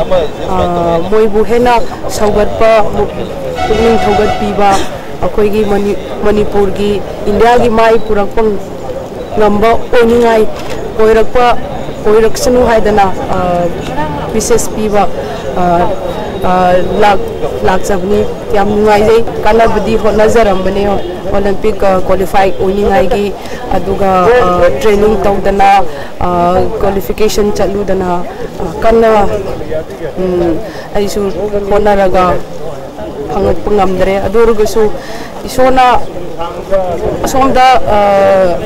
ꯑ, ꯃꯣꯏꯕꯨ ꯍꯦꯟꯅ ꯁꯧꯒꯠꯄ, ꯄꯨꯛꯅꯤꯡ ꯊꯧꯒꯠꯄꯤꯕ, ꯑꯩꯈꯣꯏꯒꯤ ꯃꯅꯤ-, ꯃꯅꯤꯄꯨꯔꯒꯤ, ꯏꯟꯗꯤꯌꯥꯒꯤ ꯃꯥꯏ ꯄꯨꯔꯛꯄ ꯉꯝꯕ ꯑꯣꯏꯅꯤꯡꯉꯥꯏ, ꯑꯣꯏꯔꯛꯄ, ꯑꯣꯏꯔꯛꯁꯅꯨ ꯍꯥꯏꯗꯅ, ꯑ, wishes ꯄꯤꯕ, ꯑ, ꯑ, ꯂꯥꯛ-, ꯂꯥꯛꯆꯕꯅꯤ꯫ ꯌꯥꯝ ꯅꯨꯡꯉꯥꯏꯖꯩ꯫ ꯀꯟꯅꯕꯨꯗꯤ ꯍꯣꯠꯅꯖꯔꯝꯕꯅꯦ Olympic, ꯑ, qualify ꯑꯣꯏꯅꯤꯡꯉꯥꯏꯒꯤ, ꯑꯗꯨꯒ, ꯑ, training ꯇꯧꯗꯅ, ꯑ, qualification ꯆꯠꯂꯨꯗꯅ, ꯑ, ꯀꯟꯅ, ꯎꯝ, ꯑꯩꯁꯨ ꯍꯣꯠꯅꯔꯒ ꯐꯪꯉꯛꯄ ꯉꯝꯗ꯭ꯔꯦ꯫ ꯑꯗꯨ ꯑꯣꯏꯔꯒꯁꯨ ꯏꯁꯣꯔꯅ ꯑꯁꯣꯝꯗ, ꯑ,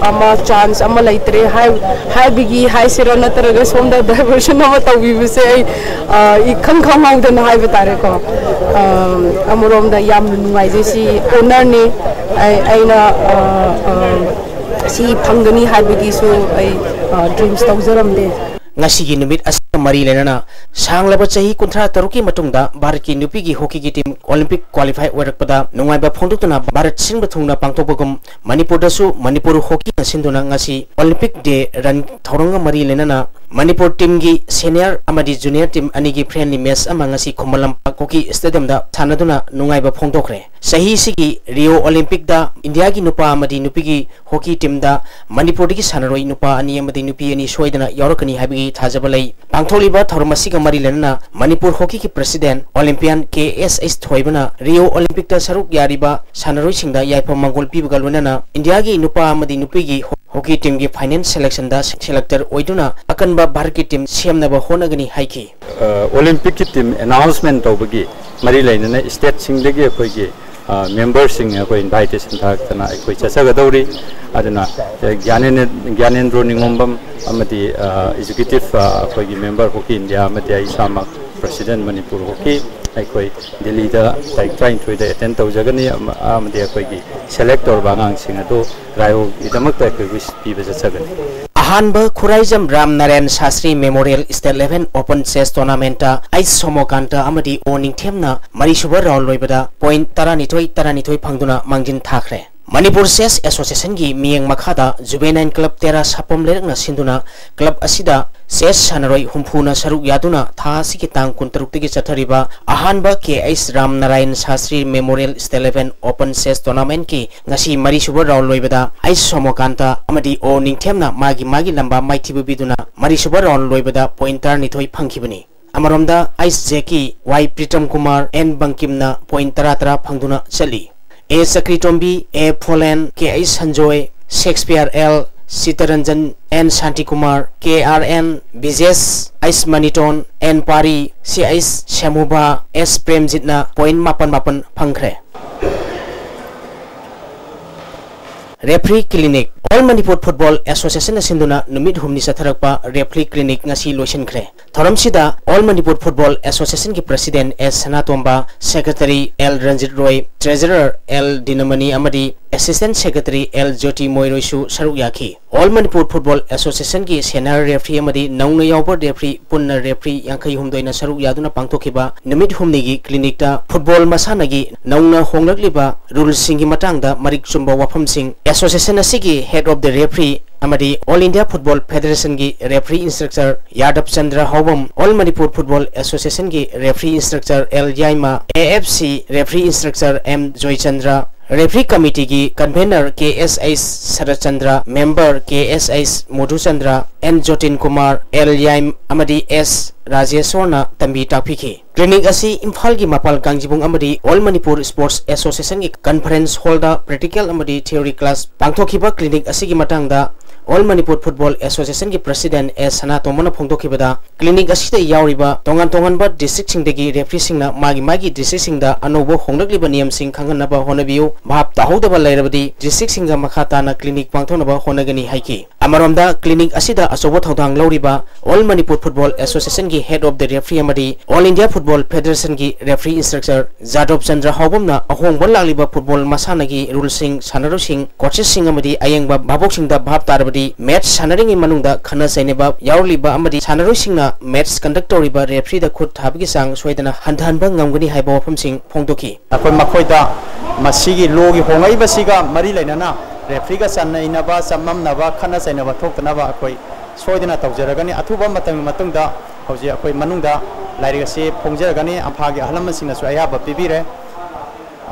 ꯑꯃ chance ꯑꯃ ꯂꯩꯇ꯭ꯔꯦ ꯍꯥꯏ-, ꯍꯥꯏꯕꯒꯤ ꯍꯥꯏꯁꯤꯔꯥ, ꯅꯠꯇ꯭ꯔꯒ ꯁꯣꯝꯗ diversion ꯑꯃ ꯇꯧꯕꯤꯕꯁꯦ ꯑꯩ, ꯑ, ꯏꯈꯪ ꯈꯪꯍꯧꯗꯅ ꯍꯥꯏꯕ ꯇꯥꯔꯦꯀꯣ꯫ ꯑ, ꯑꯃꯔꯣꯝꯗ ꯌꯥꯝꯅ ꯅꯨꯡꯉꯥꯏꯖꯩ꯫ ꯁꯤ honourꯅꯤ꯫ ꯑꯩ, ꯑꯩꯅ, ꯑ, ꯑ, ꯁꯤ ꯐꯪꯒꯅꯤ ꯍꯥꯏꯕꯒꯤꯁꯨ ꯑꯩ, ꯑ, dreams ꯇꯧꯖꯔꯝꯗꯦ꯫ ꯉꯁꯤꯒꯤ ꯅꯨꯃꯤꯠ ꯑꯁꯤꯒ ꯃꯔꯤ ꯂꯩꯅꯅ ꯁꯥꯡꯂꯕ ꯆꯍꯤ ꯀꯨꯟꯊ꯭ꯔꯥ ꯇꯔꯨꯛꯀꯤ ꯃꯇꯨꯡꯗ ꯚꯥꯔꯠꯀꯤ ꯅꯨꯄꯤꯒꯤ ꯍꯣꯀꯤꯒꯤ team Olympic qualify ꯑꯣꯏꯔꯛꯄꯗ ꯅꯨꯡꯉꯥꯏꯕ ꯐꯣꯡꯗꯣꯛꯇꯨꯅ ꯚꯥꯔꯠ ꯁꯤꯟꯕ ꯊꯨꯡꯅ ꯄꯥꯡꯊꯣꯛꯄꯒꯨꯝ ꯃꯅꯤꯄꯨꯔꯗꯁꯨ ꯃꯅꯤꯄꯨꯔ ꯍꯣꯀꯤꯅ ꯁꯤꯟꯗꯨꯅ ꯉꯁꯤ Olympic Day run ꯊꯧꯔꯝꯒ ꯃꯔꯤ ꯂꯩꯅꯅ ꯃꯅꯤꯄꯨꯔ teamꯒꯤ senior ꯑꯃꯗꯤ junior team ꯑꯅꯤꯒꯤ friendly match ꯑꯃ ꯉꯁꯤ ꯈꯨꯃꯟ ꯂꯝꯄꯥꯛ ꯍꯣꯀꯤ stadiumꯗ ꯁꯥꯟꯅꯗꯨꯅ ꯅꯨꯡꯉꯥꯏꯕ ꯐꯣꯡꯗꯣꯛꯈ꯭ꯔꯦ꯫ ꯆꯍꯤꯁꯤꯒꯤ Rio Olympicꯇ ꯏꯟꯗꯤꯌꯥꯒꯤ ꯅꯨꯄꯥ ꯑꯃꯗꯤ ꯅꯨꯄꯤꯒꯤ ꯍꯣꯀꯤ teamꯗ ꯃꯅꯤꯄꯨꯔꯗꯒꯤ ꯁꯥꯟꯅꯔꯣꯏ ꯅꯨꯄꯥ ꯑꯅꯤ ꯑꯃꯗꯤ ꯅꯨꯄꯤ ꯑꯅꯤ ꯁꯣꯏꯗꯅ ꯌꯥꯎꯔꯛꯀꯅꯤ ꯍꯥꯏꯕꯒꯤ ꯊꯥꯖꯕ ꯂꯩ꯫ ꯄꯥꯡꯊꯣꯛꯂꯤꯕ ꯊꯧꯔꯝ ꯑꯁꯤꯒ ꯃꯔꯤ ꯂꯩꯅꯅ ꯃꯅꯤꯄꯨꯔ ꯍꯣꯀꯤꯒꯤ president Olympian ꯀꯦ ꯑꯦꯁ ꯑꯩꯆ ꯊꯣꯏꯕꯅ Rio Olympicꯇ ꯁꯔꯨꯛ ꯌꯥꯔꯤꯕ ꯁꯥꯟꯅꯔꯣꯏꯁꯤꯡꯗ ꯌꯥꯏꯐ ꯃꯪꯒꯣꯜ ꯄꯤꯕꯒ ꯂꯣꯏꯅꯅ ꯏꯟꯗꯤꯌꯥꯒꯤ ꯅꯨꯄꯥ ꯑꯃꯗꯤ ꯅꯨꯄꯤꯒꯤ ꯍꯣ-, ꯍꯣꯀꯤ teamꯒꯤ final selectionꯗ selector ꯑꯣꯏꯗꯨꯅ ꯑꯀꯟꯕ ꯚꯥꯔꯠꯀꯤ team ꯁꯦꯝꯅꯕ ꯍꯣꯠꯅꯒꯅꯤ ꯍꯥꯏꯈꯤ꯫ ꯑ, Olympicꯀꯤ team announcement ꯇꯧꯕꯒꯤ ꯃꯔꯤ ꯂꯩꯅꯅ stateꯁꯤꯡꯗꯒꯤ ꯑꯩꯈꯣꯏꯒꯤ ꯃꯦꯝꯕꯔꯁꯤꯡ ꯑꯩꯈꯣꯏ ꯏꯟꯚꯥꯏꯇꯦꯁꯟ ꯊꯥꯔꯛꯇꯅ ꯑꯩꯈꯣꯏ ꯆꯠꯆꯒꯗꯧꯔꯤ꯫ ꯑꯗꯨꯅ ꯒ꯭ꯌꯥꯅꯦꯟ- ꯒ꯭ꯌꯥꯅꯦꯟꯗ꯭ꯔꯣ ꯅꯤꯉꯣꯝꯕꯝ ꯑꯃꯗꯤ ꯑꯦꯛꯖꯤꯀ꯭ꯌꯨꯇꯤꯚ ꯑꯩꯈꯣꯏꯒꯤ ꯃꯦꯝꯕꯔ ꯍꯣꯀꯤ ꯏꯟꯗꯤꯌꯥ ꯑꯃꯗꯤ ꯑꯩ ꯏꯁꯥꯃꯛ ꯄ꯭ꯔꯁꯤꯗꯦꯟ ꯃꯅꯤꯄꯨꯔ ꯍꯣꯀꯤ ꯑꯩꯈꯣꯏ ꯗꯤꯜꯂꯤꯗ ꯇꯥꯔꯤꯛ ꯇꯔꯥꯅꯤꯊꯣꯏꯗ ꯑꯦꯇꯦꯟ ꯇꯧꯖꯒꯅꯤ꯫ ꯑꯃ- ꯑꯃꯗꯤ ꯑꯩꯈꯣꯏꯒꯤ ꯁꯦꯂꯦꯛ ꯇꯧꯔꯕ ꯑꯉꯥꯡꯁꯤꯡ ꯑꯗꯨ ꯔꯥꯏꯑꯣꯒꯤꯗꯃꯛꯇ ꯑꯩꯈꯣꯏ ꯋꯤꯁ ꯄꯤꯕ ꯆꯠꯆꯒꯅꯤ꯫ ꯑꯍꯥꯟꯕ Khuraijam Ram Narayan Shastri memorial state level open chess ꯇꯣꯔꯅꯥꯃꯦꯟꯠꯇ ꯑꯩꯆ ꯁꯣꯃꯣꯀꯥꯟꯇ ꯑꯃꯗꯤ ꯑꯣ ꯅꯤꯡꯊꯦꯝꯅ ꯃꯔꯤꯁꯨꯕ ꯔꯥꯎꯟ ꯂꯣꯏꯕꯗ ꯄꯣꯏꯟꯠ ꯇꯔꯥꯅꯤꯊꯣꯏ ꯇꯔꯥꯅꯤꯊꯣꯏ ꯐꯪꯗꯨꯅ ꯃꯥꯡꯖꯤꯟ ꯊꯥꯈ꯭ꯔꯦ꯫ ꯃꯅꯤꯄꯨꯔ ꯆꯦꯁ ꯑꯦꯁꯣꯁꯤꯌꯦꯁꯟꯒꯤ ꯃꯤꯠꯌꯦꯡ ꯃꯈꯥꯗ ꯖꯨꯕꯦꯅꯥꯏꯜ ꯀ꯭ꯂꯕ ꯇꯦꯔꯥ ꯁꯥꯄꯝ ꯂꯩꯔꯛꯅ ꯁꯤꯟꯗꯨꯅ ꯀ꯭ꯂꯕ ꯑꯁꯤꯗ ꯆꯦꯁ ꯁꯥꯟꯅꯔꯣꯏ ꯍꯨꯝꯐꯨꯅ ꯁꯔꯨꯛ ꯌꯥꯗꯨꯅ ꯊꯥ ꯑꯁꯤꯒꯤ ꯇꯥꯡ ꯀꯨꯟꯇꯔꯨꯛꯇꯒꯤ ꯆꯠꯊꯔꯤꯕ ꯑꯍꯥꯟꯕ K H Ram Narayan Shastri memorial state level open chess ꯇꯣꯔꯅꯥꯃꯦꯟꯠꯀꯤ ꯉꯁꯤ ꯃꯔꯤꯁꯨꯕ ꯔꯥꯎꯟ ꯂꯣꯏꯕꯗ ꯑꯩꯆ ꯁꯣꯃꯣꯀꯥꯟꯇ ꯑꯃꯗꯤ ꯑꯣ ꯅꯤꯡꯊꯦꯝꯅ ꯃꯥꯒꯤ ꯃꯥꯒꯤ ꯂꯝꯕꯥ ꯃꯥꯏꯊꯤꯕ ꯄꯤꯗꯨꯅ ꯃꯔꯤꯁꯨꯕ ꯔꯥꯎꯟ ꯂꯣꯏꯕꯗ ꯄꯣꯏꯟꯠ ꯇꯔꯥꯅꯤꯊꯣꯏ ꯐꯪꯈꯤꯕꯅꯤ꯫ ꯑꯃꯔꯣꯝꯗ ꯑꯩꯆ ꯖꯦꯛꯀꯤ ꯋꯥꯏ ꯄ꯭ꯔꯤꯇꯝ ꯀꯨꯃꯥꯔ, ꯑꯦꯟ ꯕꯪꯀꯤꯝꯅ ꯄꯣꯏꯟꯠ ꯇꯔꯥ ꯇꯔꯥ ꯐꯪꯗꯨꯅ ꯆꯠꯂꯤ꯫ A Chakritombi, A Pholen, K H Sanjoy, Shakespeare L Sitaranjan, N Shantikumar, K R N Bijesh, H Maniton, N Pari, C H ꯁꯦꯃꯨꯕꯥ, S ꯄ꯭ꯔꯦꯝꯖꯤꯠꯅ point ꯃꯥꯄꯟ ꯃꯥꯄꯟ ꯐꯪꯈ꯭ꯔꯦ꯫ Referee clinic. All Manipur football ꯑꯦꯁꯣꯁꯤꯌꯦꯁꯟꯅ ꯁꯤꯟꯗꯨꯅ ꯅꯨꯃꯤꯠ ꯍꯨꯝꯅꯤ ꯆꯠꯊꯔꯛꯄ ꯔꯦꯐ꯭ꯔꯤ ꯀ꯭ꯂꯤꯅꯤꯛ ꯉꯁꯤ ꯂꯣꯏꯁꯤꯟꯈ꯭ꯔꯦ꯫ ꯊꯧꯔꯝꯁꯤꯗ ꯑꯣꯜ ꯃꯅꯤꯄꯨꯔ ꯐꯨꯠꯕꯣꯜ ꯑꯦꯁꯣꯁꯤꯌꯦꯁꯟꯒꯤ president S Sanatomba, secretary L Ranjit Roy, treasurer L Dinamani ꯑꯃꯗꯤ ꯑꯦꯁꯤꯁꯇꯦꯟꯠ ꯁꯦꯀ꯭ꯔꯦꯇꯔꯤ ꯑꯦꯜ ꯖꯣꯇꯤ ꯃꯣꯏꯔꯣꯏꯁꯨ ꯁꯔꯨꯛ ꯌꯥꯈꯤ꯫ ꯑꯣꯜ ꯃꯅꯤꯄꯨꯔ ꯐꯨꯠꯕꯣꯜ ꯑꯦꯁꯣꯁꯤꯌꯦꯁꯟꯒꯤ ꯁꯦꯅꯤꯌꯔ ꯔꯦꯐ꯭ꯔꯤ ꯑꯃꯗꯤ ꯅꯧꯅ ꯌꯥꯎꯕ ꯔꯦꯐ꯭ꯔꯤ ꯄꯨꯟꯅ ꯔꯦꯐ꯭ꯔꯤ ꯌꯥꯡꯈꯩ ꯍꯨꯝꯗꯣꯏꯅ ꯁꯔꯨꯛ ꯌꯥꯗꯨꯅ ꯄꯥꯡꯊꯣꯛꯈꯤꯕ ꯅꯨꯃꯤꯠ ꯍꯨꯝꯅꯤꯒꯤ ꯀ꯭ꯂꯤꯅꯤꯛꯇ ꯐꯨꯠꯕꯣꯜ ꯃꯁꯥꯟꯅꯒꯤ ꯅꯧꯅ ꯍꯣꯡꯂꯛꯂꯤꯕ ꯔꯨꯜꯁꯤꯡꯒꯤ ꯃꯇꯥꯡꯗ ꯃꯔꯤꯛ ꯆꯨꯝꯕ ꯋꯥꯐꯝꯁꯤꯡ, ꯑꯦꯁꯣꯁꯤꯌꯦꯁꯟ ꯑꯁꯤꯒꯤ ꯍꯦꯗ ꯑꯣꯐ ꯗ ꯔꯦꯐ꯭ꯔꯤ ꯑꯃꯗꯤ ꯑꯣꯜ ꯏꯟꯗꯤꯌꯥ ꯐꯨꯠꯕꯣꯜ ꯐꯦꯗꯔꯦꯁꯟꯒꯤ referee instructor Yadab Chandra Haobam, all Manipur football ꯑꯦꯁꯣꯁꯤꯌꯦꯁꯟꯒꯤ referee instructor L Yaima, A F C referee instructor M Joichandra, referee ꯀꯃꯤꯇꯤꯒꯤ convener K S H Saratchandra, member K S H Modhuchandra, N Jotin Kumar, L Yaim ꯑꯃꯗꯤ S ꯔꯥꯖꯦꯁꯣꯔꯅ ꯇꯝꯕꯤ ꯇꯥꯛꯄꯤꯈꯤ꯫ Clinic ꯑꯁꯤ ꯏꯝꯐꯥꯜꯒꯤ ꯃꯄꯥꯜ ꯀꯥꯡꯖꯤꯕꯨꯡ ꯑꯃꯗꯤ ꯑꯣꯜ ꯃꯅꯤꯄꯨꯔ ꯁ꯭ꯄꯣꯔꯠꯁ ꯑꯦꯁꯣꯁꯤꯌꯦꯁꯟꯒꯤ ꯀꯟꯐꯔꯦꯟꯁ ꯍꯣꯜꯗ ꯄ꯭ꯔꯦꯛꯇꯤꯀꯦꯜ ꯑꯃꯗꯤ ꯊꯤꯑꯣꯔꯤ ꯀ꯭ꯂꯥꯁ ꯄꯥꯡꯊꯣꯛꯈꯤꯕ꯫ ꯀ꯭ꯂꯤꯅꯤꯛ ꯑꯁꯤꯒꯤ ꯃꯇꯥꯡꯗ All Manipur Football Association ꯒꯤ President ꯑꯦꯁ ꯁꯅꯥꯇꯣꯝꯕꯅ ꯐꯣꯡꯗꯣꯛꯈꯤꯕꯗ, clinic ꯑꯁꯤꯗ ꯌꯥꯎꯔꯤꯕ ꯇꯣꯉꯥꯟ ꯇꯣꯉꯥꯟꯕ district ꯁꯤꯡꯗꯒꯤ referee ꯁꯤꯡꯅ ꯃꯥꯒꯤ ꯃꯥꯒꯤ district ꯁꯤꯡꯗ ꯑꯅꯧꯕ ꯍꯣꯡꯂꯛꯂꯤꯕ ꯅꯤꯌꯝꯁꯤꯡ ꯈꯪꯍꯟꯅꯕ ꯍꯣꯠꯅꯕꯤꯌꯨ꯫ ꯚꯥꯞ ꯇꯥꯍꯧꯗꯕ ꯂꯩꯔꯕꯗꯤ district ꯁꯤꯡꯒ ꯃꯈꯥ ꯇꯥꯅ clinic ꯄꯥꯡꯊꯣꯛꯅꯕ ꯍꯣꯠꯅꯒꯅꯤ ꯍꯥꯏꯈꯤ꯫ ꯑꯃꯔꯣꯝꯗ, clinic ꯑꯁꯤꯗ ꯑꯆꯧꯕ ꯊꯧꯗꯥꯡ ꯂꯧꯔꯤꯕ All Manipur Football Association ꯒꯤ Head of the Referee ꯑꯃꯗꯤ All India Football Federation ꯒꯤ referee instructor ꯖꯥꯗꯕ ꯆꯟꯗ꯭ꯔ ꯍꯥꯎꯕꯝꯅ ꯑꯍꯣꯡꯕ ꯂꯥꯛꯂꯤꯕ football ꯃꯁꯥꯟꯅꯒꯤ rule ꯁꯤꯡ, ꯁꯥꯟꯅꯔꯣꯏꯁꯤꯡ, coaches ꯁꯤꯡ ꯑꯃꯗꯤ ꯑꯌꯦꯡꯕ ꯚꯥꯕꯣꯛꯁꯤꯡꯗ ꯚꯥꯞ ꯇꯥꯔꯕꯗꯤ, match ꯁꯥꯟꯅꯔꯤꯉꯩ ꯃꯅꯨꯡꯗ ꯈꯠꯅ ꯆꯩꯅꯕ ꯌꯥꯎꯔꯛꯂꯤꯕ ꯑꯃꯗꯤ ꯁꯥꯟꯅꯔꯣꯏꯁꯤꯡꯅ match conduct ꯇꯧꯔꯤꯕ referee ꯗ ꯈꯨꯠ ꯊꯥꯕꯒꯤ ꯆꯥꯡ ꯁꯣꯏꯗꯅ ꯍꯟꯊꯍꯟꯕ ꯉꯝꯒꯅꯤ ꯍꯥꯏꯕ ꯋꯥꯐꯝꯁꯤꯡ ꯐꯣꯡꯗꯣꯛꯈꯤ꯫ ꯑꯩꯈꯣꯏ ꯃꯈꯣꯏꯗ ꯃꯁꯤꯒꯤ law ꯒꯤ ꯍꯣꯡꯂꯛꯏꯕꯁꯤꯒ ꯃꯔꯤ ꯂꯩꯅꯅ referee ꯒ ꯆꯥꯟꯅꯅꯕ, ꯆꯃꯝꯅꯕ, ꯈꯠꯅ ꯆꯩꯅꯕ ꯊꯣꯛꯇꯅꯕ ꯑꯩꯈꯣꯏ ꯁꯣꯏꯗꯅ ꯇꯧꯖꯔꯒꯅꯤ꯫ ꯑꯊꯨꯕ ꯃꯇꯝꯒꯤ ꯃꯇꯨꯡꯗ ꯍꯧꯖꯤꯛ ꯑꯩꯈꯣꯏ ꯃꯅꯨꯡꯗ ꯂꯥꯏꯔꯤꯛ ꯑꯁꯤ ꯐꯣꯡꯖꯔꯒꯅꯤ꯫ ꯏꯝꯐꯥꯜꯒꯤ ꯑꯍꯜ ꯂꯃꯟꯁꯤꯡꯅꯁꯨ ꯑꯌꯥꯕ ꯄꯤꯕꯤꯔꯦ꯫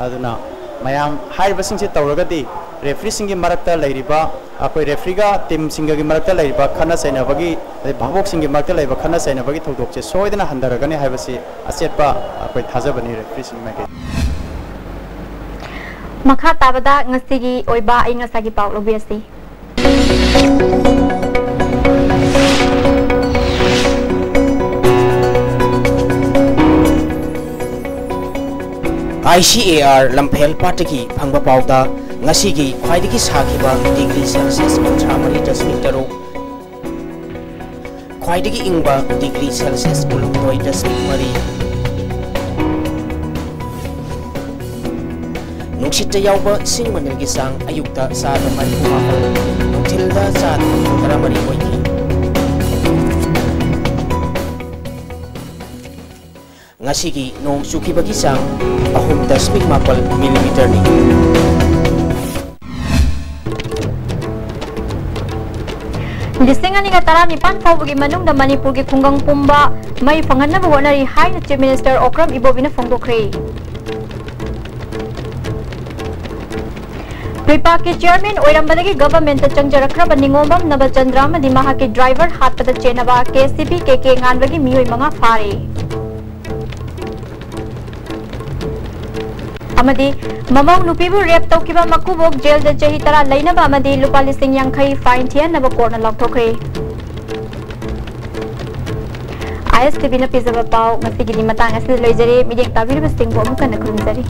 ꯑꯗꯨꯅ ꯃꯌꯥꯝ ꯍꯥꯏꯔꯤꯕꯁꯤꯡꯁꯤ ꯇꯧꯔꯒꯗꯤ referee ꯁꯤꯡꯒꯤ ꯃꯔꯛꯇ ꯂꯩꯔꯤꯕ, ꯑꯩꯈꯣꯏ referee ꯒ team ꯁꯤꯡꯒꯒꯤ ꯃꯔꯛꯇ ꯂꯩꯔꯤꯕ ꯈꯠꯅ ꯆꯩꯅꯕꯒꯤ, ꯑꯗꯩ ꯚꯥꯕꯣꯛꯁꯤꯡꯒꯤ ꯃꯔꯛꯇ ꯂꯩꯕ ꯈꯠꯅ ꯆꯩꯅꯕꯒꯤ ꯊꯧꯗꯣꯛꯁꯦ ꯁꯣꯏꯗꯅ ꯍꯟꯊꯔꯒꯅꯤ ꯍꯥꯏꯕꯁꯤ ꯑꯆꯦꯠꯄ ꯑꯩꯈꯣꯏ ꯊꯥꯖꯕꯅꯤ referee ꯁꯤꯡꯒꯤ ꯃꯥꯏꯀꯩꯗ꯫ ꯃꯈꯥ ꯇꯥꯕꯗ ꯉꯁꯤꯒꯤ ꯑꯣꯏꯕ ꯑꯏꯪ ꯑꯁꯥꯒꯤ ꯄꯥꯎ ꯂꯧꯕꯤꯔꯁꯤ꯫ ꯑꯥꯏ ꯁꯤ ꯑꯦ ꯑꯥꯔ ꯂꯝꯐꯦꯜ ꯄꯥꯠꯇꯒꯤ ꯐꯪꯕ ꯄꯥꯎꯗ, ꯉꯁꯤꯒꯤ ꯈ꯭ꯋꯥꯏꯗꯒꯤ ꯁꯥꯈꯤꯕ degree Celsius ꯀꯨꯟꯊ꯭ꯔꯥ ꯃꯔꯤ ꯗꯁꯃꯤꯛ ꯇꯔꯨꯛ, ꯈ꯭ꯋꯥꯏꯗꯒꯤ ꯏꯪꯕ degree Celsius ꯀꯨꯟꯍꯨꯝꯗꯣꯏ ꯗꯁꯃꯤꯛ ꯃꯔꯤ꯫ ꯅꯨꯡꯁꯤꯠꯇ ꯌꯥꯎꯕ ꯏꯁꯤꯡ ꯃꯅꯤꯜꯒꯤ ꯆꯥꯡ ꯑꯌꯨꯛꯇ ꯆꯥꯗ ꯃꯔꯤꯐꯨ ꯃꯥꯄꯜ, ꯅꯨꯡꯊꯤꯜꯗ ꯆꯥꯗ ꯍꯨꯝꯐꯨ ꯇꯔꯥꯃꯔꯤ ꯑꯣꯏꯈꯤ꯫ ꯉꯁꯤꯒꯤ ꯅꯣꯡ ꯆꯨꯈꯤꯕꯒꯤ ꯆꯥꯡ ꯑꯍꯨꯝ ꯗꯁꯃꯤꯛ ꯃꯥꯄꯜ ꯃꯤꯂꯤꯃꯤꯇꯔꯅꯤ꯫ ꯂꯤꯁꯤꯡ ꯑꯅꯤꯒ ꯇꯔꯥꯅꯤꯄꯥꯟ ꯐꯥꯎꯕꯒꯤ ꯃꯅꯨꯡꯗ ꯃꯅꯤꯄꯨꯔꯒꯤ ꯈꯨꯡꯒꯪ ꯄꯨꯝꯕ ꯃꯩ ꯐꯪꯍꯟꯅꯕ ꯍꯣꯠꯅꯔꯤ ꯍꯥꯏꯅ Chief Minister Okram ꯏꯕꯣꯕꯤꯅ ꯐꯣꯡꯗꯣꯛꯈ꯭ꯔꯦ꯫ ꯄ꯭ꯔꯤꯄꯥꯛꯀꯤ chairman ꯑꯣꯏꯔꯝꯕꯗꯒꯤ government ꯇ ꯆꯪꯖꯔꯛꯈ꯭ꯔꯕ ꯅꯤꯉꯣꯝꯕꯝ ꯅꯕꯆꯟꯗ꯭ꯔ ꯑꯃꯗꯤ ꯃꯍꯥꯛꯀꯤ driver ꯍꯥꯠꯄꯗ ꯆꯦꯟꯅꯕ ꯀꯦ ꯁꯤ ꯕꯤ ꯀꯦ ꯀꯦ ꯉꯥꯟꯕꯒꯤ ꯃꯤꯑꯣꯏ ꯃꯉꯥ ꯐꯥꯔꯦ꯫ ꯑꯃꯗꯤ ꯃꯃꯧ ꯅꯨꯄꯤꯕꯨ ꯔꯦꯞ ꯇꯧꯈꯤꯕ ꯃꯀꯨꯕꯣꯛ ꯖꯦꯜꯗ ꯆꯍꯤ ꯇꯔꯥ ꯂꯩꯅꯕ ꯑꯃꯗꯤ ꯂꯨꯄꯥ ꯂꯤꯁꯤꯡ ꯌꯥꯡꯈꯩ ꯐꯥꯏꯟ ꯊꯤꯍꯟꯅꯕ ꯀꯣꯔꯠꯅ ꯂꯥꯎꯊꯣꯛꯈ꯭ꯔꯦ꯫ ꯑꯥꯏ ꯑꯦꯁ ꯇꯤ ꯚꯤꯅ ꯄꯤꯖꯕ ꯄꯥꯎ ꯉꯁꯤꯒꯤꯗꯤ ꯃꯇꯥꯡ ꯑꯁꯤꯗ ꯂꯣꯏꯖꯔꯦ꯫ ꯃꯤꯠꯌꯦꯡ ꯇꯥꯕꯤꯔꯤꯕꯁꯤꯡꯕꯨ ꯑꯃꯨꯛ ꯍꯟꯅ ꯈꯨꯔꯨꯝꯖꯔꯤ꯫